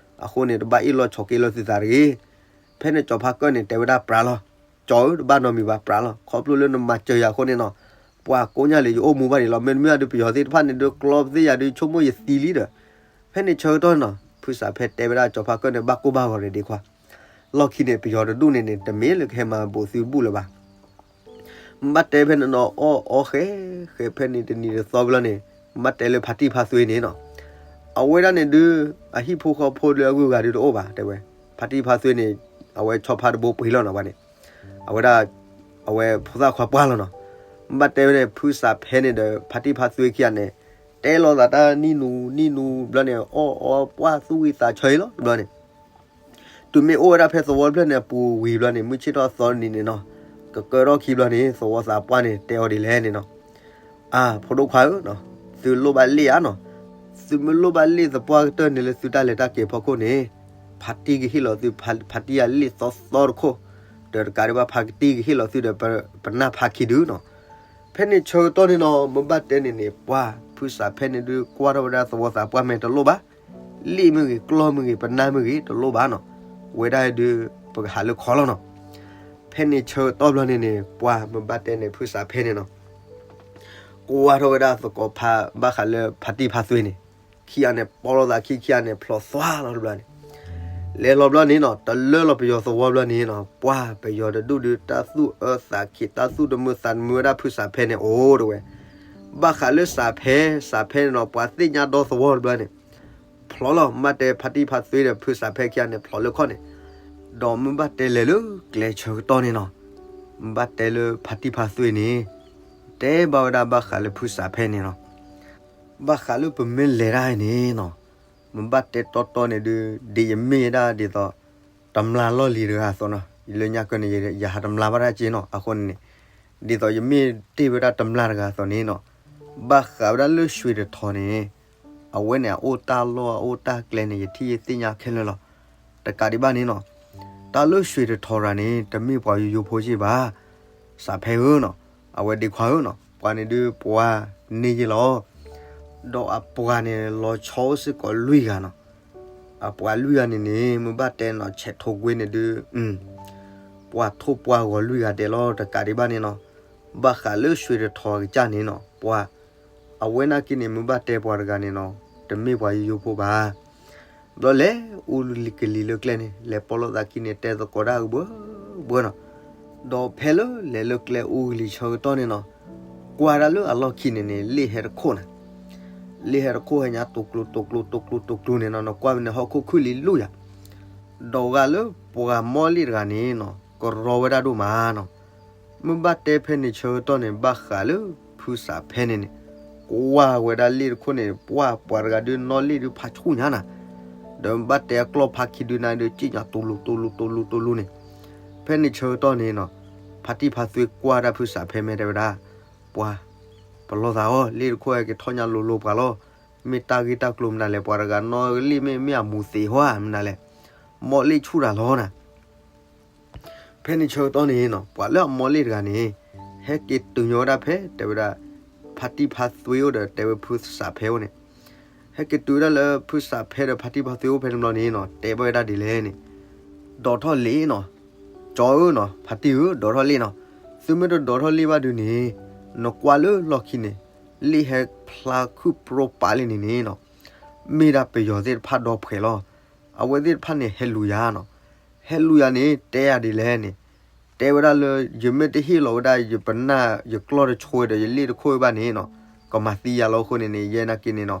အဃိန့ၣ် တဘၣ်အ့ၣ်လိာ်ဆိးက့လိာ်သုသးတဂ့ၤ. ဖဲန့ၣ်ကၠီၤဖါကၢၢ်န့ၣ် တဲဝဲဒၣ်ပြးလီၤ ကၠီၤဧၢ တဘၣ်နီတမံၤဘၣ်ပြးလီၤ ခီဖျိလၢနမၤစၢၤယၤအဃိန့ၣ်နီၤ ပှၤကိးညါလၢယအိၣ်မူဘၣ်ဒံးလီၤ မ့တမ့ၢ်အဒုးပယီၤသ့ၣ်တဖၣ်န့ၣ်ဒုးကျီသ့ၣ်ယၤဒုးဆိကမိၣ်ယသံလံဒီး ဖဲန့ၣ်ဆၢကတီၢ်နီၤ ဖုစးဖဲတဲဝဲဒၣ်ကၠီၤဖါကၢၢ်န့ၣ် ဘၣ်ကိၢ်ဘၣ်ဂီၤဒီးဒ့ခွါ လီၢ်ခံန့ၣ် ပယီၤတဒူၣ်န့ၣ်န့ၣ် တမ့ၢ်လၢကဟဲမၤဘူးသုဘူၣ်လၢၤဘၣ် ဘၣ်တဲဖဲန့ၣ်နီၤ အီၣ်အီဃဲ ဃဲဖဲန့ၣ်တနံၤတသီဘျီန့ၣ် ဘၣ်တဲလၢဖါတံၢ်ဖါသွ့န့ၣ်နီၤ အဝဲဒၣ်န့ၣ်ဒုး အဟံၣ်ဖိဃီဖိဒုးအဂုၤအဂၤဒုးတအိၣ်ဘၣ် တဲဝဲ ဖါတံၢ်ဖါသွ့န့ၣ် အဝဲဆီဖါတဘိပှ့ၤလီၤနီၤ ဘၣ်န့ၣ် အဝဲဒၣ် အဝဲဖိသၣ်ခွါပှၢ်လီၤနီၤ ဘၣ်တဲဝဲန့ၣ် ဖုစးဖဲန့ၣ်ဒီး ဖါတံၢ်ဖါသွ့ခံဂၤန့ၣ် တဲလိာ်သးတၢ်နံၣ်နူနံၣ်နူဘျီန့ၣ် အီၣ်အီပှၢ်သူၣ်ဝံသးဆၢအံၤလီၤ ဘျီန့ၣ် တုၤမ့ၢ်အိၣ်ဝဲဒၣ်ဖဲသဝီတဖျၢၣ်န့ၣ် အပူၤဝံၤဘျီန့ၣ် မုၢ်ဆ့ၣ်ထီၣ်အသီတနံၤန့ၣ်နီၤ ကကၢထီၣ်ခံဘျီန့ၣ် သဝီသးပှၢ်န့ၣ် တဲအီၤဒ်လဲၣ်န့ၣ်နီၤ အၢ ဖိဒိၣ်ခွါဧၢနီၤ သုလိၣ်ဘၣ်လ့ၣ်ဧါနီၤ သုမ့ၢ်လိၣ်ဘၣ်လ့ၣ်သပှၢ်ကတၢၢ်န့ၣ်လၢသုတၢ်လဲၤတၢ်က့ၤဖီခိၣ်န့ၣ် ဖါတံၢ်ကဟ့ၣ်လီၤသု ဖါတံၢ်အလ့ၣ်သီသီတခိၣ် ဒီးတကးဒံးဘၣ် ဖါတံၢ်ကဟ့ၣ်လီၤသုဒီး ပနၢ်ဖါခံဒုနီၤ ဖဲန့ၣ်ဆၢကတီၢ်န့ၣ်နီၤ မ့ၢ်ဘၣ်တဲန့ၣ်န့ၣ် ပှၤဖုစးဖဲန့ၣ်ဒုးကွၢ်ထီၣ်ဝဲဒၣ်သဝီသးပှၢ်မဲာ်တလိၣ်ဘၣ် လ့ၣ်မ့ၢ်ဂ့ၤ ကျီၢ်မ့ၢ်ဂ့ၤ ပနၢ်မ့ၢ်ဂ့ၤ တလိၣ်ဘၣ်နီၤ ဝဲဒၣ်ဒုး ပကဟးလၢခီလီၤနီၤ ဖဲန့ၣ်ဆၢကတီၢ်ဘျီန့ၣ်န့ၣ် ပှၤမ့ၢ်ဘၣ်တဲန့ၣ် ဖုစးဖဲန့ၣ်နီၤ ကွၢ်ထီၣ်ဝဲဒၣ်သကိးဖါ ဘၣ်ဃးလၢဖါတံၢ်ဖါသွ့န့ၣ် ခံဂၤန့ၣ် ပိာ်လိာ်သးခံ ခံဂၤန့ၣ် ဖျိးသွါလီၤတဘျီန့ၣ် လဲၤလီၤဘျီန့ၣ်နီၤ တလၢလီၤပယီၤသဝီဘျီန့ၣ်နီၤ ပှၤပယီၤတဒူၣ်ဒုး တၢ်သူၣ်အၢသးခံး တၢ်သူၣ်တမုာ်သးတမုာ်ဝဲဒၣ်ဖုစးဖဲန့ၣ်အိၣ်တဝဲ ဘၣ်ဃးလၢစးဖဲ စးဖဲန့ၣ်နီၤ ပှၤသ့ၣ်ညါဒီသဝီတဘျီန့ၣ် ဖျိးလီၤ မ့ၢ်ဘၣ်တဲဖါတံၢ်ဖါသွ့ဒီးဖုစးဖဲခံဂၤန့ၣ် ဖျိးလၢခီၣ်န့ၣ် ဒီးမ့ၢ်ဘၣ်တဲလဲၤလၢကျဲဆၢကတီၢ်န့ၣ်နီၤ မ့ၢ်ဘၣ်တဲလၢဖါတံၢ်ဖါသွ့န့ၣ် တဲဘၣ်ဝဲဒၣ်ဘၣ်ဃးလၢဖုစးဖဲန့ၣ်နီၤ ဘၣ်ဃးလၢပမ့ၢ်လဲၤတၢ်န့ၣ်နီၤ မ့ၢ်ဘၣ်တဲတီတီန့ၣ်ဒုး ဒ်ယမ့ၢ်ဒၣ်ဒ်သိး တမျၢ်လီၢ်လံၤတဂၤအသိးနီၤ လၢညါကၢန့ၣ် ယဟးတမျၢ်ဘၣ်တၢ်က့နီၤ အဃိန့ၣ်န့ၣ် ဒ်သိးယမ့ၢ်တ့ၢ်ဝဲဒၣ်တမျၢ်တဂၤအသိးန့ၣ်နီၤ ဘၣ်ဃးဝဲဒၣ်လၢရွှေတထော်န့ၣ် အဝဲန့ၣ် အအိၣ်တၢ်လီၢ်အအိၣ်တၢ်ကျဲန့ၣ် ယထံၣ်ယသ့ၣ်ညါခဲလၢာ်လီၤ. တကးဒံးဘၣ်န့ၣ်နီၤ တၢ်လၢရွှေတထော်တဂၤန့ၣ် တမ့ၢ်ပှၤယိယိဖိက့ဘၣ် စးဖဲဧၢနီၤ အဝဲဒ့ခွါဧၢနီၤ ပှၤန့ၣ်ဒုးပှၤန့ၢ်ယ့လီၤ ဒီးအပှၤန့ၣ် လီၤဆီအိၣ်စ့ၢ်ကီးလွံၢ်ဂၤနီၤ အပှၤလွံၢ်ဂၤန့ၣ်န့ၣ် မ့ၢ်ဘၣ်တဲနီၤ ဆဲးထိးကွ့န့ၣ်ဒုး ပှၤထိၣ်ပှၢ်ဂီၤလွံၢ်ဂၤဒဲးလီၤ တကးဒံးဘၣ်န့ၣ်နီၤ ဘၣ်ဃးလၢရွှေတထော်အကစၢ်န့ၣ်နီၤ ပှၤ အဝဲနာ်က့န့ၣ် မ့ၢ်ဘၣ်တဲပှၤတဂၤန့ၣ်နီၤ တမ့ၢ်ပှၤယိယိဖိဘၣ် ဘျီလဲၤအူကလံၤလၢကျဲန့ၣ် လဲၤပိာ်လိာ်သးခံန့ၣ် တဲသကိးတၢ်ကဘၢဘၢနီၤ ဒီးဖဲလၢလဲၤလၢကျဲအူကလံၤဆၢကတီၢ်န့ၣ်နီၤ ကွၢ်ဒၣ်လၢအလီၢ်ခံန့ၣ်န့ၣ် လ့ၣ်ဟဲတခိၣ်နီၤ လ့ၣ်ဟဲတခိၣ်ဟဲညါ တိၤကျိၤ တိၤကျိၤ တိၤကျိၤ တိၤကျိၤန့ၣ်နီၤ နကွၢ်ဝဲန့ၣ် ဟီၣ်ခိၣ်ခုၣ်လံလူၢ်ယၤ ဒီးဂၤလၢပှၤမီၣ်လ့ၣ်တဂၤန့ၣ်နီၤ ကရီဝဲဒၣ်ဒိၣ်မးနီၤ မ့ၢ်ဘၣ်တဲဖဲန့ၣ်ဆၢကတီၢ်န့ၣ် ဘၣ်ဃးလၢဖုစးဖဲန့ၣ်န့ၣ် ကွၢ်ဝဲဒၣ်လ့ၣ်တခိၣ်န့ၣ် ပှၤပှၤတဂၤဒုးနီၣ်လ့ၣ်ဒုးဖးဆူၣ်ညါနၤ ဒီးမ့ၢ်ဘၣ်တဲအကျီၢ်ဖးခံဒုးနၤဒုး စ့ၣ်ညါတိၤလူၤ တိၤလူၤ တိၤလူၤ တိၤလူၤန့ၣ် ဖဲန့ၣ်ဆၢကတီၢ်န့ၣ်နီၤ ဖါတံၢ်ဖါသွ့ကွၢ်ဒၣ်ဖုစးဖဲမဲာ်တဲဝဲဒၣ် ပှၤ ပလီၢ်သးအီၤ လ့ၣ်တခိၣ်ဟဲက့ၤထီၣ်ညါလိၤလိၤပှၤလီၤ မ့ၢ်တၢ်ဂ့ၢ်တၢ်ကျိၤမနုၤလဲၣ် ပှၤတဂၤနီၣ်လ့ၣ်မ့ၢ်မ့ၢ်အမူသ့ဟီဧါမနုၤလဲၣ် မီၣ်လ့ၣ်ဆူၣ်တၢ်လီၤနၤ ဖဲန့ၣ်ဆၢကတီၢ်န့ၣ်နီၤ ပှၤလၢအမီၣ်လ့ၣ်တဂၤန့ၣ် ဟဲက့ၤတုၤညီဝဲဒၣ်ဖဲ တဲဝဲဒၣ် ဖါတံၢ်ဖါသွ့အိၣ်ဒီးတဲဝဲဖုစးဖဲအိၣ်န့ၣ် ဟဲက့ၤတုၤဝဲဒၣ်လၢဖုစးဖဲဒီးဖါတံၢ်ဖါသွ့အိၣ်ဖဲန့ၣ်ဘျီန့ၣ်နီၤ တဲဘၣ်ဝဲဒၣ်ဒ်လဲၣ်န့ၣ် ဒိးထီၣ်လ့ၣ်နီၤ ကၠီဧၢနီၤ ဖါတံၢ်ဧၢ ဒိးထီၣ်လ့ၣ်နီၤ သုမ့ၢ်တဒိးထီၣ်လ့ၣ်ဘၣ်ဒုးန့ၣ် နကွၢ်လၢလီၢ်ခံန့ၣ် လ့ၣ်ဟဲဖျါခုၣ်ပရိပာ်လံန့ၣ်န့ၣ်နီၤ, မ့ၢ်ဒၣ်ပယီၤသ့ၣ်တဖၣ်ဒီဖှဲးလီၤ. အဝဲသ့ၣ်တဖၣ်န့ၣ်ဟဲလူၤယၤနီၤ, ဟဲလူၤယၤန့ၣ် တဲယၤဒ်လဲၣ်န့ၣ်, တဲဝဲဒၣ်လၢ ယမ့ၢ်တဟ့ၣ်လီၤဝဲဒၣ် ယပနၢ်ယကျီၢ်တဆိဒီး ယလ့ၣ်တခိၣ်ဘၣ်န့ၣ်နီၤ, ကမၤသံယၤလီၤအဃိန့ၣ်န့ၣ် ယဲနာ်က့န့ၣ်နီၤ,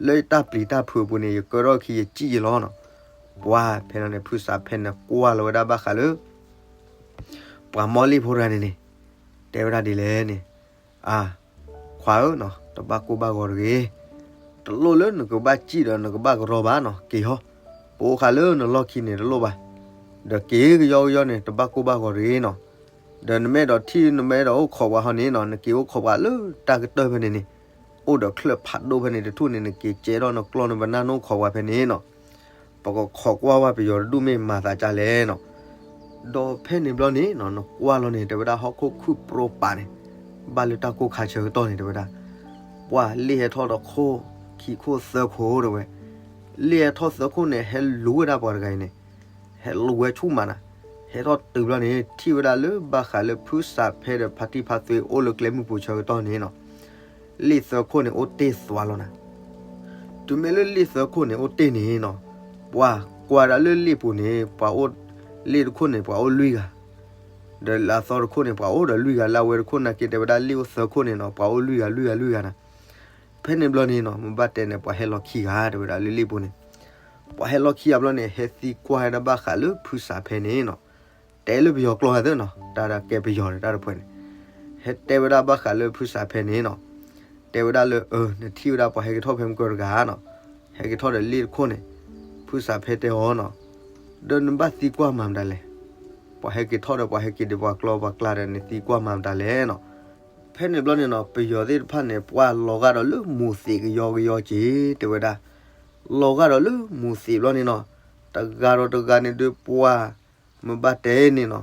လၢယတၢ်ပျံၤတၢ်ဖုးအပူၤန့ၣ် ယကၢထီၣ်ခံယစံၣ်ယလီၤနီၤ. ပှၤဖဲန့ၣ်န့ၣ် ဖုစးဖဲန့ၣ်ကွၢ်လီၤဝဲဒၣ်ဘၣ်ဃးလၢ ပှၤမီလ့ၣ်ဖိတဂၤန့ၣ်န့ၣ်, တဲဝဲဒၣ်ဒ်လဲၣ်န့ၣ်, အါ, ခွါဧၢနီၤ, တဘၣ်ကိၢ်ဘၣ်ဂီၤတဂ့ၤ, တလိၣ်လၢနကဘၣ်စံၣ်ဒီးနကဘၣ်ကရီဘၣ်နီၤ, က့ၤဟီ, ပအိၣ်ဃာ်လၢနလီၢ်ခံန့ၣ်တလိၣ်ဘၣ်, ဒီးက့ၤကယီကယီန့ၣ် တဘၣ်ကိၢ်ဘၣ်ဂီၤတဂ့ၤနီၤ. ဒီးနမ့ၢ်အဲၣ်ဒိးထံၣ် နမ့ၢ်အဲၣ်ဒိးအိၣ်ခိးပှၤဟီန့ၣ်နီၤ, နက့ၤအိၣ်ခိးပှၤလၢတၢ်ကတၢၢ်ဖဲန့ၣ်န့ၣ်, အိၣ်ဒီးချၢၣ်ဖးဒိၣ်ဖဲန့ၣ်တထူၣ်န့ၣ် နက့ၤကဲထီၣ်နကျီၢ်နပနၢ်နအိၣ်ခိးပှၤဖဲန့ၣ်နီၤ. ပကခိးကွၢ်ဝဲပယီၤတဒူၣ်မ့ၢ်မၤသးဒ်လဲၣ်နီၤ. ဒီးဖဲန့ၣ်ဘျီန့ၣ်နီၤ နကွၢ်လီၤန့ၣ် တဲဝဲဒၣ်ဟီၣ်ခိၣ်ခုၣ်ပရိပာ်န့ၣ်, ဘၣ်လၢတၢ်ကိၢ်ခါဆၢကတီၢ်န့ၣ် တဲဝဲဒၣ်, ပှၤလ့ၣ်ဟဲထီၣ်တခိၣ်, ခံခိၣ်သၢခိၣ်တဲဝဲ, လ့ၣ်ဟဲထီၣ်သၢခိၣ်န့ၣ် ဟဲလူၤဝဲဒၣ်ပှၤတဂၤအံၤန့ၣ်, ဟဲလူၤဝဲဆူၣ်မးနၤ, ဟဲထီၣ်တုၤဘျီန့ၣ် ထံၣ်ဝဲဒၣ်လၢဘၣ်ဃးလၢဖုစးဖဲဒီးဖါတံၢ်ဖါသွ့အိၣ်လၢကျဲမုၢ်ပူၤဆၢကတီၢ်န့ၣ်နီၤ လ့ၣ်သၢခိၣ်န့ၣ်အိၣ်တ့ၢ်သွါလီၤနၤ. တုၤမ့ၢ်လၢလ့ၣ်သၢခိၣ်န့ၣ်အိၣ်တ့ၢ်န့ၣ်နီၤ, ပှၤကွၢ်ဒၣ်လၢလ့ၣ်ပူၤန့ၣ် ပှၤအိၣ်, လ့ၣ်တခိၣ်န့ၣ် ပှၤအိၣ်လွံၢ်ဂၤ, ဒီးလၢအသီတခိၣ်န့ၣ် ပှၤအိၣ်ဒီးလွံၢ်ဂၤ, လၢအဝဲတခိၣ်နာ်က့တဲဝဲဒၣ်လ့ၣ်အိၣ်သၢခိၣ်န့ၣ်နီၤ ပှၤအိၣ်လွံၢ်ဂၤလွံၢ်ဂၤလွံၢ်ဂၤနၤ. ဖဲန့ၣ်ဘျီန့ၣ်နီၤ မ့ၢ်ဘၣ်တဲန့ၣ် ပှၤဟဲလီၤခံဂၤတဲဝဲဒၣ်လၢလ့ၣ်ပူၤန့ၣ်, ပှၤဟဲလီၤခံဂၤဘျီန့ၣ် ဟဲသံကွၢ်ဝဲဒၣ်ဘၣ်ဃးလၢဖုစးဖဲန့ၣ်နီၤ, တဲလၢပယီၤကျိာ်သ့နီၤ, တၢ်ဒၣ်ကဲပယီၤဒီးတၢ်တဖှဲးန့ၣ်, ဟဲတဲဝဲဒၣ်ဘၣ်ဃးလၢဖုစးဖဲန့ၣ်နီၤ, တဲဝဲဒၣ်လၢ အၢ နထံၣ်ဝဲဒၣ်ပှၤဟဲက့ၤထီၣ်ဖဲမုၢ်ကၢတဂၤနီၤ, ဟဲက့ၤထီၣ်ဒီးလ့ၣ်တခိၣ်န့ၣ်, ဖုစးဖဲတဲအီၤနီၤ, ဒီးနဘၣ်သံကွၢ်မၤမတၤလဲၣ်, ပှၤဟဲက့ၤထီၣ်ဒီးပှၤဟဲက့ၤဒီးပှၤကျီပှၤကျါဒီးနသံကွၢ်မၤမတၤလဲၣ်နီၤ. ဖဲန့ၣ်ဘျီန့ၣ်နီၤ ပယီၤသ့ၣ်တဖၣ်န့ၣ် ပှၤလီၤဂာ်ဒီးလၢမူၤသ့းကယီကယီက့ၤ တဲဝဲဒၣ်, လီၤဂာ်ဒီးလၢမူၤသ့းဘျီန့ၣ်နီၤ, တဂၤဒီးတဂၤန့ၣ်ဒုးပှၤ, မ့ၢ်ဘၣ်တဲန့ၣ်နီၤ,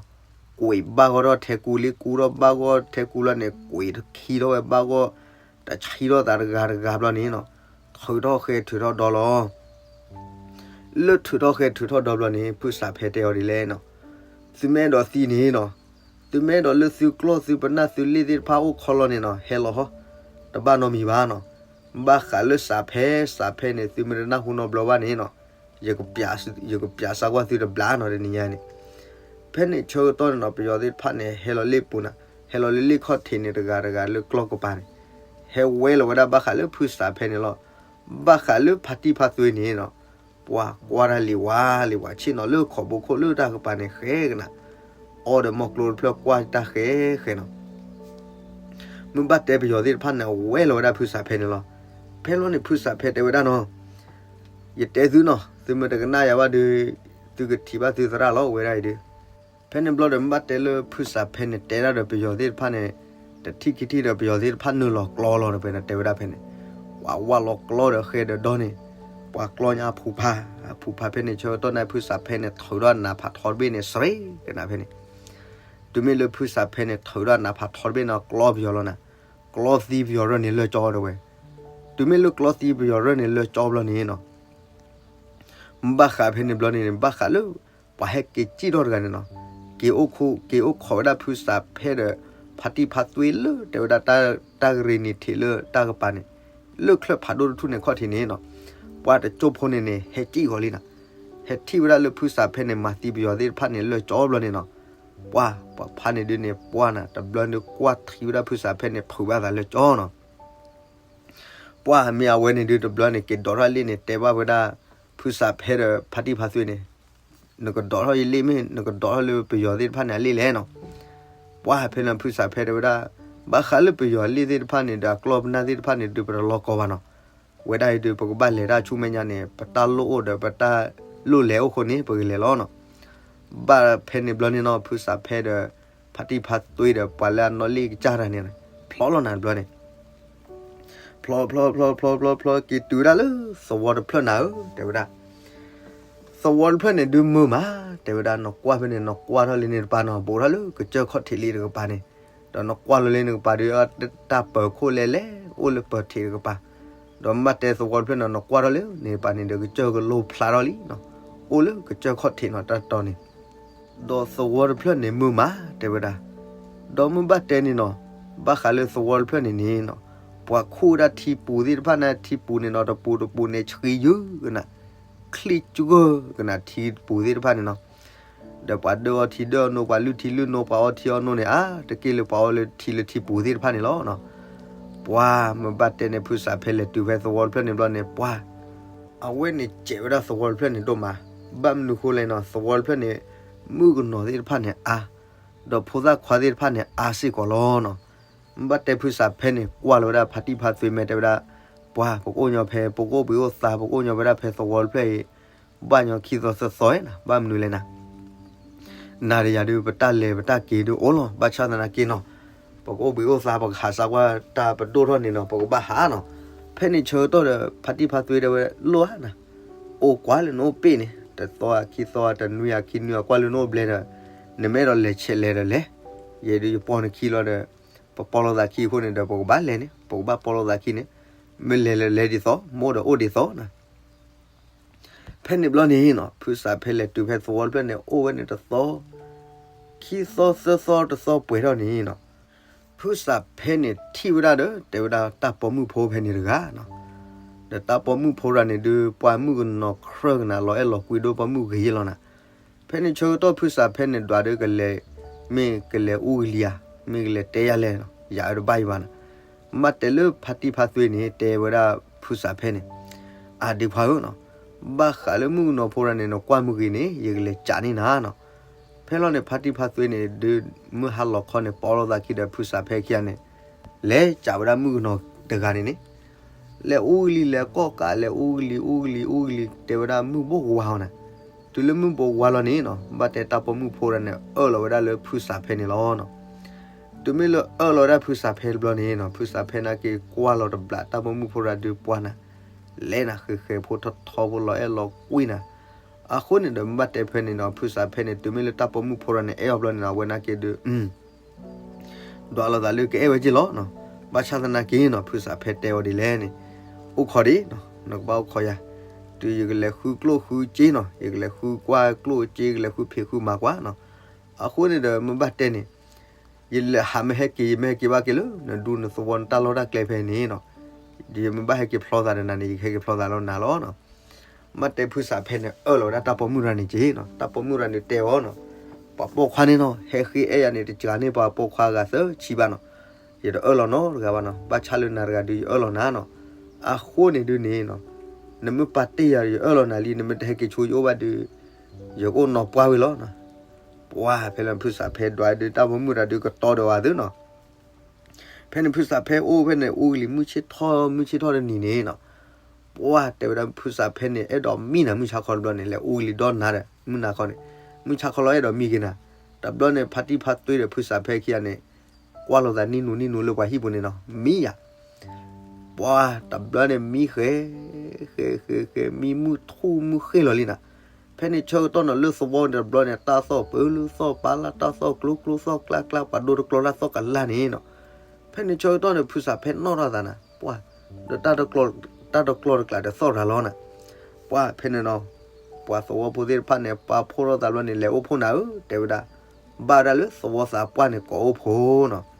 ကွံာ်ဘၣ်ဂီၢ်ထီၣ်ထဲကူလံ ကူထီၣ်ဘၣ်ဂီၢ်ထဲကူလီၤန့ၣ် ကွံာ်တခံထီၣ်ဝဲဘၣ်ဂီၢ်, တဆံထီၣ်သးတဂၤတဂၤဘျီန့ၣ်နီၤ, ထုးထီၣ်ဃဲထုးထီၣ်ဒီလီၤ လၢထုးထီၣ်ဃဲထုးထီၣ်ဒီဘျီန့ၣ် ဖုစးဖဲတဲအီၤဒ်လဲၣ်နီၤ, သုမ့ၢ်အဲၣ်ဒိးသံန့ၣ်နီၤ, သုမ့ၢ်အဲၣ်ဒိးလၢသုကျီၢ်သုပနၢ်သုလ့ၣ်သ့ၣ်တဖၣ်အိၣ်ခီလီၤန့ၣ်နီၤ ဟဲလီၤဟီ, တဘၣ်နီတမံၤဘၣ်နီၤ. ဘၣ်ဃးလၢစးဖဲ, စးဖဲန့ၣ် သုမ့ၢ်တနၢ်ဟူနီတဘျီဘၣ်န့ၣ်နီၤ, ယက, ယကပျးစၢ်ကွၢ်သုတဘျီနီၤတနံၤညါန့ၣ်. ဖဲန့ၣ်ဆၢကတီၢ်န့ၣ်နီၤ ပယီၤသ့ၣ်တဖၣ်န့ၣ် ဟဲလီၤလ့ၣ်ပူၤနၤ, ဟဲလီၤလၢလ့ၣ်ခီၣ်ထံးန့ၣ်တဂၤတဂၤလၢကျီၢ်ကပၤန့ၣ်, ဟဲဝဲလီၤဝဲဒၣ်ဘၣ်ဃးလၢဖုစးဖဲန့ၣ်လီၤ. ဘၣ်ဃးလၢဖါတံၢ်ဖါသွ့န့ၣ်နီၤ, ပှၤကွၢ်တၢ်လံၤဝါလံၤဝါဆ့ၣ်နီၤလၢခိးဘိခိၣ်လၢတၢ်ကပၤန့ၣ်ဃဲကနၤ, အီဒီးမီကျိတဖျၢၣ်ကွၢ်တၢ်ဃဲဃဲနီၤ. မ့ၢ်ဘၣ်တဲပယီၤသ့ၣ်တဖၣ်န့ၣ် အဝဲလီၤဝဲဒၣ်ဖုစးဖဲန့ၣ်လီၤ. ဖဲလီၤန့ၣ်ဖုစးဖဲတဲဝဲဒၣ်နီၤ, ယတဲသုနီၤ, သုမ့ၢ်တကနၣ်ယၤဘၣ်ဒီး, သုကထံၣ်ဘၣ်သုသရၣ်လီၤဝဲဒၣ်အံၤဒီး. ဖဲန့ၣ်ဘျီဒီးမ့ၢ်ဘၣ်တဲလၢဖုစးဖဲန့ၣ် တဲဒၣ်ဒီးပယီၤသ့ၣ်တဖၣ်န့ၣ်, တထံၣ်ခံထံၣ်ဒီးပယီၤသ့ၣ်တဖၣ်နုာ်လီၤကျီလီၤဒီးဖဲန့ၣ်တဲဝဲဒၣ်ဖဲန့ၣ်, ပှၤဝၢ်လီၤကျီဒီးဃဲဒီးဒီန့ၣ်, ပှၤကျီညါအဖုဖါ, အဖုဖါဖဲန့ၣ်ဆၢကတီၢ်န့ၣ် ဖုစးဖဲန့ၣ် ထုးထီၣ်နးဖးထီတဘ့ၣ်န့ၣ် စရ့ကနၤဖဲန့ၣ်. တုၤမ့ၢ်လၢဖုစးဖဲန့ၣ် ထုးထီၣ်နးဖးထီတဘ့ၣ်န့ၣ် ကျီပယီၤလီၤနၤ, ကျီသံပယီၤရၢၢ်န့ၣ်လၢကၠီတဲဝဲ. တုၤမ့ၢ်လၢကျီသံပယီၤရၢၢ်န့ၣ်လၢကၠီဘျီန့ၣ်နီၤ, ဘၣ်ဃးဖဲန့ၣ်ဘျီန့ၣ် ဘၣ်ဃးလၢ ပှၤဟဲက့ၤစံၣ်ထီၣ်တဂၤန့ၣ်နီၤ, က့ၤအိၣ်ခိး, က့ၤအိၣ်ခိးဝဲဒၣ်ဖုစးဖဲဒီး ဖါတံၢ်ဖါသွ့လၢ တဲဝဲဒၣ် တၢ်ကရံၣ်နံၤထံးလၢတၢ်ကပၤန့ၣ်, လၢချၢၣ်ဖးဒိၣ်တထူၣ်န့ၣ်ခီၣ်ထံးန့ၣ်နီၤ, ပှၤတကၠိဖိန့ၣ်န့ၣ် ဟဲစံၣ်ဂီၤလံနီၤ, ဟဲထံၣ်ဝဲဒၣ်လၢဖုစးဖဲန့ၣ် မၤသံပယီၤသ့ၣ်တဖၣ်န့ၣ်လၢကၠီဘျီန့ၣ်နီၤ, ပှၤ, ပှၤဖါန့ၣ်ဒုးန့ၣ် ပှၤနၤ တဘျီန့ၣ်ကွၢ်ထံဝဲဒၣ်ဖုစးဖဲန့ၣ် ထုးဘၣ်သးလၢကၠီနီၤ. ပှၤမ့ၢ်အဝဲန့ၣ်ဒုးတဘျီန့ၣ် က့ၤဒိးထီၣ်လ့ၣ်န့ၣ် တဲဘၣ်ဝဲဒၣ် ဖုစးဖဲဒီးဖါတံၢ်ဖါသွ့န့ၣ်, နကဒိးထီၣ်ယလ့ၣ်မ့ၢ် နကဒိးထီၣ်လၢပယီၤသ့ၣ်တဖၣ်န့ၣ်အလ့ၣ်လဲၣ်နီၤ. ပှၤဖဲန့ၣ်ဖုစးဖဲတဲဝဲဒၣ်, ဘၣ်ဃးလၢပယီၤလ့ၣ်သ့ၣ်တဖၣ်န့ၣ်ဒီးအကျီၢ်ပနၢ်သ့ၣ်တဖၣ်န့ၣ်ဒုး ပတလီၤကီဘၣ်နီၤ. ဝဲဒၣ်အံၤဒုး ပကဘၣ်လဲၤတၢ်ဆူမဲာ်ညါန့ၣ် ပတၢ်လိၣ်အိၣ်ဒီးပတၢ်လိၣ်လဲၤအိၣ်အဃိန့ၣ် ပကလဲၤလီၤနီၤ. ဘၣ်ဖဲန့ၣ်ဘျီန့ၣ်နီၤ ဖုစးဖဲဒီး ဖါတံၢ်ဖါသွ့ဒီးပှၤလၢအနီၣ်လ့ၣ်ကစၢ်တဂၤန့ၣ် ဖျီလီၤနၤတဘျီန့ၣ်, ဖျီဖျီဖျီဖျီဖျီဖျီ က့ၤတုၤဝဲဒၣ်လၢသဝီတဖျၢၣ်နၤဧၢ တဲဝဲဒၣ်. သဝီတဖျၢၣ်န့ၣ်ဒုးမုာ်မး တဲဝဲဒၣ်, နကွၢ်ဖဲန့ၣ် နကွၢ်ထီၣ်လၢန့ၣ်တပၤနီၤ ဘူးထီၣ်လၢကစၢၢ်ခီၣ်ထံးလံတကပၤန့ၣ်, ဒီးနကွၢ်လီၤလၢန့ၣ်တကပၤဒီး တၢ်ပၢၤခိၣ်လဲၣ်လဲၣ် အိၣ်လၢပၢၤထံးတကပၤ, ဒီးမ့ၢ်ဘၣ်တဲသဝီတဖျၢၣ်န့ၣ် နကွၢ်ထီၣ်လၢန့ၣ်တကပၤန့ၣ်ဒီး ကစၢၢ်ကလိဖျါထီၣ်လံနီၤ, အိၣ်လၢကစၢၢ်ခီၣ်ထံးနီၤ တၢ်တီၤန့ၣ် ဒီးသဝီတဖျၢၣ်န့ၣ်မုာ်မး တဲဝဲဒၣ်. ဒီးမ့ၢ်ဘၣ်တဲန့ၣ်နီၤ, ဘၣ်ဃးလၢသဝီတဖျၢၣ်န့ၣ်န့ၣ်နီၤ, ပှၤခူၣ်ဝဲဒၣ်ထံပူၤသ့ၣ်တဖၣ်န့ၣ် ထံပူၤန့ၣ်နီၤ တပူၤတပူၤန့ၣ် ဆှံယုၢ်ကနၤ ချံၣ်ကၢၢ်ကနၤထံပူၤသ့ၣ်တဖၣ်န့ၣ်နီၤ. ဒီးပှၤဒၢအီထံဒၢအနိ ပှၤလုၢ်ထံလုၢ်နိ ပှၤအီထံအီနိန့ၣ် အါတက့ၢ်လၢပှၤအီလၢထံလၢထံပူၤသ့ၣ်တဖၣ်န့ၣ်လီၤ. ပှၤမ့ၢ်ဘၣ်တဲန့ၣ် ဖုစးဖဲလဲၤတုၤဖဲသဝီတဖျၢၣ်န့ၣ်ဘျီန့ၣ် ပှၤ အဝဲန့ၣ်စဲးဝဲဒၣ်သဝီတဖျၢၣ်န့ၣ်ဒိၣ်မး, ဘၣ်မနုၤဃိလဲၣ်နီၤ သဝီတဖျၢၣ်န့ၣ် မုၣ်ကနီၤသ့ၣ်တဖၣ်န့ၣ်အါ, ဒီးဖိသၣ်ခွါသ့ၣ်တဖၣ်န့ၣ်အါစ့ၢ်ကီးလီၤနီၤ. ဘၣ်တဲဖုစးဖဲန့ၣ် ကွၢ်လီၤဝဲဒၣ်ဖါတံၢ်ဖါသွ့မဲာ်တဲဝဲဒၣ်, ပှၤ ပကအိၣ်ညီဖဲ ပကအိၣ်ဘှံးအိၣ်သါ ပကအိၣ်ညီဝဲဒၣ်ဖဲသဝီတဖျၢၣ်အံၤ ဘၣ်ညီခံသီသၢသီနီၤ, ဘၣ်မနုၤလဲၣ်နီၤ နၤဒီးယၤဒုး ပတၢ်လဲၤပတၢ်က့ၤဒုးအိၣ်လီၤ, ဘၣ်ဆၣ်သနာ်က့နီၤ ပကအိၣ်ဘှံးအိၣ်သါ ပကဟးစၢ်ကွၢ်တၢ်ပဒိၣ်ထီၣ်န့ၣ်နီၤ ပကဘၣ်ဟးနီၤ. ဖဲန့ၣ်ဆၢကတီၢ်ဒီး ဖါတံၢ်ဖါသွ့တဲဝဲ လိၣ်ဧါနီၤ, အိၣ်ကွၢ်လၢနအိၣ်ပ့ၢ်န့ၣ် တသီဧါခံသီဧါ တနွံဧါခံနွံဧါ ကွၢ်လၢနအိၣ်ဘျဲဒီး နမ့ၢ်အဲၣ်ဒိးလဲၤဆဲးလဲၤဒီးလဲၤ, ယဲဒုးယပီၢ်နခံလီၤဒီး ပပီၢ်လိာ်သးခံအဃိန့ၣ်ဒီး ပကဘၣ်လဲၤန့ၣ် ပကဘၣ်ပီၢ်လိာ်သးခံန့ၣ်, မ့ၢ်လဲၤလဲၤလဲၤဒ်သိး မ့ၢ်အိၣ်ဒီးအိၣ်ဒ်သိးနီၤ. ဖဲန့ၣ်ဘျီန့ၣ်နီၤ ဖုစးဖဲလဲၤတုၤဖဲသဝီတဖျၢၣ်န့ၣ် အိၣ်ဝဲန့ၣ်တသီ ခံသီသၢသီတသီပှဲၤထီၣ်န့ၣ်နီၤ, ဖုစးဖဲန့ၣ်ထံၣ်ဝဲဒၣ်ဒီး တဲဝဲဒၣ်တၢ်ပိာ်မုၣ်ဖိဖဲန့ၣ်တဂၤနီၤ. ဒီးတၢ်ပိာ်မုၣ်ဖိတဂၤန့ၣ်ဒုး ပှၤမုၣ်ကနီၤခြၢၢ်ကနၤ လီၤအဲၣ်လီၤကွံဒိၣ် ပိာ်မုၣ်ဂ့ၤယဲၢ်လီၤနီၤ. ဖဲန့ၣ်ဆၢကတီၢ်ဖုစးဖဲန့ၣ် ဒွးဒုးကလဲၤ မ့ၢ်ကလဲၤအူကလံၤဧါ မ့ၢ်ကလဲၤတဲယၤလဲၣ်နီၤ ယၤအၢတဘၣ်ယံၤဘၣ်နီၤ. မ့ၢ်တဲလၢဖါတံၢ်ဖါသွ့န့ၣ် တဲဝဲဒၣ်ဖုစးဖဲန့ၣ်, အဒ့ခွါဧၢနီၤ, ဘၣ်ဃးလၢမုၣ်ကနီၤဖိတဂၤန့ၣ် နကွၢ်မ့ၢ်ဂ့ၤန့ၣ် ယကလဲၤကးန့ၢ်နၤနီၤ. ဖဲလီၤန့ၣ် ဖါတံၢ်ဖါသွ့န့ၣ်ဒုး မုၢ်ဟါလီၤခီန့ၣ် ပီၢ်လိာ်သးခံဒီးဖုစးဖဲခံဂၤန့ၣ် လဲၤကးဝဲဒၣ်မုၣ်ကနီၤတဂၤန့ၣ်န့ၣ် လဲၤအူကလံၤ လဲၤကီၢ်ကး လဲၤအူကလံၤ အူကလံၤ အူကလံၤ တဲဝဲဒၣ်မုၢ်ဘိးဝါအီၤနီၤ. တုၤလၢမုၢ်ဘိးဝါလီၤန့ၣ်နီၤ ဘၣ်တဲတၢ်ပိာ်မုၣ်ဖိတဂၤန့ၣ် အၢၣ်လီၤဝဲဒၣ်လၢဖုစးဖဲန့ၣ်လီၤနီၤ. တုၤမ့ၢ်လၢအၢၣ်လီၤဝဲဒၣ်ဖုစးဖဲတဘျီန့ၣ်နီၤ ဖုစးဖဲနာ်က့ၤကွၢ်လီၤတဘျီ တၢ်ပိာ်မုၣ်ဖိတဂၤဒုးပှၢ်နၤ လဲၤနၤ ဃဲၤဃဲၤဖိထီၣ်ထီဖိ လီၤအဲၣ်လီၤကွံနၤ. အဃိန့ၣ်ဒီး မ့ၢ်ဘၣ်တဲဖဲန့ၣ်နီၤ ဖုစးဖဲန့ၣ် တုၤမ့ၢ်လၢတၢ်ပိာ်မုၣ်ဖိတဂၤန့ၣ် အဲၣ်အီၤဘျီန့ၣ်နီၤ အဝဲနာ်က့ၤဒုး ဒွးလိာ်သးလၢကအဲၣ်ဝဲက့ၤလီၤနီၤ. ဘၣ်ဆၣ်သနာ်က့နီၤ ဖုစးဖဲတဲအီၤဒ်လဲၣ်န့ၣ်, အိၣ်ခိးဒံးနီၤ နကဘၣ်အိၣ်ခိးယၤ, တုၤယကလဲၤဃုကျိၣ်ဃုစ့နီၤ ယကလဲၤဃုကွၢ်ကျိၣ်စ့ ယကလဲၤဃုဖံးဃုမၤကွၢ်နီၤ. အဃိန့ၣ်ဒီး မ့ၢ်ဘၣ်တဲန့ၣ် ယလဲၤဟးမ့ၢ်ဟဲက့ၤ ယမ့ၢ်ဟဲက့ၤဘၣ်က့ၤလၢ နဒူနသဝီနတၢ်လီၢ်တၢ်ကျဲဖဲန့ၣ်နီၤ, ယမ့ၢ်ဘၣ်ဟဲက့ၤဖျီသးဒီးနၤန့ၣ် ယကဟဲက့ၤဖျီသးလီၤနၤလီၤနီၤ. မ့ၢ်တဲဖုစးဖဲန့ၣ် အၢၣ်လီၤဝဲဒၣ်တၢ်ပိာ်မုၣ်တဂၤန့ၣ်က့ၤနီၤ, တၢ်ပိာ်မုၣ်တဂၤန့ၣ်တဲအီၤနီၤ, ပှၤပိာ်ခွါန့ၣ်နီၤ ဟဲဃ့အဲၣ်ယၤန့ၣ် တစှၤန့ၢ်ပှၤပိာ်ခွါအဂၤသၢဆံဘၣ်နီၤ, ယတအၢၣ်လီၤနီတဂၤဘၣ်နီၤ, ဘၣ်ဆၣ်လၢနၤတဂၤဒုး ယအၢၣ်လီၤနၤနီၤ. အဃိန့ၣ်ဒုးန့ၣ်နီၤ နမ့ၢ်ပာ်တ့ၢ်ယၤ ယအၢၣ်လီၤနၤလံ, နမ့ၢ်တဟဲက့ၤဆိယအိၣ်ဘၣ်ဒုး ယကအိၣ်နီၢ်ပှၢ်ဝံၤလီၤနီၤ. ပှၤဖဲလၢဖုစးဖဲဒွးဒုး တၢ်ပိာ်မုၣ်တဂၤဒုးကတီၤဒီးဝဲသုနီၤ. ဖဲန့ၣ်ဖုစးဖဲအိၣ်ဖဲန့ၣ် အူကလံၤမုၢ်ဆ့ၣ်ထီၣ် မုၢ်ဆ့ၣ်ထီၣ်တနံၤန့ၣ်နီၤ, ပှၤတဲဝဲဒၣ်ဖုစးဖဲန့ၣ် အဲၣ်ဒိးမံနၤ မုၢ်ဆါခီတဘျီန့ၣ် လဲၤအူကလံၤဒီနၤဒီး မုၢ်နၤခီန့ၣ် မုၢ်ဆါခီလီၤအဲၣ်ဒိးမံက့ၤနၤ. တဘျီန့ၣ် ဖါတံၢ်ဖါသွ့ဒီးဖုစးဖဲခံဂၤန့ၣ် ကွၢ်လိာ်သးနံၣ်နူနံၣ်နူလၢပှၤဟံၣ်ပူၤန့ၣ်နီၤ မံယၤ ပှၤတဘျီန့ၣ်မံဃဲ ဃဲ ဃဲ ဃဲ မံမုၢ်ထူၣ်မုၢ်ဃ့ၢ်လီၤလံနီၤ. ဖဲန့ၣ်ဆၢကတီၢ်န့ၣ် လၢသဝီန့ၣ်တဘျီန့ၣ် တၢ်သီၣ်ပၢလၢသီၣ်ပၢလၢ် တၢ်သီၣ်ကျိကျိသီၣ်ကျၢ်ကျၢ် ပှၤဒိတကျီတၢ်သီၣ်ကလၢ်န့ၣ်နီၤ. ဖဲန့ၣ်ဆၢကတီၢ်န့ၣ် ဖုစးဖဲနီၣ်ထီၣ်သးနီၤ ပှၤ ဒီးတၢ်တကျီတကျၢ်တသီၣ်ရၤလီၤနီၤ. ပှၤဖဲန့ၣ်နီၤ ပှၤသဝီဖိသ့ၣ်တဖၣ်န့ၣ် ပှၤဖှီၣ်ထီၣ်သးဘျီန့ၣ် လဲၤအိၣ်ဖှိၣ်နၤဧၢ တဲဝဲဒၣ် ဘၣ်ဝဲဒၣ်လၢသဝီသးပှၢ်န့ၣ် ကိးအိၣ်ဖှိၣ်နီၤ.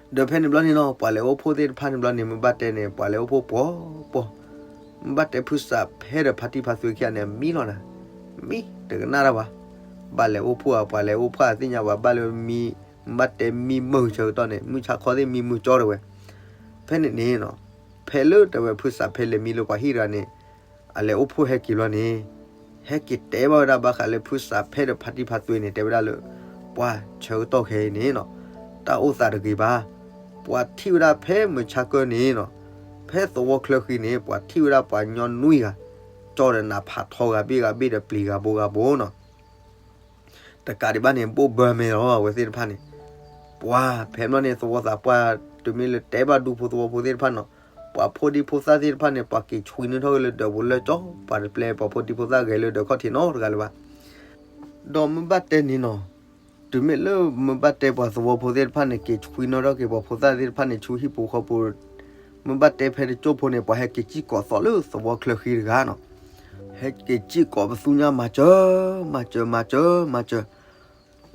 ဒီးဖဲန့ၣ်ဘျီန့ၣ်နီၤ ပှၤလဲၤအိၣ်ဖှိၣ်သ့ၣ်တဖၣ်န့ၣ်ဘျီန့ၣ် မ့ၢ်ဘၣ်တဲန့ၣ် ပှၤလဲၤအိၣ်ဖှိၣ်ပှီၤပှီၤ, မ့ၢ်ဘၣ်တဲဖုစးဖဲဒီးဖါတံၢ်ဖါသွ့ခံဂၤန့ၣ် မံလီၤနၤ, မံတကနၣ်တၢ်ဘၣ်. ဘၣ်လဲၤအိၣ်ဖှိၣ်ဧါ ပှၤလဲၤအိၣ်ဖှိၣ်သ့ၣ်ညါဘၣ် ဘၣ်လၢမံ မ့ၢ်ဘၣ်တဲမံမုၢ်ဆၢကတီၢ်န့ၣ် မုၢ်ဆါခီသ့ၣ်မံမုၢ်ကၠီတဝဲ. ဖဲန့ၣ်န့ၣ်နီၤ ဖဲလၢတဲဝဲဖုစးဖဲလဲၤမံလၢပှၤဟံၣ်တဂၤန့ၣ် အလဲၤအိၣ်ဖှိၣ်ဟဲက့ၤဘျီန့ၣ် ဟဲက့ၤတဲဘၣ်ဝဲဒၣ်ဘၣ်ဃးလၢဖုစးဖဲဒီးဖါတံၢ်ဖါသွ့န့ၣ် တဲဝဲဒၣ်လၢ ပှၤဆၢကတီၢ်ခဲအံၤန့ၣ်နီၤ တၢ်အိၣ်သးတဂ့ၤဘၣ်. ပှၤထံၣ်ဝဲဒၣ်ဖဲမုၢ်ဆါကၢန့ၣ်နီၤ ဖဲသဝီချၢဃံန့ၣ် ပှၤထံၣ်ဝဲဒၣ်ပှၤညီနွံဂၤ ကၠီဒီးနးဖးထီဂၤဘ့ၣ်ဂၤဘ့ၣ်ဒီးပျံၤဂၤဘိဂၤဘိနီၤ တကးဒံးဘၣ်န့ၣ် ဘိၣ်ဘၢမဲာ်လီၤ အဝဲသ့ၣ်တဖၣ်န့ၣ် ပှၤဖဲဘျီန့ၣ် သဝီသးပှၢ် တုၤမ့ၢ်လၢတဲဘၣ်ဒူဖိသဝီဖိသ့ၣ်တဖၣ်နီၤ ပှၤဖိဒံဖိသၣ်သ့ၣ်တဖၣ်န့ၣ် ပှၤက့ၤဆွံနုာ်ထီၣ်က့ၤလၢဒၢးပူၤလၢကၠီ ပှၤတပျဲပှၤဖိဒံဖိသၣ်ဂဲၤလၢဒၢးခီၣ်ထံးနီတဂၤလၢၤဘၣ်. ဒီးမ့ၢ်ဘၣ်တဲန့ၣ်နီၤ တုၤမ့ၢ်လၢမ့ၢ်ဘၣ်တဲပှၤသဝီဖိသ့ၣ်တဖၣ်န့ၣ် က့ၤဆွံနုာ်ထီၣ်က့ၤပှၤဖိသၣ်သ့ၣ်တဖၣ်န့ၣ် ဆူဟံၣ်ပူၤဃီပူၤ မ့ၢ်ဘၣ်တဲဖဲတကၠိၢ်ဖိန့ၣ် ပှၤဟဲက့ၤစံၣ်ကိးသီလၢသဝီချၢဃံတဂၤနီၤ ဟဲက့ၤစံၣ်ကိးပသူညါမၤစၢၤ မၤစၢၤ မၤစၢၤ မၤစၢၤ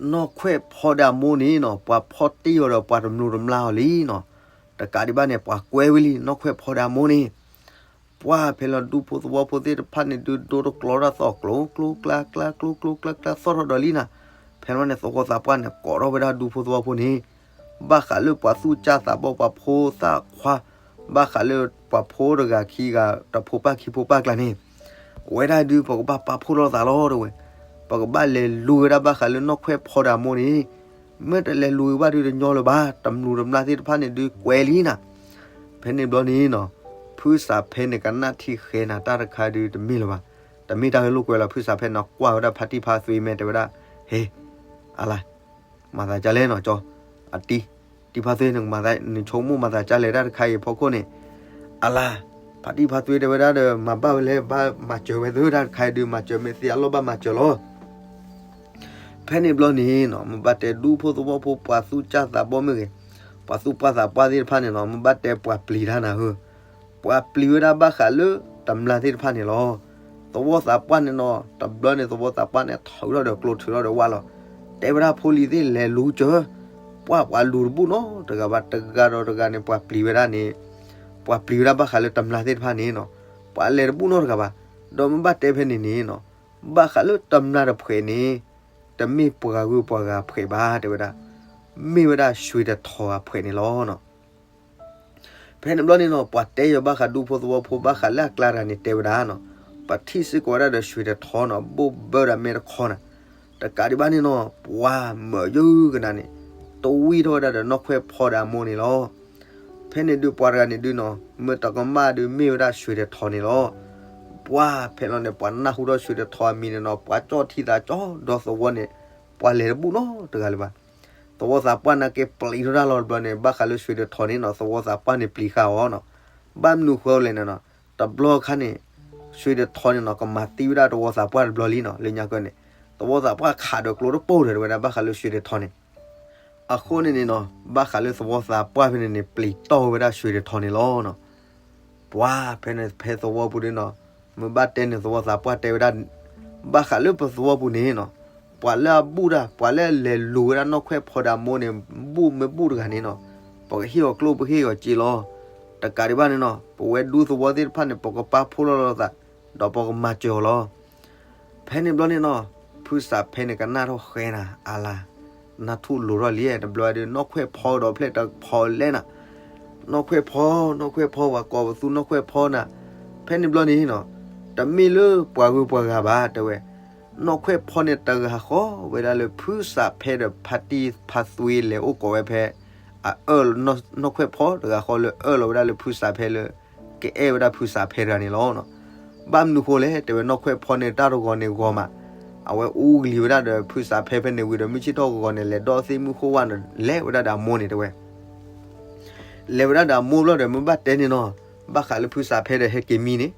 နီၢ်ခွဲးဖီဒၣ်မိၢ်န့ၣ်နီၤ ပှၤဖီၣ်တ့ၢ်အီၤဒီးပှၤတမျိးတမျာ်အီၤလံနီၤ. တကးဒံးဘၣ်န့ၣ် ပှၤကွဲဝဲလံ နီၢ်ခွဲးဖီဒီးအမိၢ်န့ၣ် ပှၤဖဲလီၤဒူဖိသဝီဖိသ့ၣ်တဖၣ်န့ၣ်ဒုး ဒိတကျိၤတၢ်သီၣ် ကျိကျိကျါကျါ ကျိကျိကျါကျါ သီၣ်ထီၣ်ဒီးလံနၤ, ဖဲန့ၣ်သဝီသးပှၢ်န့ၣ် ကိးထီၣ်ဝဲဒၣ်ဒူဖိသဝီဖိန့ၣ် ဘၣ်ဃးလၢပှၤသူၣ်စၢ်သးဘီၣ် ပှၤဖိသၣ်ခွါ, ဘၣ်ဃးလၢပှၤဖိတဂၤခံဂၤ တဖိပၢ်ခံဖိပၢ်ကျါန့ၣ် အဝဲဒၣ်ဒုး ပကဘၣ်ပာ်ဖှိၣ်လိာ်သးလီၤတဲဝဲ, ပကဘၣ်လဲၤလူၤဝဲဒၣ်ဘၣ်ဃးလၢနီၢ်ခွဲးဖီဒီးအမိၢ်န့ၣ်, မ့ၢ်တလဲၤလူၤဝဲဘၣ်ဒုးတညီလၢၤဘၣ်, တမျိးတမျာ်သ့ၣ်တဖၣ်န့ၣ်ဒုးကွဲလံနၤ. ဖဲန့ၣ်ဘျီန့ၣ်နီၤ, ဖုစးဖဲန့ၣ်ကနၣ်ထံၣ်ဃဲနၤ တၢ်တခါဒုးတမ့ၢ်လၢၤဘၣ်, တမ့ၢ်တၢ်ဂ့ၢ်လိာ်ကွဲလီၤ. ဖုစးဖဲန့ၣ်ကွၢ်ဝဲဒၣ်ဖါတံၢ်ဖါသွ့မဲာ်တဲဝဲဒၣ်, ဟ့, အလၤ မၤသးဒ်လဲၣ်နီၤ ကၠီ, အတံၢ်, တံၢ်ဖါသွ့ နဆိကမိၣ်မၤသးဒ်လဲၣ်တၢ်တခါအံၤအဖီခိၣ်န့ၣ်, အလၤ, ဖါတံၢ်ဖါသွ့တဲဝဲဒၣ်ဒီး မၤဘၣ်ဝဲလဲၣ် ဘၣ်မၤစၢၤဝဲသၢတၢ်တခါအံၤဒုး မၤစၢၤမ့ၢ်သ့အလီၢ်ဘၣ်မၤစၢၤလီၤ. ဖဲန့ၣ်ဘျီန့ၣ်နီၤ မ့ၢ်ဘၣ်တဲဒူဖိသဝီဖိ ပှၤသူၣ်စၢ်သးဘီၣ်မ့ၢ်ဂ့ၤ, ပှၤသူၣ်ပှၢ်သးပှၢ်သ့ၣ်တဖၣ်န့ၣ်နီၤ မ့ၢ်ဘၣ်တဲပှၤပျံၤတၢ်နၤဧၢ, ပှၤပျံၤဝဲဒၣ်ဘၣ်ဃးလၢတမျာ်သ့ၣ်တဖၣ်န့ၣ်လီၤ. သဝီသးပှၢ်န့ၣ်နီၤ တဘျီန့ၣ် သဝီသးပှၢ်န့ၣ် ထုးထီၣ်ဒီးကျိ ထုးထီၣ်ဒီးဝၣ်လီၤ. တဲဝဲဒၣ်ဖိလံၤသ့ၣ်လဲၤလူၤစၢၤ, ပှၤပှၤလူၤတဘူၣ်နီတဂၤဘၣ်, တဂၤဒီးတဂၤန့ၣ် ပှၤပျံၤဝဲဒၣ်န့ၣ်, ပှၤပျံၤဝဲဒၣ်ဘၣ်ဃးလၢတမျာ်သ့ၣ်တဖၣ်န့ၣ်နီၤ ပှၤလဲၤတဘူၣ်နီတဂၤဘၣ်. ဒီးမ့ၢ်ဘၣ်တဲဖဲန့ၣ်န့ၣ်နီၤ ဘၣ်ဃးလၢတမျာ်တဖှဲးန့ၣ် တမ့ၢ်ပှၤဂုၤပှၤဂၤဖှဲးဘၣ်တဲဝဲဒၣ်, မ့ၢ်ဝဲဒၣ်ရွှေတထော်အဖှဲးန့ၣ်လီၤနီၤ. ဖဲန့ၣ်ဘျီန့ၣ်နီၤ ပှၤတဲယီၤဘၣ်ဃးဒူဖိသဝီဖိ ဘၣ်ဃးလၢအကျါတဂၤန့ၣ် တဲဝဲဒၣ်နီၤ, ပှၤထံၣ်စ့ၢ်ကီးဝဲဒၣ်ဒီးရွှေတထော်နီၤ ဘိၣ်ဘၢဒီးမဲာ်တခီနၤ, တကးဒံးဘၣ်န့ၣ်နီၤ ပှၤမၢယုၢ်ကနၤန့ၣ် တဝံၣ်ထီၣ်ဝဲဒၣ်ဒီးနီၢ်ခွဲးဖီဒီးအမိၢ်န့ၣ်လီၤ. ဖဲန့ၣ်ဒုးပှၤတဂၤန့ၣ်ဒုးနီၤ မ့ၢ်တကမၣ်ဒုးမ့ၢ်ဝဲဒၣ်ရွှေတထော်န့ၣ်လီၤ. ပှၤဖဲလီၤန့ၣ် ပှၤနၢ်ဟူထီၣ်ရွှေတထော်အမံၤန့ၣ်နီၤ ပှၤကၠီၣ်ထံသးကၠီဒီးသဝီန့ၣ် ပှၤလဲၤတဘူၣ်နီတဂၤလၢၤဘၣ်. သဝီသးပှၢ်နာ်က့ပျံၤထီၣ်တၢ်လီၤတဘျီန့ၣ် ဘၣ်ဃးလၢရွှေတထော်န့ၣ်နီၤ သဝီသးပှၢ်န့ၣ်ပျံၤဃာ်အီၤနီၤ. ဘၣ်မနုၤဃိလဲၣ်န့ၣ်နီၤ တဘျီခါန့ၣ် ရွှေတထော်န့ၣ်နီၤ ကမၤသံဝဲဒၣ်သဝီသးပှၢ်တဘျီလံနီၤ လၢညါကၢန့ၣ် သဝီသးပှၢ်ခးဒီးကျိတပိၢ်ဒီးတဲဝဲဒၣ်ဘၣ်ဃးလၢရွှေတထော်န့ၣ် အဃိန့ၣ်န့ၣ်နီၤ ဘၣ်ဃးလၢသဝီသးပှၢ်ဖဲန့ၣ်န့ၣ် ပျံၤတီၢ်ဝဲဒၣ်ရွှေတထော်န့ၣ်လီၤနီၤ. ပှၤဖဲန့ၣ်ဖဲသဝီပူၤဒုးနီၤ မ့ၢ်ဘၣ်တဲန့ၣ်သဝီသးပှၢ်တဲဝဲဒၣ် ဘၣ်ဃးလၢပသဝီပူၤန့ၣ်နီၤ ပှၤလၢအဘူၣ်တၢ် ပှၤလၢအလဲၤလူၤဝဲဒၣ်နီၢ်ခွဲးဖီဒီးအမိၢ်န့ၣ် ဘူၣ်မ့ၢ်ဘူၣ်တဂၤန့ၣ်နီၤ ပကဟ့ၣ်အီၤကျိၣ်ပဟ့ၣ်အီၤစ့လီၤ. တကးဒံးဘၣ်န့ၣ်နီၤ ပဝဲဒူသဝီသ့ၣ်တဖၣ်န့ၣ် ပကပာ်ဖှိၣ်လိာ်လိာ်သး ဒီးပကမၤစၢၤအီၤလီၤ. ဖဲန့ၣ်ဘျီန့ၣ်နီၤ ဖုစးဖဲန့ၣ်ကနၣ်ထီၣ်ဃဲနၤ အလၤ နၢ်ထူၣ်လိၤထီၣ်လံ တဘျီဒုး နီၢ်ခွဲးဖီဒီးဖျဲၣ်တဖီလဲၣ်နၤ နီၢ်ခွဲးဖီ နီၢ်ခွဲးဖီ ပှၤကိးပသူနီၢ်ခွဲးဖီနၤ. ဖဲန့ၣ်ဘျီန့ၣ်နီၤ တမ့ၢ်လၢပှၤဂုၤပှၤဂၤဘၣ်တဲဝဲ နီၢ်ခွဲးဖီန့ၣ်တဂၤဃီဝဲဒၣ်လၢဖုစးဖဲဒီးဖါတံၢ်ဖါသွ့လဲၤအိၣ်ကိးဝဲဖဲ အအၢၣ် နီၢ်ခွဲးဖီတဂၤဃီလၢအၢၣ်လီၤဝဲဒၣ်လၢဖုစးဖဲလၢ ကအဲၣ်ဝဲဒၣ်ဖုစးဖဲတဂၤန့ၣ်လီၤ. ဘၣ်မနုၤဃိလဲၣ် တဲဝဲနီၢ်ခွဲးဖီန့ၣ်တၢ်တဂီၤန့ၣ်ဂီၤမး အဝဲအူကလံၤဝဲဒၣ်ဒီးဖုစးဖဲဖဲန့ၣ်ဝံၤဒီး မုၢ်ဆ့ၣ်ထီၣ်ဂီၤဂီၤန့ၣ် လဲၤဒီးသ့ၣ်မုၢ်ဃိဝဲန့ၣ် လဲၤဝဲဒၣ်ဒီးအမိၢ်န့ၣ်တဲဝဲ လဲၤဝဲဒၣ်ဒီးအမိၢ်ဘျီဒီး မ့ၢ်ဘၣ်တဲန့ၣ်နီၤ ဘၣ်ဃးလၢဖုစးဖဲဒီးဟဲက့ၤမံန့ၣ်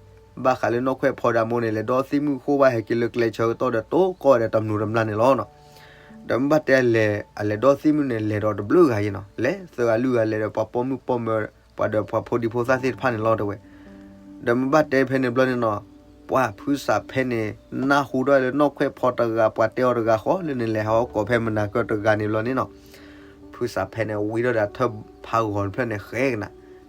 ဘၣ်ဃးလၢနီၢ်ခွဲးဖီဒီးအမိၢ်န့ၣ် လဲၤဒီးသ့ၣ်မုၢ်ဃိဝဲဟဲက့ၤလၢကျဲဆၢကတီၢ်ဒီး တိကိးဒီးတမျိးတမျာ်န့ၣ်လီၤနီၤ. ဒီးမ့ၢ်ဘၣ်တဲလဲၤ အလဲၤဒီးသ့ၣ်မုၢ်န့ၣ် လဲၤဒီးတဘျုးဂၤအံၤနီၤ လဲၤသၢဂၤလွံၢ်ဂၤလဲၤဒီးပှၤပိာ်မုၣ်ပိာ်မၢၤ ပှၤဒီးပှၤဖိဒံဖိသၣ်သ့ၣ်တဖၣ်န့ၣ်လီၤတဲဝဲ ဒီးမ့ၢ်ဘၣ်တဲဖဲန့ၣ်ဘျီန့ၣ်နီၤ ပှၤဖုစးဖဲန့ၣ် နၢ်ဟူထီၣ်လၢနီၢ်ခွဲးဖီတဂၤ ပှၤတဲအီၤတဂၤဃီလၢနလဲၤဟးအီၣ်ကိးဖဲမနၤကၢၢ်တဂၤန့ၣ်ဘျီန့ၣ်နီၤ ဖုစးဖဲန့ၣ် ဝံထီၣ်ဒီးအထၢၣ်ဖးဂီၤတဖျၢၣ်န့ၣ်ဃဲကနၤ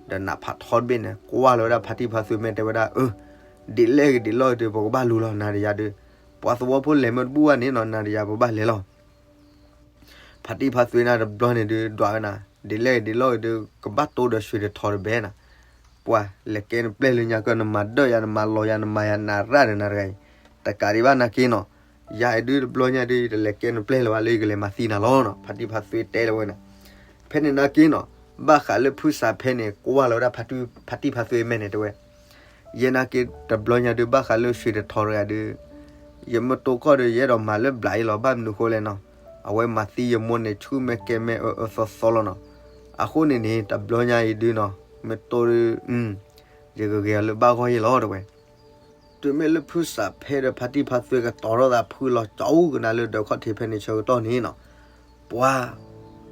ဒီးနးဖးထီတဘ့ၣ်န့ၣ် ကွၢ်လီၤဝဲဒၣ်ဖါတံၢ်ဖါသွ့မဲာ်တဲဝဲဒၣ် အၢ ဒ်လဲၣ်ဂ့ၤဒ်လဲၣ်ဂ့ၤဒီး ပကဘၣ်လူၤလီၤ နၤဒီးယၤဒီး ပှၤသဝီဖိလဲၤမ့ၢ်တဘူၣ်ဘၣ်န့ၣ်နီၤ နၤဒီးယၤပဘၣ်လဲၤလီၤ ဖါတံၢ်ဖါသွ့န့ၣ်တဘျီန့ၣ်ဒုး ဒွးဝဲနၤ ဒ်လဲၣ်ဂ့ၤဒ်လဲၣ်ဂ့ၤဒီး ကဘၣ်တိၢ်ဒီးရွှ့ၣ်တထီတဘဲနၤ ပှၤလဲၤကဲနပျဲၢ်လၢညါကၢၢ် နမၤဒၢၣ်ယၤ နမၤလီၤယၤ နမၤယၤနးရၣ်ဒီးနၤတဂၤအံၤ တကးဒံးဘၣ်နာ်က့နီၤ ယၤအံၤဒုးတဘျီညါဒုး ယတလဲၤကဲနပျဲၢ်လၢၤဘၣ်လၢယကလဲၤမၤသံနၤလီၤနီၤ ဖါတံၢ်ဖါသွ့တဲလၢၤဝဲနၤ ဖဲန့ၣ်နာ်က့နီၤ ဘၣ်ဃးလၢဖုစးဖဲန့ၣ် ကွၢ်လီၤဝဲဒၣ်ဖါတံၢ်ဖါသွ့မဲာ်န့ၣ်တဲဝဲ ယဲနာ်က့တဘျီညါဒုး ဘၣ်ဃးလၢရွှ့ၣ်တထီတဂၤဒုး ယမ့ၢ်တိၢ်ကီၢ်ဒီး ယအဲၣ်ဒိးမၤလၢဘျးအံၤလီၤ ဘၣ်မနုၤဃိလဲၣ်နီၤ အဝဲမၤသံယမိၢ်န့ၣ် ဆူၣ်မဲာ်ကဲမဲာ်အၢအၢသီသီလီၤနီၤ အဃိန့ၣ်န့ၣ် တဘျီညါအံၤဒုးနီၤ မ့ၢ်တိၢ်ဒုး ယကဂ့ၤအီၤလၢဘၣ်ဂီၢ်ယဲလီၤတဲဝဲ တုၤမ့ၢ်လၢဖုစးဖဲဒီးဖါတံၢ်ဖါသွ့ကတီၤထီၣ်သးဖုလီၤ ကၠီအူကနၤလၢဒၢးခီၣ်ထံးဖဲန့ၣ်ဆၢကတီၢ်န့ၣ်နီၤ ပှၤ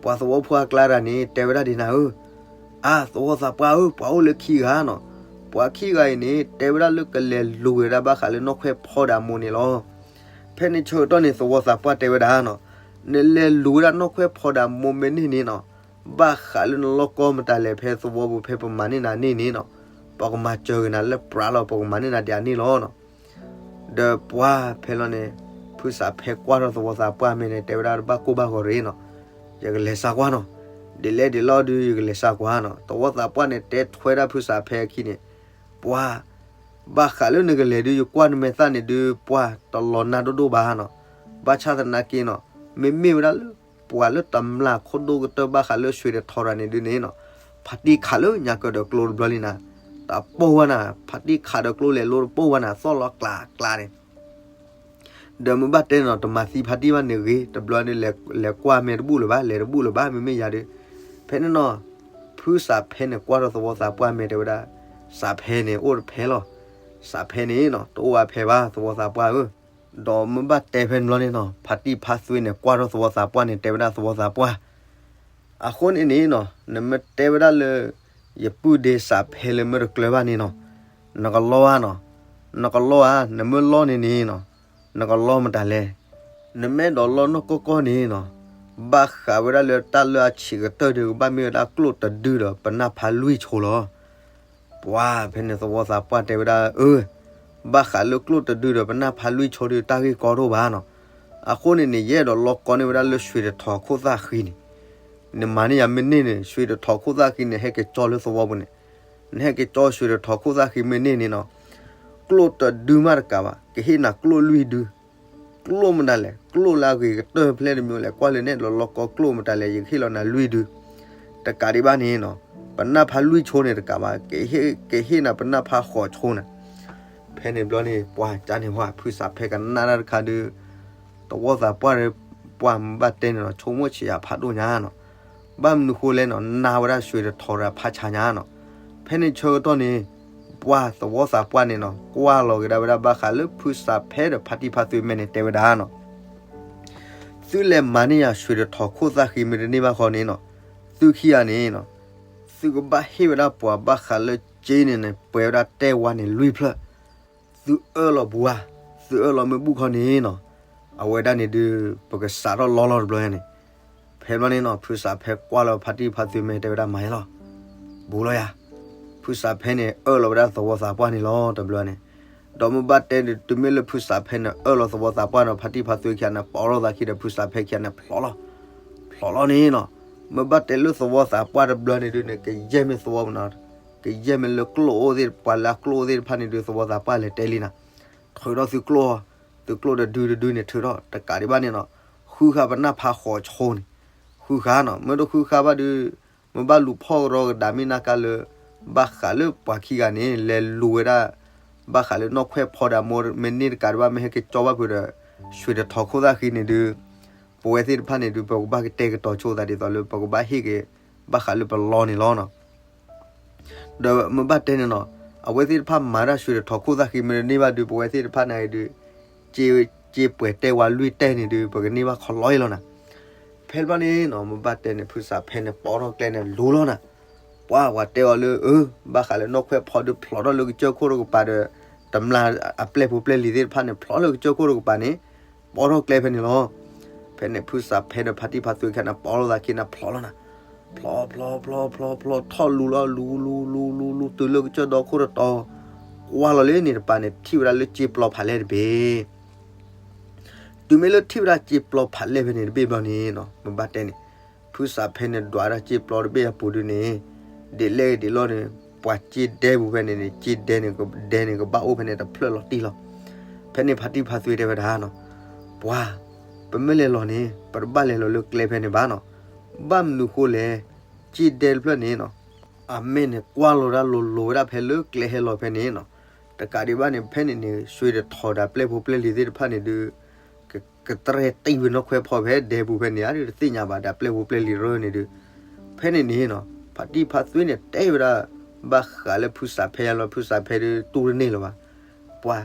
ပှၤသဝီဖိအကျါတဂၤန့ၣ် တဲဝဲဒၣ်ဒ်နၤဧၢ, အါ သဝီသးပှၢ်ဧၢ, ပှၤအိၣ်လၢခံဂၤနီၤ, ပှၤခံဂၤအံၤန့ၣ် တဲဝဲဒၣ်လၢကလဲၤလူၤဝဲဒၣ်ဘၣ်ဃးလၢနီၢ်ခွဲးဖီဒီးအမိၢ်န့ၣ်လီၤ. ဖဲန့ၣ်ဆၢကတီၢ်န့ၣ် သဝီသးပှၢ်တဲဝဲဒၣ်နီၤ, နလဲၤလူၤဝဲဒၣ်နီၢ်ခွဲးဖီဒီးအမိၢ်မ့ၢ်န့ၢ်န့ၣ်နီၤ, ဘၣ်ဃးလၢနလီၢ်ကီမတၤလဲၣ် ဖဲသဝီပူၤ ဖဲပမၤန့ၢ်နၤန့ၢ်န့ၣ်နီၤ, ပကမၤစၢၤက့ၤနၤလၢပြးလီၤ, ပကမၤန့ၢ်နၤဒ်အန့ၣ်လီၤနီၤ. ဒီးပှၤဖဲလီၤန့ၣ် ဖုစးဖဲကွၢ်ထီၣ်သဝီသးပှၢ်မဲာ်န့ၣ် တဲဝဲဒၣ်တဘၣ်ကိၢ်ဘၣ်ဂီၤရ့နီၤ, ယကလဲၤစးကွၢ်နီၤ, ဒ်လဲၣ်ဒ်လဲၣ်ဒုး ယကလဲၤစးကွၢ်နီၤ. သဝီသးပှၢ်န့ၣ် တဲထွဲဒၣ်ဖုစးဖဲအခံန့ၣ်, ပှၤ ဘၣ်ဃးလၢနကလဲၤဒုး ယကွၢ်နမဲာ်သၣ်န့ၣ်ဒုး ပှၤတလီၤနါဒိၣ်ဒိၣ်ဘၣ်နီၤ. ဘၣ်ဆၣ်သနာ်က့နီၤ, မ့မ့ၢ်ဝဲဒၣ်လၢ ပှၤလၢတမျၢ်ခိၣ်ဒိၣ်ကတၢၢ်ဘၣ်ဃးလၢဆွ့ၤတထီတၢ်န့ၣ်ဒုးန့ၣ်နီၤ, ဖါတံၢ်ခးလၢညါကဒီးကျိတဘျီလံနၤ, တပိၢ်ဝဲနၤ, ဖါတံၢ်ခးဒီးကျိလဲၤလိတပိၢ်ဝဲနၤ, သီၣ်လီၤကျးကျးန့ၣ် ဒီးမ့ၢ်ဘၣ်တဲန့ၣ်နီၤ, တမၤသံဖါတံၢ်ဘၣ်န့ၣ်ဂ့ၤ, တဘျီန့ၣ် လဲၤကွၢ်မဲာ်တဘူၣ်လၢၤဘၣ်, လဲၤတဘူၣ်လၢၤဘၣ်, မ့မ့ၢ်ယၤဒုး. ဖဲန့ၣ်နီၤ, ဖုစးဖဲန့ၣ် ကွၢ်ထီၣ်သဝီသးပှၢ်မဲာ်တဲဝဲဒၣ်, စးဖဲန့ၣ် အိၣ်တဖဲလီၤ. စးဖဲန့ၣ်နီၤ, တအိၣ်ဝဲဖဲဘၣ် သဝီသးပှၢ်ဧၢ. ဒီးမ့ၢ်ဘၣ်တဲဖဲန့ၣ်ဘျီန့ၣ်နီၤ, ဖါတံၢ်ဖါသွ့န့ၣ် ကွၢ်ထီၣ်သဝီသးပှၢ်န့ၣ် တဲဝဲဒၣ်သဝီသးပှၢ်, အဃိန့ၣ်န့ၣ်နီၤ, နမ့ၢ်တဲဝဲဒၣ်လၢ ယပုၢ်ဒ့စးဖဲလၢမ့ၢ်တကျၢၤဘၣ်န့ၣ်နီၤ, နကလီဧါနီၤ, နကလီဧါ, နမ့ၢ်လီန့ၣ်န့ၣ်နီၤ, နကလီမတၤလဲၣ်. နမ့ၢ်အဲၣ်ဒိးလီနီၢ်ကီၢ်ကီၢ်န့ၣ်နီၤ, ဘၣ်ဃးဝဲဒၣ်လၢတၢ်လၢအဆံးကတၢၢ်ဒုး ကဘၣ်မ့ၢ်ဝဲဒၣ်ကျိၣ်တဒုဒီးပနၢ်ဖးလွံၢ်ဆိလီၤ. ပှၤဖဲန့ၣ်သဝီသးပှၢ်တဲဝဲဒၣ်, အၢ, ဘၣ်ဃးလၢကျိၣ်တဒုဒီးပနၢ်ဖးလွံၢ်ဆိဒုး တၢ်ဂ့ၢ်ကီတအိၣ်ဘၣ်နီၤ. အဃိန့ၣ်န့ၣ် ယအဲၣ်ဒိးလီကီန့ၢ်ဝဲဒၣ်လၢဆွ့ၤတထီခိၣ်သၣ်ဃံန့ၣ်, နမၤန့ၢ်ယၤမ့ၢ်န့ၢ်န့ၣ် ဆွ့ၤတထီခိၣ်သၣ်ဃံန့ၣ် ဟဲက့ၤကၠီလၢသဝီပူၤန့ၣ်, နဟဲက့ၤကၠီဆွ့ၤတထီခိၣ်သၣ်ဃံမ့ၢ်န့ၢ်န့ၣ်နီၤ, ကျိၣ်တဒုမးတကးဘၣ်, ကဟ့ၣ်နၤကျိၣ်လွံၢ်ဒု ကျိၣ်မတၤလဲၣ်, ကျိၣ်လၢအဂ့ၤကတၢၢ်ဖဲလဲၣ်တမံၤလဲၣ်, ကွၢ်လၢနအဲၣ်ဒိးလီကီကျိၣ်မတၤလဲၣ်, ယကဟ့ၣ်လီၤနၤလွံၢ်ဒု. တကးဒံးဘၣ်န့ၣ်နီၤ, ပနၢ်ဖးလွံၢ်ဆိန့ၣ်တကးဘၣ်, ကဟ့ၣ်နၤပနၢ်ဖးဃိးဆိန့ၣ်. ဖဲန့ၣ်ဘျီန့ၣ် ပှၤကန့ၣ်ဝဲ ဖုစးဖဲကနၣ်တၢ်တခါဒုး, သဝီသးပှၢ်ဒီး ပှၤမ့ၢ်ဘၣ်တဲန့ၣ်နီၤ, ဆိကမိၣ်ဆံးယၤဖးဒိၣ်ညါနီၤ. ဘၣ်မနုၤဃိလဲၣ်နီၤ, နာ်ဝဲဒၣ်ဆွ့ၤတထီဒီးဖးဆါညါနီၤ. ဖဲန့ၣ်ဆၢကတီၢ်န့ၣ် ပှၤသဝီသးပှၢ်န့ၣ်နီၤ ကွၢ်လီၤက့ၤဒၣ်ဝဲဒၣ်ဘၣ်ဃးလၢဖုစးဖဲဒီးဖါတံၢ်ဖါသွ့မဲာ်န့ၣ် တဲဝဲဒၣ်နီၤ, သုလဲၤမၤန့ၢ်ယၤဆွ့ၤတထီခိၣ်သၣ်ဃံမ့ၢ်တန့ၢ်ဘၣ်ဃီန့ၣ်နီၤ, သုခံဂၤန့ၣ်နီၤ, သုကဘၣ်ဟ့ၣ်ဝဲဒၣ်ပှၤဘၣ်ဃးလၢက့န့ၣ်န့ၣ် ပှဲၤဝဲဒၣ်တဲၣ်ဝါန့ၣ်လွံၢ်ဖျၢၣ်, သုအၢၣ်လီၤဘူးဧါ, သုအၢၣ်လီၤမ့ၢ်ဘူၣ်ခီန့ၣ်နီၤ, အဝဲဒၣ်န့ၣ်ဒုး ပကစးထီၣ်လီလီၤတဘျီန့ၣ်. ဖဲဘျီန့ၣ်နီၤ ဖုစးဖဲကွၢ်လီၤဖါတံၢ်ဖါသွ့မဲာ် တဲဝဲဒၣ်မၤယဲလီၤ, ဘူးလီၤယၤ. ဖုစးဖဲန့ၣ် အၢၣ်လီၤဝဲဒၣ်သဝီသးပှၢ်န့ၣ်လီၤတဘျီန့ၣ်. ဒီးမ့ၢ်ဘၣ်တဲန့ၣ် တုၤမ့ၢ်လၢဖုစးဖဲန့ၣ်အၢၣ်လီၤသဝီသးပှၢ်နီၤ ဖါတံၢ်ဖါသွ့ခံဂၤန့ၣ် ပိာ်ထီၣ်သးခံဒီးဖုစးဖဲခံဂၤန့ၣ်ဖျိးလီၤ, ဖျိးလီၤန့ၣ်နီၤ. မ့ၢ်ဘၣ်တဲလၢသဝီသးပှၢ်တဘျီန့ၣ်ဒုးန့ၣ် ကယဲၢ်မ့ၢ်သဝီပူၤနီၤ, ကယဲၢ်မ့ၢ်လၢကျိၣ်အိၣ်သ့ၣ် ပှၤလၢအကျိၣ်အိၣ်သ့ၣ်တဖၣ်န့ၣ်ဒုး သဝီသးပှၢ်လဲၤတဲလံနီၤ, ထုးထီၣ်သုကျိၣ်, သုကျိၣ်တဒုတဒုန့ၣ်ထုးထီၣ်, တကးဒံးဘၣ်န့ၣ်နီၤ, ဃုဃာ်ပနၢ်ဖးဃိးဆိန့ၣ်, ဃုဃာ်နီၤ, မ့ၢ်တဃုဃာ်ဘၣ်ဒုး မ့ၢ်ဘၣ်လူၤဖီၣ်ကရီကဒါမ့ၢ်နာ်ကါလၢ ဘၣ်ဃးလၢပှၤခံဂၤန့ၣ် လဲၤလူၤဝဲဒၣ် ဘၣ်ဃးလၢနီၣ်ခွဲးဖီဒီးအမိၢ် မ့ၢ်န့ၢ်တကးဒံးဘၣ် မ့ၢ်ဟဲက့ၤကၠီဘၣ်ဖုးဒီး ဆွ့ၤတထီခိၣ်သၣ်ဃံန့ၣ်ဒုး ပဝဲသ့ၣ်တဖၣ်န့ၣ်ဒုး ပကဘၣ်ကတဲာ်ကတီၤဆိသးဒ်သိးလၢ ပကဘၣ်ဟ့ၣ်က့ၤ ဘၣ်ဃးလၢပလီန့ၣ်လီၤနီၤ. ဒီးမ့ၢ်ဘၣ်တဲန့ၣ်နီၤ, အဝဲသ့ၣ်တဖၣ်မၤတၢ်ဆွ့ၤတထီခိၣ်သၣ်ဃံမ့ၢ်တန့ၢ်ဘၣ်ဒုး ပဝဲသ့ၣ်တဖၣ်န့ၣ်ဒုး စ့ပှဲၤတဲဝဲလွံၢ်တဲန့ၣ်ဒုး ပကန့ၢ်ဘၣ်ခီလီအံၤလီၤနီၤ. ဖဲဘျီန့ၣ်နီၤ မ့ၢ်ဘၣ်တဲန့ၣ် ဖုစးဖဲန့ၣ် ပိာ်ထီၣ်ကျဲန့ၣ်လူၤလီၤနီၤ. ပှၤပှၤတဲအီၤလၢ အၢ ဘၣ်ဃးလၢနီၣ်ခွဲးဖီဒုးဖျိးထီၣ်လၢကစၢၢ်ခိၣ်တကပၤဒီး တမျၢ်အပျဲၢ်ဖိပျဲၢ်လံၤသ့ၣ်တဖၣ်န့ၣ် ဖျိးလၢကစၢၢ်ခိၣ်တကပၤန့ၣ် ပိာ်ထီၣ်ကျဲဖဲန့ၣ်လီၤ. ဖဲန့ၣ်ဖုစးဖဲဒီးဖါတံၢ်ဖါသွ့ခံဂၤန့ၣ် ပိာ်ထီၣ်သးခံန့ၣ်ဖျိးလီၤနီၤ. ဖျိးဖျိးဖျိးဖျိးဖျိးထီၣ်လူၤလီၤ လူၤလူၤလူၤလူၤလူၤ တုၤလၢကစၢၢ်ဒီခိၣ်တတီၤ ကွၢ်လီၤလၢန့ၣ်တပၤန့ၣ် ထံၣ်ဝဲဒၣ်လၢစ့ပျီဖးလဲၢ်တဘ့ၣ် တုၤမ့ၢ်လၢထံၣ်ဝဲဒၣ်စ့ပျီဖးလဲၢ်ဖဲန့ၣ်တဘ့ၣ်ဘျီန့ၣ်နီၤ မ့ၢ်ဘၣ်တဲန့ၣ် ဖုစးဖဲန့ၣ်ဒွးဒၣ်စ့ပျီတဘ့ၣ်အပူၤဒုးန့ၣ် ဒ်လဲၣ်ဒ်လဲၣ်န့ၣ် ပှၤစ့ဒဲပူၤဖဲန့ၣ်န့ၣ် စ့ဒဲန့ၣ် ဒဲန့ၣ်ကဘၣ်အိၣ်ဖဲန့ၣ်တဖျၢၣ်လီၤတံၢ်လီၤ. ဖဲန့ၣ်ဖါတံၢ်ဖါသွ့တဲဝဲဒၣ်နီၤ ပှၤ ပမ့ၢ်လဲၤလီၤန့ၣ် ပတဘၣ်လဲၤလီၤလၢကျဲဖဲန့ၣ်ဘၣ်နီၤ. ဘၣ်မနုၤဃိလဲၣ် စ့ဒဲတဖျၢၣ်န့ၣ်နီၤ အမ့ၢ်န့ၣ်ကွၢ်လီၤဒၣ်လိၤလိၤဝဲဒၣ်ဖဲလၢကျဲဟဲလီၤဖဲန့ၣ်နီၤ. တကးဒံးဘၣ်န့ၣ် ဖဲန့ၣ်န့ၣ် ဆွ့ၤတထီဒီးပျဲၢ်ဖိပျဲၢ်လံၤသ့ၣ်တဖၣ်န့ၣ်ဒုး က ကတြဲၤတံၢ်ဝဲနီၣ်ခွဲးဖီဖဲဒဲပူၤဖဲန့ၣ် အါဒုးတသ့ၣ်ညါဘၣ်ဒီးပျဲၢ်ဖိပျဲၢ်လံၤရၢန့ၣ်ဒုး ဖဲန့ၣ်န့ၣ်နီၤ ဖါတံၢ်ဖါသွ့န့ၣ်တဲဝဲဒၣ် ဘၣ်ဃးလၢဖုစးဖဲလီၤ ဖုစးဖဲဒုးတူၢ်တန့ၢ်လၢၤဘၣ်. ပှၤ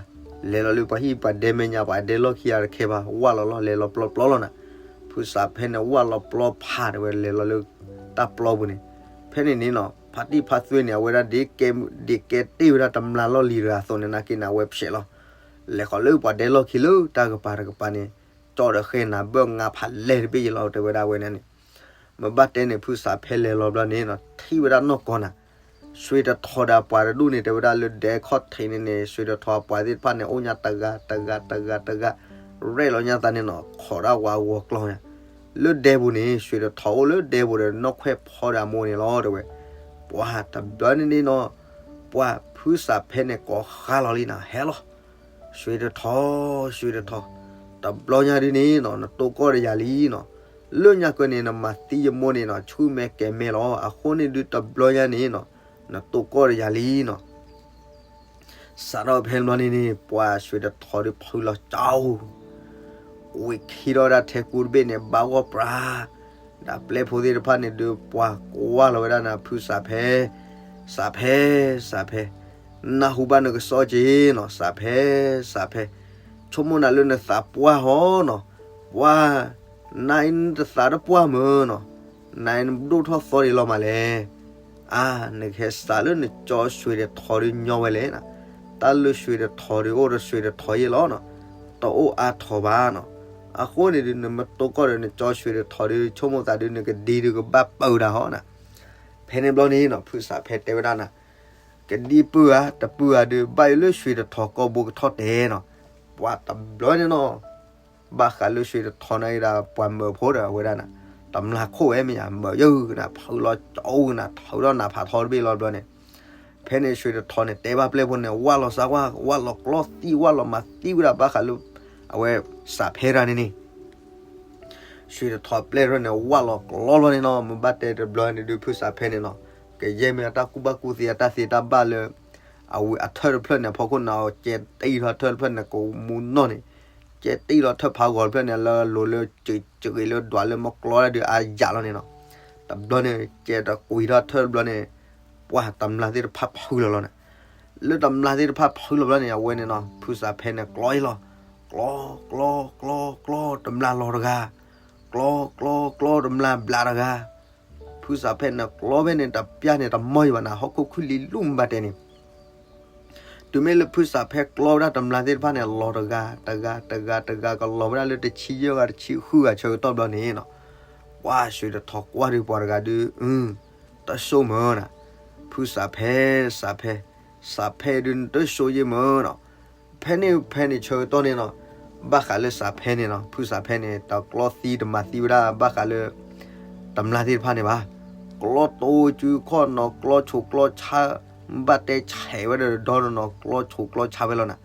လဲၤလီၤလၢပှၤဟံၣ်ပှၤဒဲမဲာ်ညါ ပှၤဒဲလီၢ်ခံဂၤတခဲဘၣ် ဝၢ်လီၤလီၤ လဲၤလီၤပျီပျီလီၤနၤ. ဖုစးဖဲန့ၣ် ဝၢ်လီၤပျီဖးတဲဝဲ လဲၤလီၤလၢတၢ်ပျီပူၤန့ၣ် ဖဲန့ၣ်န့ၣ်နီၤ ဖါတံၢ်ဖါသွ့န့ၣ် အဝဲဒၣ်ဒ်ကဲ ဒ်ကဲတ့ၢ်ဝဲဒၣ်တမျၢ်လီၢ်လံၤတဂၤအသိးန့ၣ် နာ်က့န့ၣ် အဝဲဖျဲးလီၤ. လဲၤဃီၤလၢပှၤဒဲလီၢ်ခံလၢတၢ်ကပၤတကပၤန့ၣ် ကၠီဒီးဃဲနၤဘၢၣ်ငါဖးလဲၢ်တဘ့ၣ်ယလီၤ တဲဝဲဒၣ်ဝဲန့ၣ်န့ၣ် မ့ၢ်ဘၣ်တဲန့ၣ် ဖုစးဖဲလဲၤလီၤဘျီန့ၣ်နီၤ ထံၣ်ဝဲဒၣ်နီၢ်ကီၢ်နၤ, ဆွ့တထီဒီးအပှၤတဒူၣ်န့ၣ် တဲဝဲဒၣ်လၢဒဲခီၣ်ထံးန့ၣ်န့ၣ် ဆွ့တထီအပှၤသ့ၣ်တဖၣ်န့ၣ် အိၣ်ညါတဂၤတဂၤတဂၤတဂၤ, ရဲၣ်လီၤညါသးန့ၣ်နီၤ ခိးဒၣ်ဝဲအဂီၤကျီညါ, လၢဒဲပူၤန့ၣ် ဆွ့တထီအိၣ်လၢဒဲပူၤဒီး နီၢ်ခွဲးဖီဒီးအမိၢ်န့ၣ်လီၤ တဲဝဲ. ပှၤတဘျီန့ၣ်န့ၣ်နီၤ ပှၤဖုစးဖဲန့ၣ် ကိးဃါလီၤလံနၤ ဟဲလီၤ, ဆွ့တထီ, ဆွ့တထီ, တဘျီညါဒ်န့ၣ်နီၤ နတိၢ်ကီၢ်ဒီးယၤလံနီၤ, လၢညါကဲန့ၣ် နမၤသံယမိၢ်န့ၣ်နီၤ ဆူၣ်မဲာ်ကဲၤမဲာ်လီၤ. အဃိန့ၣ်ဒုးတဘျီညါန့ၣ်နီၤ နတိၢ်ကီၢ်ဒီးယၤလံနီၤ. စးထီၣ်ဖဲန့ၣ်ဘျီန့ၣ်န့ၣ် ပှၤဆွ့တထီဒုးဖုလီၤကၠီ, ဝံၤခံထီၣ်ဝဲဒၣ်ထဲကူတဘ့ၣ်န့ၣ် ဘၣ်ဂီၢ်ပြၤ, ဒီးပျဲၢ်ဖိသ့ၣ်တဖၣ်န့ၣ်ဒုး ပှၤကွၢ်လီၤဝဲဒၣ်နၤ ဖုစးဖဲ, စးဖဲ, စးဖဲ, နၢ်ဟူဘၣ်နကစီၣ်က့ၤနီၤ စးဖဲ, စးဖဲ, ဆိကမိၣ်နၤလၢနသးပှၢ်ဟီနီၤ, ပှၤ, နအံၤနတသးတပှၢ်မၢနီၤ, နအံၤနဒိၣ်ထီၣ်သီဒံးလီၤမးလဲၣ်. အါ, နကဟဲစးလၢနကၠီဆွ့တထီဒုးညီဝဲလဲၣ်နီၤ, တၢ်လၢဆွ့တထီဒုးအိၣ်ဒီးဆွ့တထီယဲၢ်လီၤနီၤ, တအိၣ်အါထီၣ်ဘၣ်နီၤ. အဃိန့ၣ်ဒုး နမ့ၢ်တိၢ်ကီၢ်ဒီးနကၠီဆွ့တထီဒုး ဆိကမိၣ်သးဒုး နကဒံဒုးကဘၣ်ပၢဒၣ်ဟီနီၤ. ဖဲန့ၣ်ဘျီန့ၣ်နီၤ ဖုစးဖဲတဲဝဲဒၣ်နၤ, ကဒံပုၢ်ဧါ တပုၢ်ဧါဒုး ဘၣ်ယိၣ်လၢဆွ့တထီကိာ်ဘိကထီၣ်တဲနီၤ. ပှၤတဘျီန့ၣ်နီၤ ဘၣ်ဃးလၢဆွ့တထီန့ၣ်ဒၣ် ပှၤမၢဖိဒီးအဝဲဒၣ်နၤ, တမျာ်ခိၣ်ဝဲမ့ၢ်ယါ မၢယုၢ်နၤ ဖုလီၤကၠီနၤ ထုးထီၣ်နးဖးထီတဘ့ၣ်လီၤဘျီန့ၣ်, ဖဲန့ၣ်ဆွ့တထီန့ၣ် တဲဘၣ်ပျဲၢ်ဖိန့ၣ် ဝၢ်လီၤစးကွၢ် ဝၢ်လီၤကျီသံ ဝၢ်လီၤမၤသံဝဲဒၣ်ဘၣ်ဃးလၢ အဝဲစးဖဲတဂၤန့ၣ်န့ၣ် ဆွ့တထီပျဲၢ်ထီၣ်န့ၣ် ဝၢ်လီၤကျီလီၤန့ၣ်နီၤ. မ့ၢ်ဘၣ်တဲတဘျီန့ၣ်ဒုး ဖုစးဖဲန့ၣ်နီၤ ကယဲၢ်မ့ၢ်အတၢ်ကူၣ်ဘၣ်ကူၣ်သ့ အတၢ်သ့တၢ်ဘၣ်လၢ အဝဲအထၢၣ်တဖျၢၣ်န့ၣ် အဖီခိၣ်န့ၣ် ကဲတံၢ်ထီၣ်ထၢၣ်တဖျၢၣ်န့ၣ် ကမူနီၢ်န့ၣ်, ကဲတံၢ်လီၤထၢၣ်ဖးဂီၤတဖျၢၣ်န့ၣ် လၢအလိၤလၢ စံးက့ၤလၢဒွးလၢမီၢ်ကျီဒၣ်ဒုးအါယၣ်လီၤန့ၣ်နီၤ. တဘျီန့ၣ် ကဲတကွံာ်ထီၣ်ထၢၣ်တဘျီန့ၣ် ပှၤတမျာ်သ့ၣ်တဖၣ်ဖုလီၤလီၤန့ၣ်. လၢတမျာ်သ့ၣ်တဖၣ်ဖုလီၤဘျီန့ၣ် အဝဲန့ၣ်နီၤ ဖုစးဖဲန့ၣ် ကျီအံၤလီၤ. ကျီ, ကျီ, ကျီ, ကျီ, တမျာ်လီၤတဂၤ, ကျီ, ကျီ, ကျီ, တမျာ်ဘျးတဂၤ. ဖုစးဖဲန့ၣ် ကျီဖဲန့ၣ် တပျၢ်န့ၣ် တမီၢ်ယံၤဘၣ်နၤ ဟီၣ်ခိၣ်ခုၣ်လံလူၢ်မ့ၢ်ဘၣ်တဲန့ၣ် တုၤမ့ၢ်လၢဖုစးဖဲကျီဝဲဒၣ်တမျာ်သ့ၣ်တဖၣ်န့ၣ် လီၤတဂၤ, တဂၤ, တဂၤ, တဂၤ, ကလီၤဝဲဒၣ်လၢတဆံယဲၢ်ဂၤ တဆံဃုဂၤဆၢကတီၢ်ဘျီန့ၣ်နီၤ, ပှၤဆွ့တထီကွၢ်ဒုးပှၤတဂၤဒုး, တၢ်ဆိၣ်မၢနၤ, ဖုစးဖဲ, စးဖဲ, စးဖဲဒုးနတၢ်ဆိၣ်ယဲၢ်မၢနီၤ. ဖဲန့ၣ်ဖဲန့ၣ်ဆၢကတီၢ်န့ၣ်နီၤ, ဘၣ်ဃးလၢစးဖဲန့ၣ်နီၤ ဖုစးဖဲန့ၣ် တကျီသံတမၤသံဝဲဒၣ်ဘၣ်ဃးလၢ တမျာ်သ့ၣ်တဖၣ်န့ၣ်ဘၣ်. ကျီတိၤစုခီၣ်နီၤ ကျီဆိးကျီဆါ, ဘၣ်တဲဆဲးဝဲဒီးဒီနီၤ ကျီဆိးကျီဆါဝဲလီၤနၤ.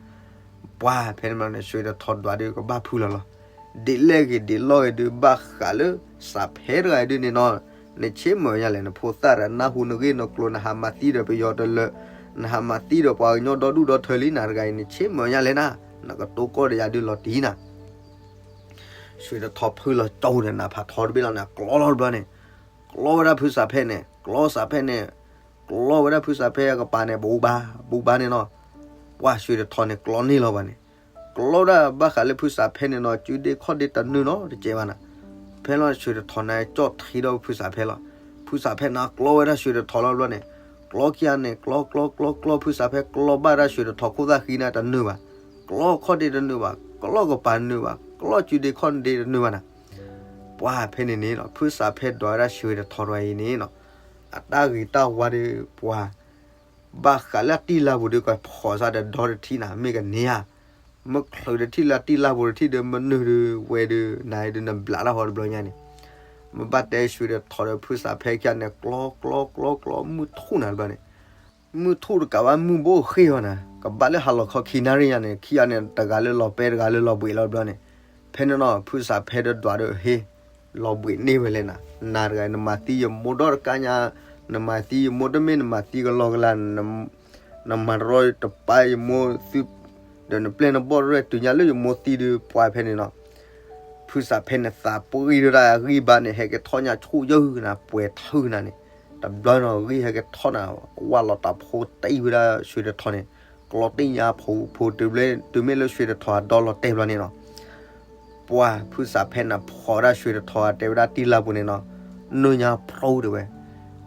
ပှၤဖဲန့ၣ်မးန့ၣ် ဆွ့တထီဒွးဒုးကဘၣ်ဖုလီၤလီၤ. ဒ်လဲၣ်ဂ့ၤဒ်လဲၣ်ဂ့ၤဒုး ဘၣ်ဃးလၢစးဖဲတဂၤအံၤဒုးန့ၣ်နီၤ, နဆ့မၢညါလဲၣ် နဖိသၣ်ဒီးနၢ်ဟူနဂ့ၢ်နကျိၤ နဟးမၤသံဒီးပယီၤတလၢာ်, နဟးမၤသံဒီးပှၤကညီဒီဒူၣ်ဒီထၢလံနၤတဂၤအံၤ နဆ့မၢညါလဲၣ်နၤ, နကတိၤကီၢ်ဒီးယၤဒုးလီၤတံၢ်နၤ. ဆွ့တထီဖုလီၤကၠီဒီးနးဖးထီတဘ့ၣ်လီၤန့ၣ် ကျီလီၤတဘျီန့ၣ်, ကျီဝဲဒၣ်ဖုစးဖဲန့ၣ် ကျီစးဖဲန့ၣ်, ကျီဝဲဒၣ်ဖုစးဖဲအကပၤန့ၣ် ဘူးဘါ, ဘူးဘါန့ၣ်နီၤ. ပှၤဆွ့တထီန့ၣ် ကျီန့ၢ်လီၤဘၣ်န့ၣ်, ကျီဒၣ်ဘၣ်ဃးလၢဖုစးဖဲန့ၣ်နီၤ စုဒ့ခီၣ်ဒ့တနုာ်နီတကဲဘၣ်နၤ. ဖဲလီၤဆွ့တထီန့ၣ်ကၠီၣ်ထံဒီးဖုစးဖဲလီၤ. ဖုစးဖဲန့ၣ်ကျီဝဲဒၣ်ဆွ့တထီလီၤတဘျီန့ၣ်, ကျီခံဂၤန့ၣ် ကျီကျီကျီကျီ ဖုစးဖဲကျီဘၣ်ဒၣ်ဆွ့တထီခိၣ်သၣ်ဃံန့ၣ်တနုာ်ဘၣ်, ကျီခီၣ်ဒ့တနုာ်ဘၣ်, ကျီကပၤတနုာ်ဘၣ်, ကျီစုဒ့ခီၣ်ဒ့တနုာ်ဘၣ်နၤ. ပှၤဖဲန့ၣ်န့ၣ်နီၤ ဖုစးဖဲဒွးဝဲဒၣ်ဆွ့တထီတဂၤအံၤန့ၣ်နီၤ, အတၢ်ဂ့ၤတၢ်ဝါဒီးပှၤ ဘၣ်ဃးလၢအတံၢ်လၢ်ပူၤဒီး ကဖီၣ်စးဒီးဒီတထံၣ်နၤ မ့ၢ်ကန့ၢ်ဧါ, မ့ၢ်ချုးတထံၣ်လၢအတံၢ်လၢ်ပူၤတထံၣ်ဒီး မနုၤဒုးဝဲဒုး နၤဒုးနဘျးတၢ်ဟီတဘျီညါန့ၣ်, မ့ၢ်ဘၣ်တဲဆွ့တထီဒီးဖုစးဖဲခံဂၤန့ၣ် ကျီကျီကျီကျီ မုၢ်ထူၣ်နၤတဘျီန့ၣ်, မုၢ်ထူၣ်တကးဘၣ်မုၢ်ဘိၣ်ဃ့ၢ်အီၤနၤ ကဘၣ်လၢဟါလီၤခီခံနၣ်ရံၣ်ညါန့ၣ် ခံဂၤန့ၣ် တဂၤလၢလီၤပဲတဂၤလၢလီၤဘှံးလီၤတဘျီန့ၣ်, ဖဲန့ၣ်နီၤ ဖုစးဖဲဒီးဒွးဒီးဟ့ၣ် လီၤဘှံးန့ၢ်ဝဲလဲၣ်နၤ, နၤတဂၤနမၤသံယမိၢ်ဒီတကါညါ, နမၤသံယမိၢ်တမ့ၢ်နမၤသံကလီကလါ နမၤတရီတပါယမိၢ်သု, ဒီးနပျဲၢ်နဘီၣ်ရဲၣ်တုၤညါလၢယမိၢ်သံဒုးပှၤဖဲန့ၣ်နီၤ, ဖုစးဖဲန့ၣ်သးပှံၢ်ဒိၣ်ဒၣ်အဂံၢ်ဘါန့ၣ် ဟဲက့ၤထီၣ်ညါဆူၣ်ယၢၢ်နၤ ပှဲၤထၢၣ်နၤန့ၣ်, တဘျီနီၤ ဂံၢ်ဟဲက့ၤထီၣ်နၤ, ဝၢ်လီၤတၢ်ဖိတံၢ်ဝဲဒၣ်ဆွ့တထီန့ၣ်, ကျီတ့ၢ်ညါဖိဖိတုၤဘျီ တုၤမ့ၢ်လၢဆွ့တထီအဒီလီၤတဲာ်ဘျီန့ၣ်နီၤ ပှၤဖုစးဖဲန့ၣ်ဖီၣ်ဝဲဒၣ်ဆွ့တထီတဲဝဲဒၣ်တံၢ်လၢ်ပူၤန့ၣ်နီၤ, နုာ်ညါဖျိတဲဝဲ,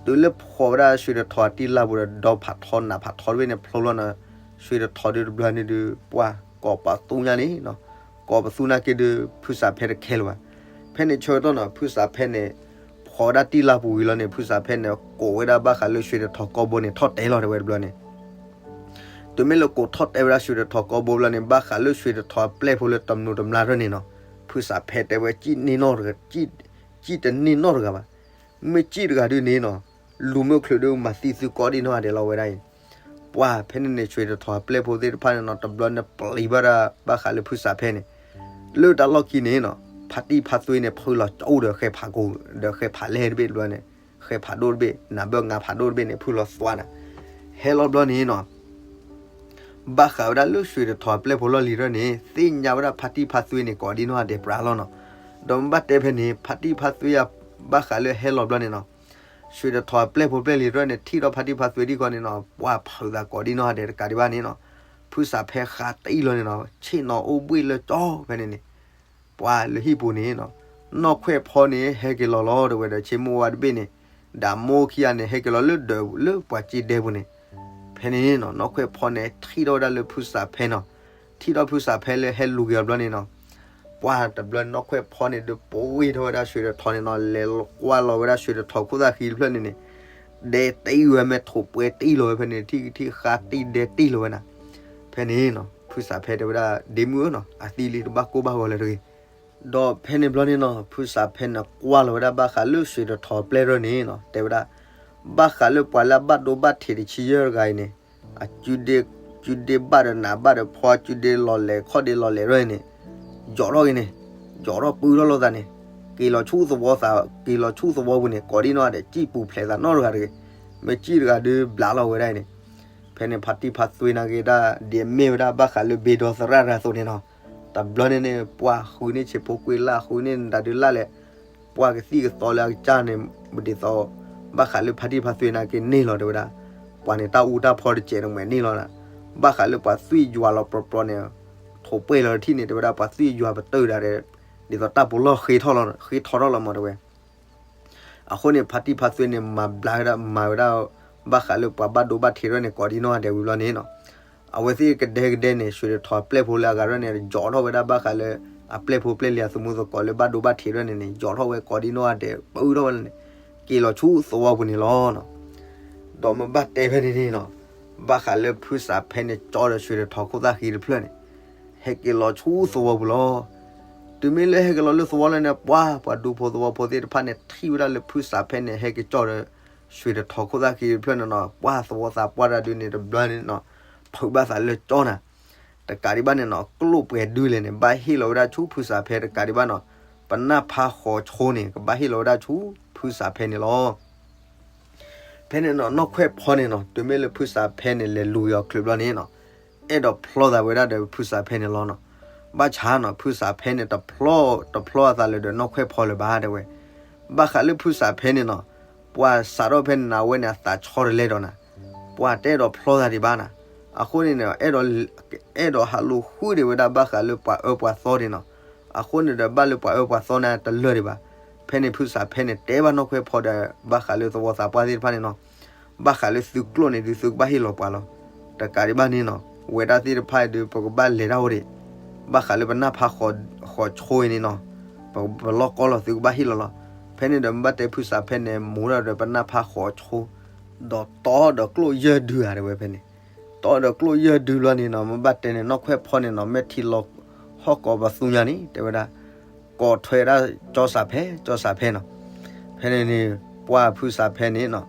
တုၤလၢဖီၣ်ဝဲဒၣ်ဆွ့တထီတံၢ်လၢ်ပူၤဒီး ဒီဖးထီနးဖးထီတဘ့ၣ်န့ၣ်ဖျိလီၤနီၤ, ဆွ့တထီဒုးတဘျီန့ၣ်ဒုး ပှၤကိးပသူညါန့ၣ်နီၤ, ကိးပသူနာ်က့ဒုး ဖုစးဖဲတခဲလၢၤဘၣ်. ဖဲန့ၣ်ဆၢကတီၢ်နီၤ ဖုစးဖဲန့ၣ် ဖီၣ် ဃီၤဝဲဒၣ်တံၢ်လါပူၤဝံၤလီၤန့ၣ် ဖုစးဖဲန့ၣ် ကိးဝဲဒၣ်ဘၣ်ဃးလၢ ရွှေတထော် ကီၢ်ဘိန့ၣ် ထီၣ်တဲလီၤတဲဝဲတဘျီန့ၣ် တုၤမ့ၢ်လၢကိးထီၣ်တဲဝဲဒၣ် ရွှေတထော် ကီၢ်ဘိဘျီန့ၣ် ဘၣ်ဃးလၢ ရွှေတထော် အပျဲၢ်ဖိလၢတမနုၤတမျါထီၣ်န့ၣ်နီၤ ဖုစးဖဲတဲဝဲ စံၣ်တန့ၢ်နီတဂၤဘၣ်. မ့ၢ်စံၣ်တဂၤဒုန့ၣ်နီၤ လူၤမုၢ်ချုးဒု မၤသံသုကိးဒံနီၢ်ဂၤဒဲးလီၤဝဲဒၣ်အံၤ. ပှၤဖဲန့ၣ်န့ၣ် ရွှေတထော် အပျဲၢ်ဖိသ့ၣ်တဖၣ်န့ၣ်နီၤ တဘျီန့ၣ်ပျံၤဘၣ်ဒၣ်ဘၣ်ဃးလၢဖုစးဖဲန့ၣ် လၢတၢ်လီၢ်ခံန့ၣ်နီၤ ဖါတံၢ်ဖါသွ့န့ၣ် ဖုလီၤကၠိဒီးဃဲၤဖးကိ ဒီးဃဲၤဖးလဲၢ်တဘ့ၣ်တဘျီန့ၣ် ဃဲၤဖးဒိၣ်တဘ့ၣ် နးဘၢၣ်ငါဖးဒိၣ်တဘ့ၣ်န့ၣ် ဖုလီၤသွါနၤ ဟဲလီၤဘျီန့ၣ်နီၤ ဘၣ်ဃးဝဲဒၣ်လၢ ရွှေတထော် အပျဲၢ်ဖိလီၢ်လံၤထီၣ်န့ၣ် သ့ၣ်ညါဝဲဒၣ်ဖါတံၢ်ဖါသွ့န့ၣ် ကိးဒံနီၢ်ဂၤဒဲးပြးလီၤနီၤ. ဒီးမ့ၢ်ဘၣ်တဲဖဲန့ၣ် ဖါတံၢ်ဖါသွ့ယၤ ဘၣ်ဃးလၢဟဲလီၤဘျီန့ၣ်နီၤ ရွှေတထော် အပျဲၢ်ဖိပျဲၢ်လံၤထီၣ်န့ၣ် ထံၣ်ထီၣ်ဖါတံၢ်ဖါသွ့ဒံၣ်ဃီန့ၣ်နီၤ ပှၤဖုးသးကိးဒံနီၢ်ဂၤဒဲးတကးဒံးဘၣ်န့ၣ်နီၤ ဖုစးဖဲဃါတံၢ်လီၤန့ၣ်နီၤ ဆ့ၣ်နီၤအိၣ်ဘှ့ၣ်လၢကၠီဖဲန့ၣ်န့ၣ် ပှၤလၢဟံၣ်ပူၤန့ၣ်နီၤ နီၢ်ခွဲၣ်ဖီန့ၣ် ဟဲက့ၤလီၤလီၤတဲဝဲဒီး ဆ့မိၢ်ဝါတဘ့ၣ်န့ၣ် ဒီးမိၢ်ခံဂၤန့ၣ် ဟဲက့ၤလီၤလၢဒၢးလၢပှၤစ့ဒဲပူၤန့ၣ် ဖဲန့ၣ်နီၤ နီၢ်ခွဲၣ်ဖီန့ၣ် ထံၣ်ထီၣ်ဝဲဒၣ်လၢဖုစးဖဲနီၤ ထံၣ်ထီၣ်ဖုစးဖဲလၢဟဲလူၤက့ၤအီၤဘျီန့ၣ်နီၤ ပှၤတဘျီနီၢ်ခွဲၣ်ဖီန့ၣ် ဒုးပှ့ၤထီၣ်ဝဲဒၣ် ရွှေတထော် န့ၣ်နီၤ လဲၤကွၢ်လီၤဝဲဒၣ် ရွှေတထော် ခိၣ်သၣ်ဃံတဖျၢၣ်န့ၣ်န့ၣ် ဒဲတံၢ်ဝဲ မဲာ်ထီၣ်ပှဲၤတံၢ်လီၤဝဲဖဲန့ၣ် ထံၣ်ထံၣ်ဃါတံၢ်ဒဲတံၢ်လီၤဝဲနၤ ဖဲန့ၣ်နီၤ ဖုစးဖဲတဲဝဲဒၣ် ဒ့မုၣ်ဧၢနီၤ အသံလံတဘၣ်ကိၢ်ဘၣ်ဂီၤလၢၤတဂ့ၤ ဒီးဖဲန့ၣ်ဘျီန့ၣ်နီၤ ဖုစးဖဲန့ၣ် ကွၢ်လီၤဝဲဒၣ်ဘၣ်ဃးလၢ ရွှေတထော် အပျဲၢ်ထီၣ်န့ၣ်နီၤ တဲဝဲဒၣ် ဘၣ်ဃးလၢပှၤလၢအဘၣ်ဒိဘၣ်ထံးတဆံယဲၢ်တဂၤအံၤန့ၣ် အစုဒ့ စုဒ့ဘၣ်ဒီးနးဘၣ်ဒီးဖီ စုဒ့လီၤလဲၤခီၣ်ဒ့လီၤလဲၤထီၣ်န့ၣ် ယိးထီၣ်က့ၤန့ၣ် ယိးထီၣ်ပုၢ်ထီၣ်လိာ်သးန့ၣ် က့ၤလီၤဆူသဝီသး က့ၤလီၤဆူသဝီပူၤန့ၣ် ကိးဒံနီၢ်ဂၤဒဲး စံၣ်ပူၤဖျဲးသးနီတဂၤတဂ့ၤ မ့ၢ်စံၣ်တဂၤဒုးဘျးလီၤဝဲဒၣ်အံၤန့ၣ် ဖဲန့ၣ်ဖါတံၢ်ဖါသွ့နာ်က့ၤဒၣ် ဒ်အမ့ၢ်ဝဲဒၣ်ဘၣ်ဃးလၢ ဘ့ဒီသရၣ်ရၤသိးန့ၣ်နီၤ တဘျီန့ၣ်န့ၣ် ပှၤဃုန့ၢ်ဆံးဖိကွံာ်လၢ် ဃုန့ၢ်နတၢ်ဒုးလၢ်လဲၣ် ပှၤကသံၣ်ကသီလၢအကစၢ်န့ၣ် ဒ်သိး ဘၣ်ဃးလၢဖါတံၢ်ဖါသွ့နာ်က့ၤန့ၢ်လီၤတဲဝဲဒၣ် ပှၤန့ၣ်တၢ်အူတၢ်ဖီတစဲးတမဲာ်န့ၢ်လီၤနၤ ဘၣ်ဃးလၢပှၤသွံၣ်ယွၤလီၤပြီပြီန့ၣ် ထိးပှဲၢ်လီၤတထံၣ်န့ၣ် တဲဝဲဒၣ်ပှၤသွံၣ်ယွၤပတုာ်ဒၣ်ဒီး ဒ်သိးတၢ်ပူၤလီၢ်ဃ့ထီၣ်လီၤ ဃ့ထီထီၣ်လီၤမးတဲဝဲ အဃိန့ၣ် ဖါတံၢ်ဖါသွ့န့ၣ် မၤဘျါဝဲဒၣ် မၤဝဲဒၣ် ဘၣ်ဃးလၢပှၤဘၣ်ဒိဘၣ်ထံးထီၣ်န့ၣ် ကိးဒံနီၢ်ဂၤဒဲးဝံၤဘျီန့ၣ်နီၤ အဝဲသ့ၣ်ကဒဲကဒဲန့ၣ် ရွှေတထော် အပျဲၢ်ဖိလၢအဂၤထီၣ်န့ၣ် ယိးထီၣ်ဝဲဒၣ်ဘၣ်ဃးလၢ အပျဲၢ်ဖိပျဲၢ်လံၤအသမူသကိးလၢဘၣ်ဒိဘၣ်ထံးထီၣ်န့ၣ်န့ၣ် ယိးထီၣ်ဝဲကိးဒံနီၢ်ဂၤဒဲး ပၢထီၣ်ဝဲလၢန့ၣ် က့ၤလီၤဆူသဝီပူၤန့ၣ်လီၤနီၤ ဒီးမ့ၢ်ဘၣ်တဲဖဲန့ၣ်န့ၣ်နီၤ ဘၣ်ဃးလၢဖုစးဖဲန့ၣ် ကၠီဒီး ရွှေတထော် ခိၣ်သၣ်ဃံတဖျၢၣ်န့ၣ် ဟဲက့ၤလီၤဆူသဝီပူၤလီၤ တုၤမ့ၢ်လၢဟဲက့ၤလီၤလၢသဝီလၢန့ၣ် ပှၤ ပှၤဒူဖိသဝီဖိသ့ၣ်တဖၣ်န့ၣ် ထံၣ်ဝဲဒၣ်လၢဖုစးဖဲန့ၣ် ဟဲက့ၤကၠီဒီး ရွှေတထော် ခိၣ်သၣ်ဃံတဖျၢၣ်န့ၣ်နီၤ ပှၤသဝီသးပှၢ်တၢ်ဒုန့ၣ် တဘျီန့ၣ်နီၤ ဖုးဘၣ်သးလၢကၠီနၤ တကးဒံးဘၣ်န့ၣ်နီၤ ကျိၣ်ပှဲၤဒုလဲၣ်န့ၣ် ဘၣ်ဟ့ၣ်လီၤဝဲဒၣ်ဆူဖုစးဖဲတကးဒံးဘၣ်နီၤ ပနၢ်ဖးဃိးဆိန့ၣ် ကဘၣ်ဟ့ၣ်လီၤဝဲဒၣ်ဆူဖုစးဖဲန့ၣ်လီၤ ဖဲန့ၣ်နီၤ နီၢ်ခွဲၣ်ဖီန့ၣ်နီၤ တုၤမ့ၢ်လၢဖုစးဖဲန့ၣ် လဲၤလူၤက့ၤအီၤချုးဘျီန့ၣ်နီၤ အဲၣ်ဒိးဖျီသးဝဲဒၣ်ဒီးဖုစးဖဲန့ၣ်လီၤနီၤ ဘၣ်ဆၣ်နီၤ ဖုစးဖဲန့ၣ် တဖျီ တဖျီအသးလၢၤဒီးနီၢ်ခွဲၣ်ဖီလၢၤဘၣ်တဲဝဲ ဘၣ်ဃးလၢဖုစးဖဲန့ၣ်နီၤ ပှၤစးထီၣ်ဖဲန့ၣ် အဝဲန့ၣ်အသးဆီတလဲဒီးနၤ ပှၤတအဲၣ်ဒိးဖျီသးဒံးဘၣ်နၤ အဃိန့ၣ်န့ၣ် အဲၣ်ဒိး အဲၣ်ဒိးဟးလူၤဃုဒံးဝဲဒၣ်ဘၣ်ဃးလၢပှၤအၢပှၤသီဒံးနီၤ အဃိန့ၣ်ဒီးဘၣ်လၢပှၤအၢပှၤသီန့ၣ်တလၢာ်ဒံးဘၣ် ဖဲန့ၣ်ဖုစးဖဲန့ၣ် တဲဘၣ်နီၢ်ခွဲၣ်ဖီဒီး ဘၣ်ဃးလၢသဝီသးပှၢ်သ့ၣ်တဖၣ်န့ၣ်နီၤ ဘၣ်ဃးလၢသုကျိၣ်န့ၣ်ဒုး သုကဘၣ်ဟ့ၣ်လီၤပှၤလီၤ တကးဒံးဘၣ်န့ၣ်နီၤ ဝဲဒၣ်သ့ၣ်တဖၣ်အံၤဒုး ပကဘၣ်လဲၤတၢ်အိၣ်ဒံး ဘၣ်ဃးလၢပနၢ်ဖးဃိးဆိအံၤန့ၣ်နီၤ ပလီၢ်ကီလီၤ သုကဘၣ်ဟ့ၣ်လီၤလီၤ ဖဲန့ၣ်ဒီးမ့ၢ်ဘၣ်တဲဖုစးဖဲန့ၣ် မူထီၣ်ဒီးပနၢ်ဖးဃိးဆိ ဒီးတီဒီးကျိၣ်ယဲၢ်ဒုဧါတဲဝဲဖဲန့ၣ် တီဒီးကျိၣ်ယဲၢ်ဒုဘျီန့ၣ်နီၤ မ့ၢ်ဘၣ်တဲန့ၣ် နီၢ်ခွဲၣ်ဖီန့ၣ်နီၤ မ့ၢ်ထံလီၤဟီၣ်ကဝီၤပသူညါန့ၣ် တဲဝဲဒၣ် ကိးထွဲဒၣ်ကၠီစးဖဲ ကၠီစးဖဲနီၤ ဖဲန့ၣ်န့ၣ် ပှၤဖုစးဖဲန့ၣ်နီၤ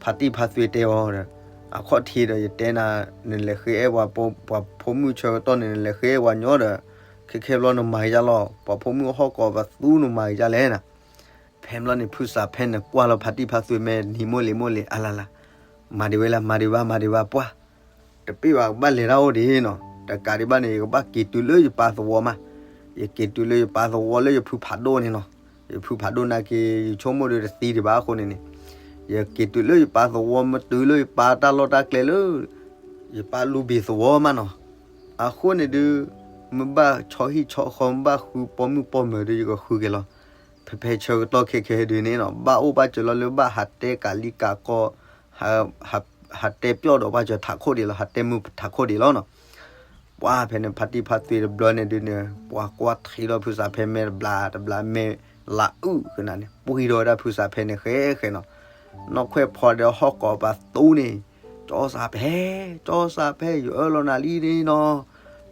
ဖါတံၢ်ဖါသွ့တဲအီၤဒီး အခီၣ်ထံးဒီးယတဲနၤ နလဲၤဃ့အဲၣ်ပှၤ ပှၤဖိမုၣ်ဆၢကတီၢ်န့ၣ် နလဲၤဃ့အဲၣ်ပှၤညီဒီး ခဲခဲဘျီနမၤက့ၤဒ်လဲၣ် ပှၤဖိမုၣ်ဟီၣ်ကဝီၤပသူနမၤက့ၤဒ်လဲၣ်နၤ ဖဲဘျီန့ၣ် ဖုစးဖဲန့ၣ် ကွၢ်လီၤဖါတံၢ်ဖါသွ့မဲာ်နံၤမိၢ်လံၤမိၢ်လံၤ အလါလါ မၤဒံးဝဲလၢ မၤဒံးဘၣ် မၤဒံးဘၣ်ပှၢ် တပ့ၢ်ဘၣ် ကဘၣ်လဲၤတၢ်အိၣ်ဒံးနီၤ တကးဒံးဘၣ်န့ၣ် ယကဘၣ်က့ၤတုၤလၢယပၢ်သဝီမး ယက့ၤတုၤလၢယပၢ်သဝီလၢယဖုဖးဒိၣ်န့ၣ်နီၤ ယဖုဖးဒိၣ်နာ်က့ၤ ယဆိကမိၣ်ဒီးတသံဒံးဘၣ်အဃိန့ၣ်န့ၣ် ယက့ၤတုၤလၢယပၢ်သဝီ မ့ၢ်တုၤလၢယပၢ်တၢ်လီၢ်တၢ်ကျဲလၢ ယပၢ်လူဘ့ၣ်သဝီမးနီၤ အဃိန့ၣ်ဒုး မ့ၢ်ဘၣ်ဆီဟံၣ်ဆီဃီ မ့ၢ်ဘၣ်ဃုပိာ်မုၣ်ပိာ်မၢၤဒုး ယကဃုက့ၤလီၤ ဖဲဖဲဆၢကတီၢ်ခဲခဲဒုးန့ၣ်နီၤ ဘၣ်အိၣ်ဘၣ်စၢၤလီၤလၢဘၣ်ဟးတဲကးလံကးကီ ဟးတဲပျီၢ်ဒီးပှၤစၢၤထးခိၣ်ဒံးလီၤ ဟးတဲမုာ်ထးခိၣ်ဒံးလီၤနီၤ ပှၤဖဲန့ၣ် ဖါတံၢ်ဖါသွ့တဘျီန့ၣ်ဒုးန့ၣ် ပှၤကွၢ်ထံလီၤဖုစးဖဲမဲာ်တဘျးတဘျးမဲာ် လးအုၣ်ကနၣ်န့ၣ် ပှံၢ်ထီၣ်ဝဲဒၣ်ဖုစၢ်ဖဲန့ၣ်ဃဲဃဲနီၤ. နီၢ်ခွဲးဖီဒီးဟီၣ်ကိးပသူန့ၣ်, ကၠီစၢ်ဖဲ, ကၠီစၢ်ဖဲ ယအၢၣ်လီၤနၤလံန့ၣ်နီၤ,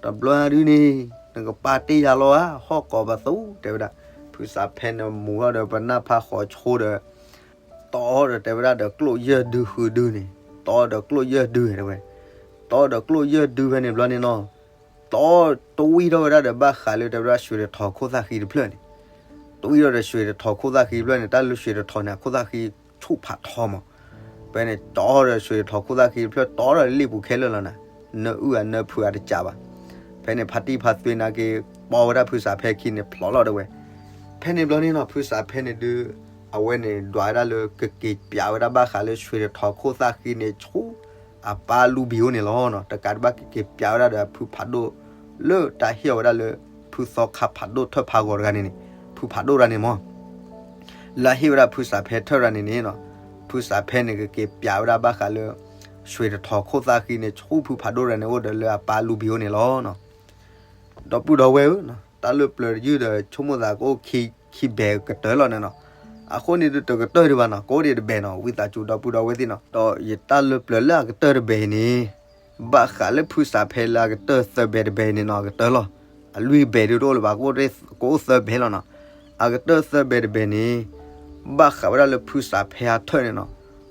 တဘျီဒုန့ၣ် နကပာ်တ့ၢ်ယၤလီၤဧါ, ဟီၣ်ကိးပသူ တဲဝဲဒၣ်. ဖုစၢ်ဖဲန့ၣ်မူထီၣ်ဒီးပနၢ်ဖးဃီၤဆိဒီး တီဒီးတဲဝဲဒၣ်ဒီးကျိၣ်ယဲၢ်ဒုဃုဒုန့ၣ်, တီဒီးကျိၣ်ယဲၢ်ဒုတဲဝဲ, တီဒီးကျိၣ်ယဲၢ်ဒုဖဲန့ၣ်ဘျီန့ၣ်နီၤ, တီတဝံၣ်ထီၣ်ဝဲဒၣ်ဒီးဘၣ်ဃးလၢတဲဝဲဒၣ် ရွှေတထော်ခိၣ်သၣ်ဃံတဖျၢၣ်န့ၣ်, တဝံၣ်ထီၣ်ဒီး ရွှေတထော်ခိၣ်သၣ်ဃံတဖျၢၣ်န့ၣ် တၢ်လၢ ရွှေတထော်န့ၣ် အခိၣ်သၣ်ဃံဆူၣ်ဖးထီမး. ဖဲန့ၣ် တီဒီး ရွှေတထော်ခိၣ်သၣ်ဃံတဖျၢၣ် တီဒီးလ့ၣ်ပူၤခဲလၢာ်လီၤနၤ, နအုၣ်အနၢဖုးအတကးဘၣ်. ဖဲန့ၣ် ဖါတံၢ်ဖါသွ့နာ်က့ၤ ပိာ်ဝဲဒၣ်ဖုစၢ်ဖဲခံန့ၣ် ဖျိးလီၤတဲဝဲ. ဖဲန့ၣ်ဘျီန့ၣ်နီၤ ဖုစၢ်ဖဲန့ၣ်ဒုး အဝဲန့ၣ်ဒွးဝဲဒၣ်လၢကက့ၤပျးဝဲဒၣ်ဘၣ်ဃးလၢ ရွှေတထော်ခိၣ်သၣ်ဃံန့ၣ် ဆူအပၢ်လူဘံအိၣ်န့ၣ်လီၤနီၤ. တကးဒံးဘၣ်ကက့ၤပျးဝဲဒၣ်ဒီးအဖုဖးဒိၣ် လၢတၢ်ဟ့ၣ်အီၤဝဲဒၣ်လၢ ဖုသီခါဖးဒိၣ်ထၢၣ်ဖးဂီၤတဂၤန့ၣ်န့ၣ်, ဖုဖးဒိၣ်တဂၤန့ၣ်မး လၢအဟ့ၣ်ဝဲဒၣ်ဖုစၢ်ဖဲထၢၣ်တဂၤန့ၣ်န့ၣ်နီၤ, ဖုစၢ်ဖဲန့ၣ်ကက့ၤပျးဝဲဒၣ်ဘၣ်ဃးလၢ ရွှေတထော်ခိၣ်သၣ်ဃံန့ၣ် ဆူဖုဖးဒိၣ်တဂၤန့ၣ်အိၣ်ဒီးလၢအပၢ်လူဘံအိၣ်န့ၣ်လီၤနီၤ. ဒီပုၢ်ဒီဝဲၢ်ဧၢ, တၢ်လၢပျၢၤတယုၢ်ဒီး ဆိကမိၣ်သးကအိၣ်ခံဘဲကတၢၢ်လီၤန့ၣ်နီၤ. အဃိန့ၣ်ဒုးတကတၢၢ်ဒံးဘၣ်နီၤ, ကအိၣ်ဒံးတဘဲနီၤ, ဝံသးစူၤဒီပုၢ်ဒီဝဲၢ်သ့ၣ်နီၤ. ဒီးယတၢ်လၢပျၢၤလၢအကတၢၢ်တဘဲအံၤန့ၣ် ဘၣ်ဃးလၢဖုစၢ်ဖဲလၢအကတၢၢ်သၢဘဲတဘဲအံၤန့ၣ်နီၤ, အကတၢၢ်လီၤ. အလွံၢ်ဘဲဒုးတအိၣ်လၢၤဘၣ်, ကအိၣ်သၢဘဲလီၤနီၤ. အကတၢၢ်သၢဘဲတဘဲန့ၣ် ဘၣ်ဃးဝဲဒၣ်လၢဖုစၢ်ဖဲအထၢၣ်န့ၣ်နီၤ,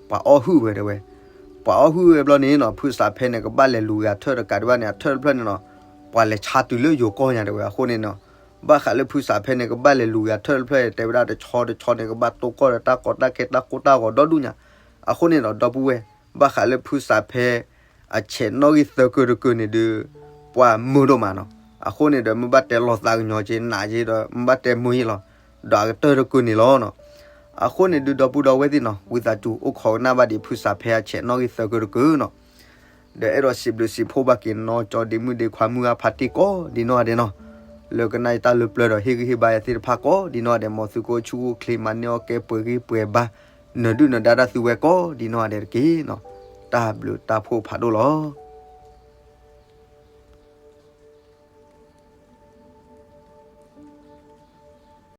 ပှၤအီၣ်ဟုၣ်ဝဲတဲဝဲ. ပှၤအီၣ်ဟုၣ်ဝဲဘျီန့ၣ်နီၤ, ဖုစၢ်ဖဲန့ၣ် ကဘၣ်လဲၤလူၤဂၤထၢၣ်တကးဒံးဘၣ်န့ၣ် အထၢၣ်တဖျၢၣ်န့ၣ်နီၤ, ပှၤလဲၤဆါတုၤလၢယိၤကီၢ်ညါတဲဝဲ. အဃိန့ၣ်နီၤ, ဘၣ်ဃးလၢဖုစၢ်ဖဲန့ၣ် ကဘၣ်လဲၤလူၤဂၤထၢၣ်တဖျၢၣ် တဲဝဲဒၣ်တဆီတဆီန့ၣ် ကဘၣ်တိၢ်ကီၢ်ဒီးတၢ်ကီတၢ်ခဲတၢ်ကိၢ်တၢ်ဂီၤဒီဒူၣ်ညါ. အဃိန့ၣ်နီၤ ဒီပုၢ်ဝဲၢ်, ဘၣ်ဃးလၢဖုစၢ်ဖဲ အဆဲးနီၣ်ဂံၢ်သၢကၢတကၢန့ၣ်ဒုး ပှၤမုာ်ဒိၣ်မးနီၤ. အဃိန့ၣ်ဒီး မ့ၢ်ဘၣ်တဲလီၤသးကညီၤက့ၤ နာ်က့ၤဒီး မ့ၢ်ဘၣ်တဲမုာ်ယ့ၢ်လီၤ. ဒီးအကတၢၢ်တကၢန့ၣ်လီၤနီၤ. အဃိန့ၣ်ဒုး ဒီပုၢ်ဒီဝဲၢ်သ့ၣ်နီၤ, ဝံသးစူၤအိၣ်ခိးကနၣ်ဘၣ်ဒံးဖုစၢ်ဖဲအဆဲးနီၣ်ဂံၢ်သၢကၢတကၢနီၤ. ဒီးအဲၣ်ဒိးစံးဘျုးစံးဖှိၣ်ဘၣ်က့ၤနီၤ ကၠီဒ့မုၣ်ဒ့ခွါမုၢ်အါဖးတံၢ်ကိးဒံးနီၢ်ဂၤဒဲးနီၤ, လၢကနၣ်ယတၢ်လၢပျၢၤဒီးဟ့ၣ်ဂံၢ်ဟ့ၣ်ဘါယၤသ့ၣ်တဖၣ်ကိးဒံးနီၢ်ဂၤဒဲး, မ်သုကအိၣ်ဆူၣ်အိၣ်ချ့ မၤန့ၢ်အီၣ်ကဲ ပှဲၤဂံၢ်ပှဲၤဘါ နၢၤဒုၣ်နၢၤဒါတၢ်သုဝဲကိးဒံးနီၢ်ဂၤဒဲးတက့ၢ်နီၤ. တၢ်ဘျုးတၢ်ဖှိၣ်ဖးဒိၣ်လီၤ.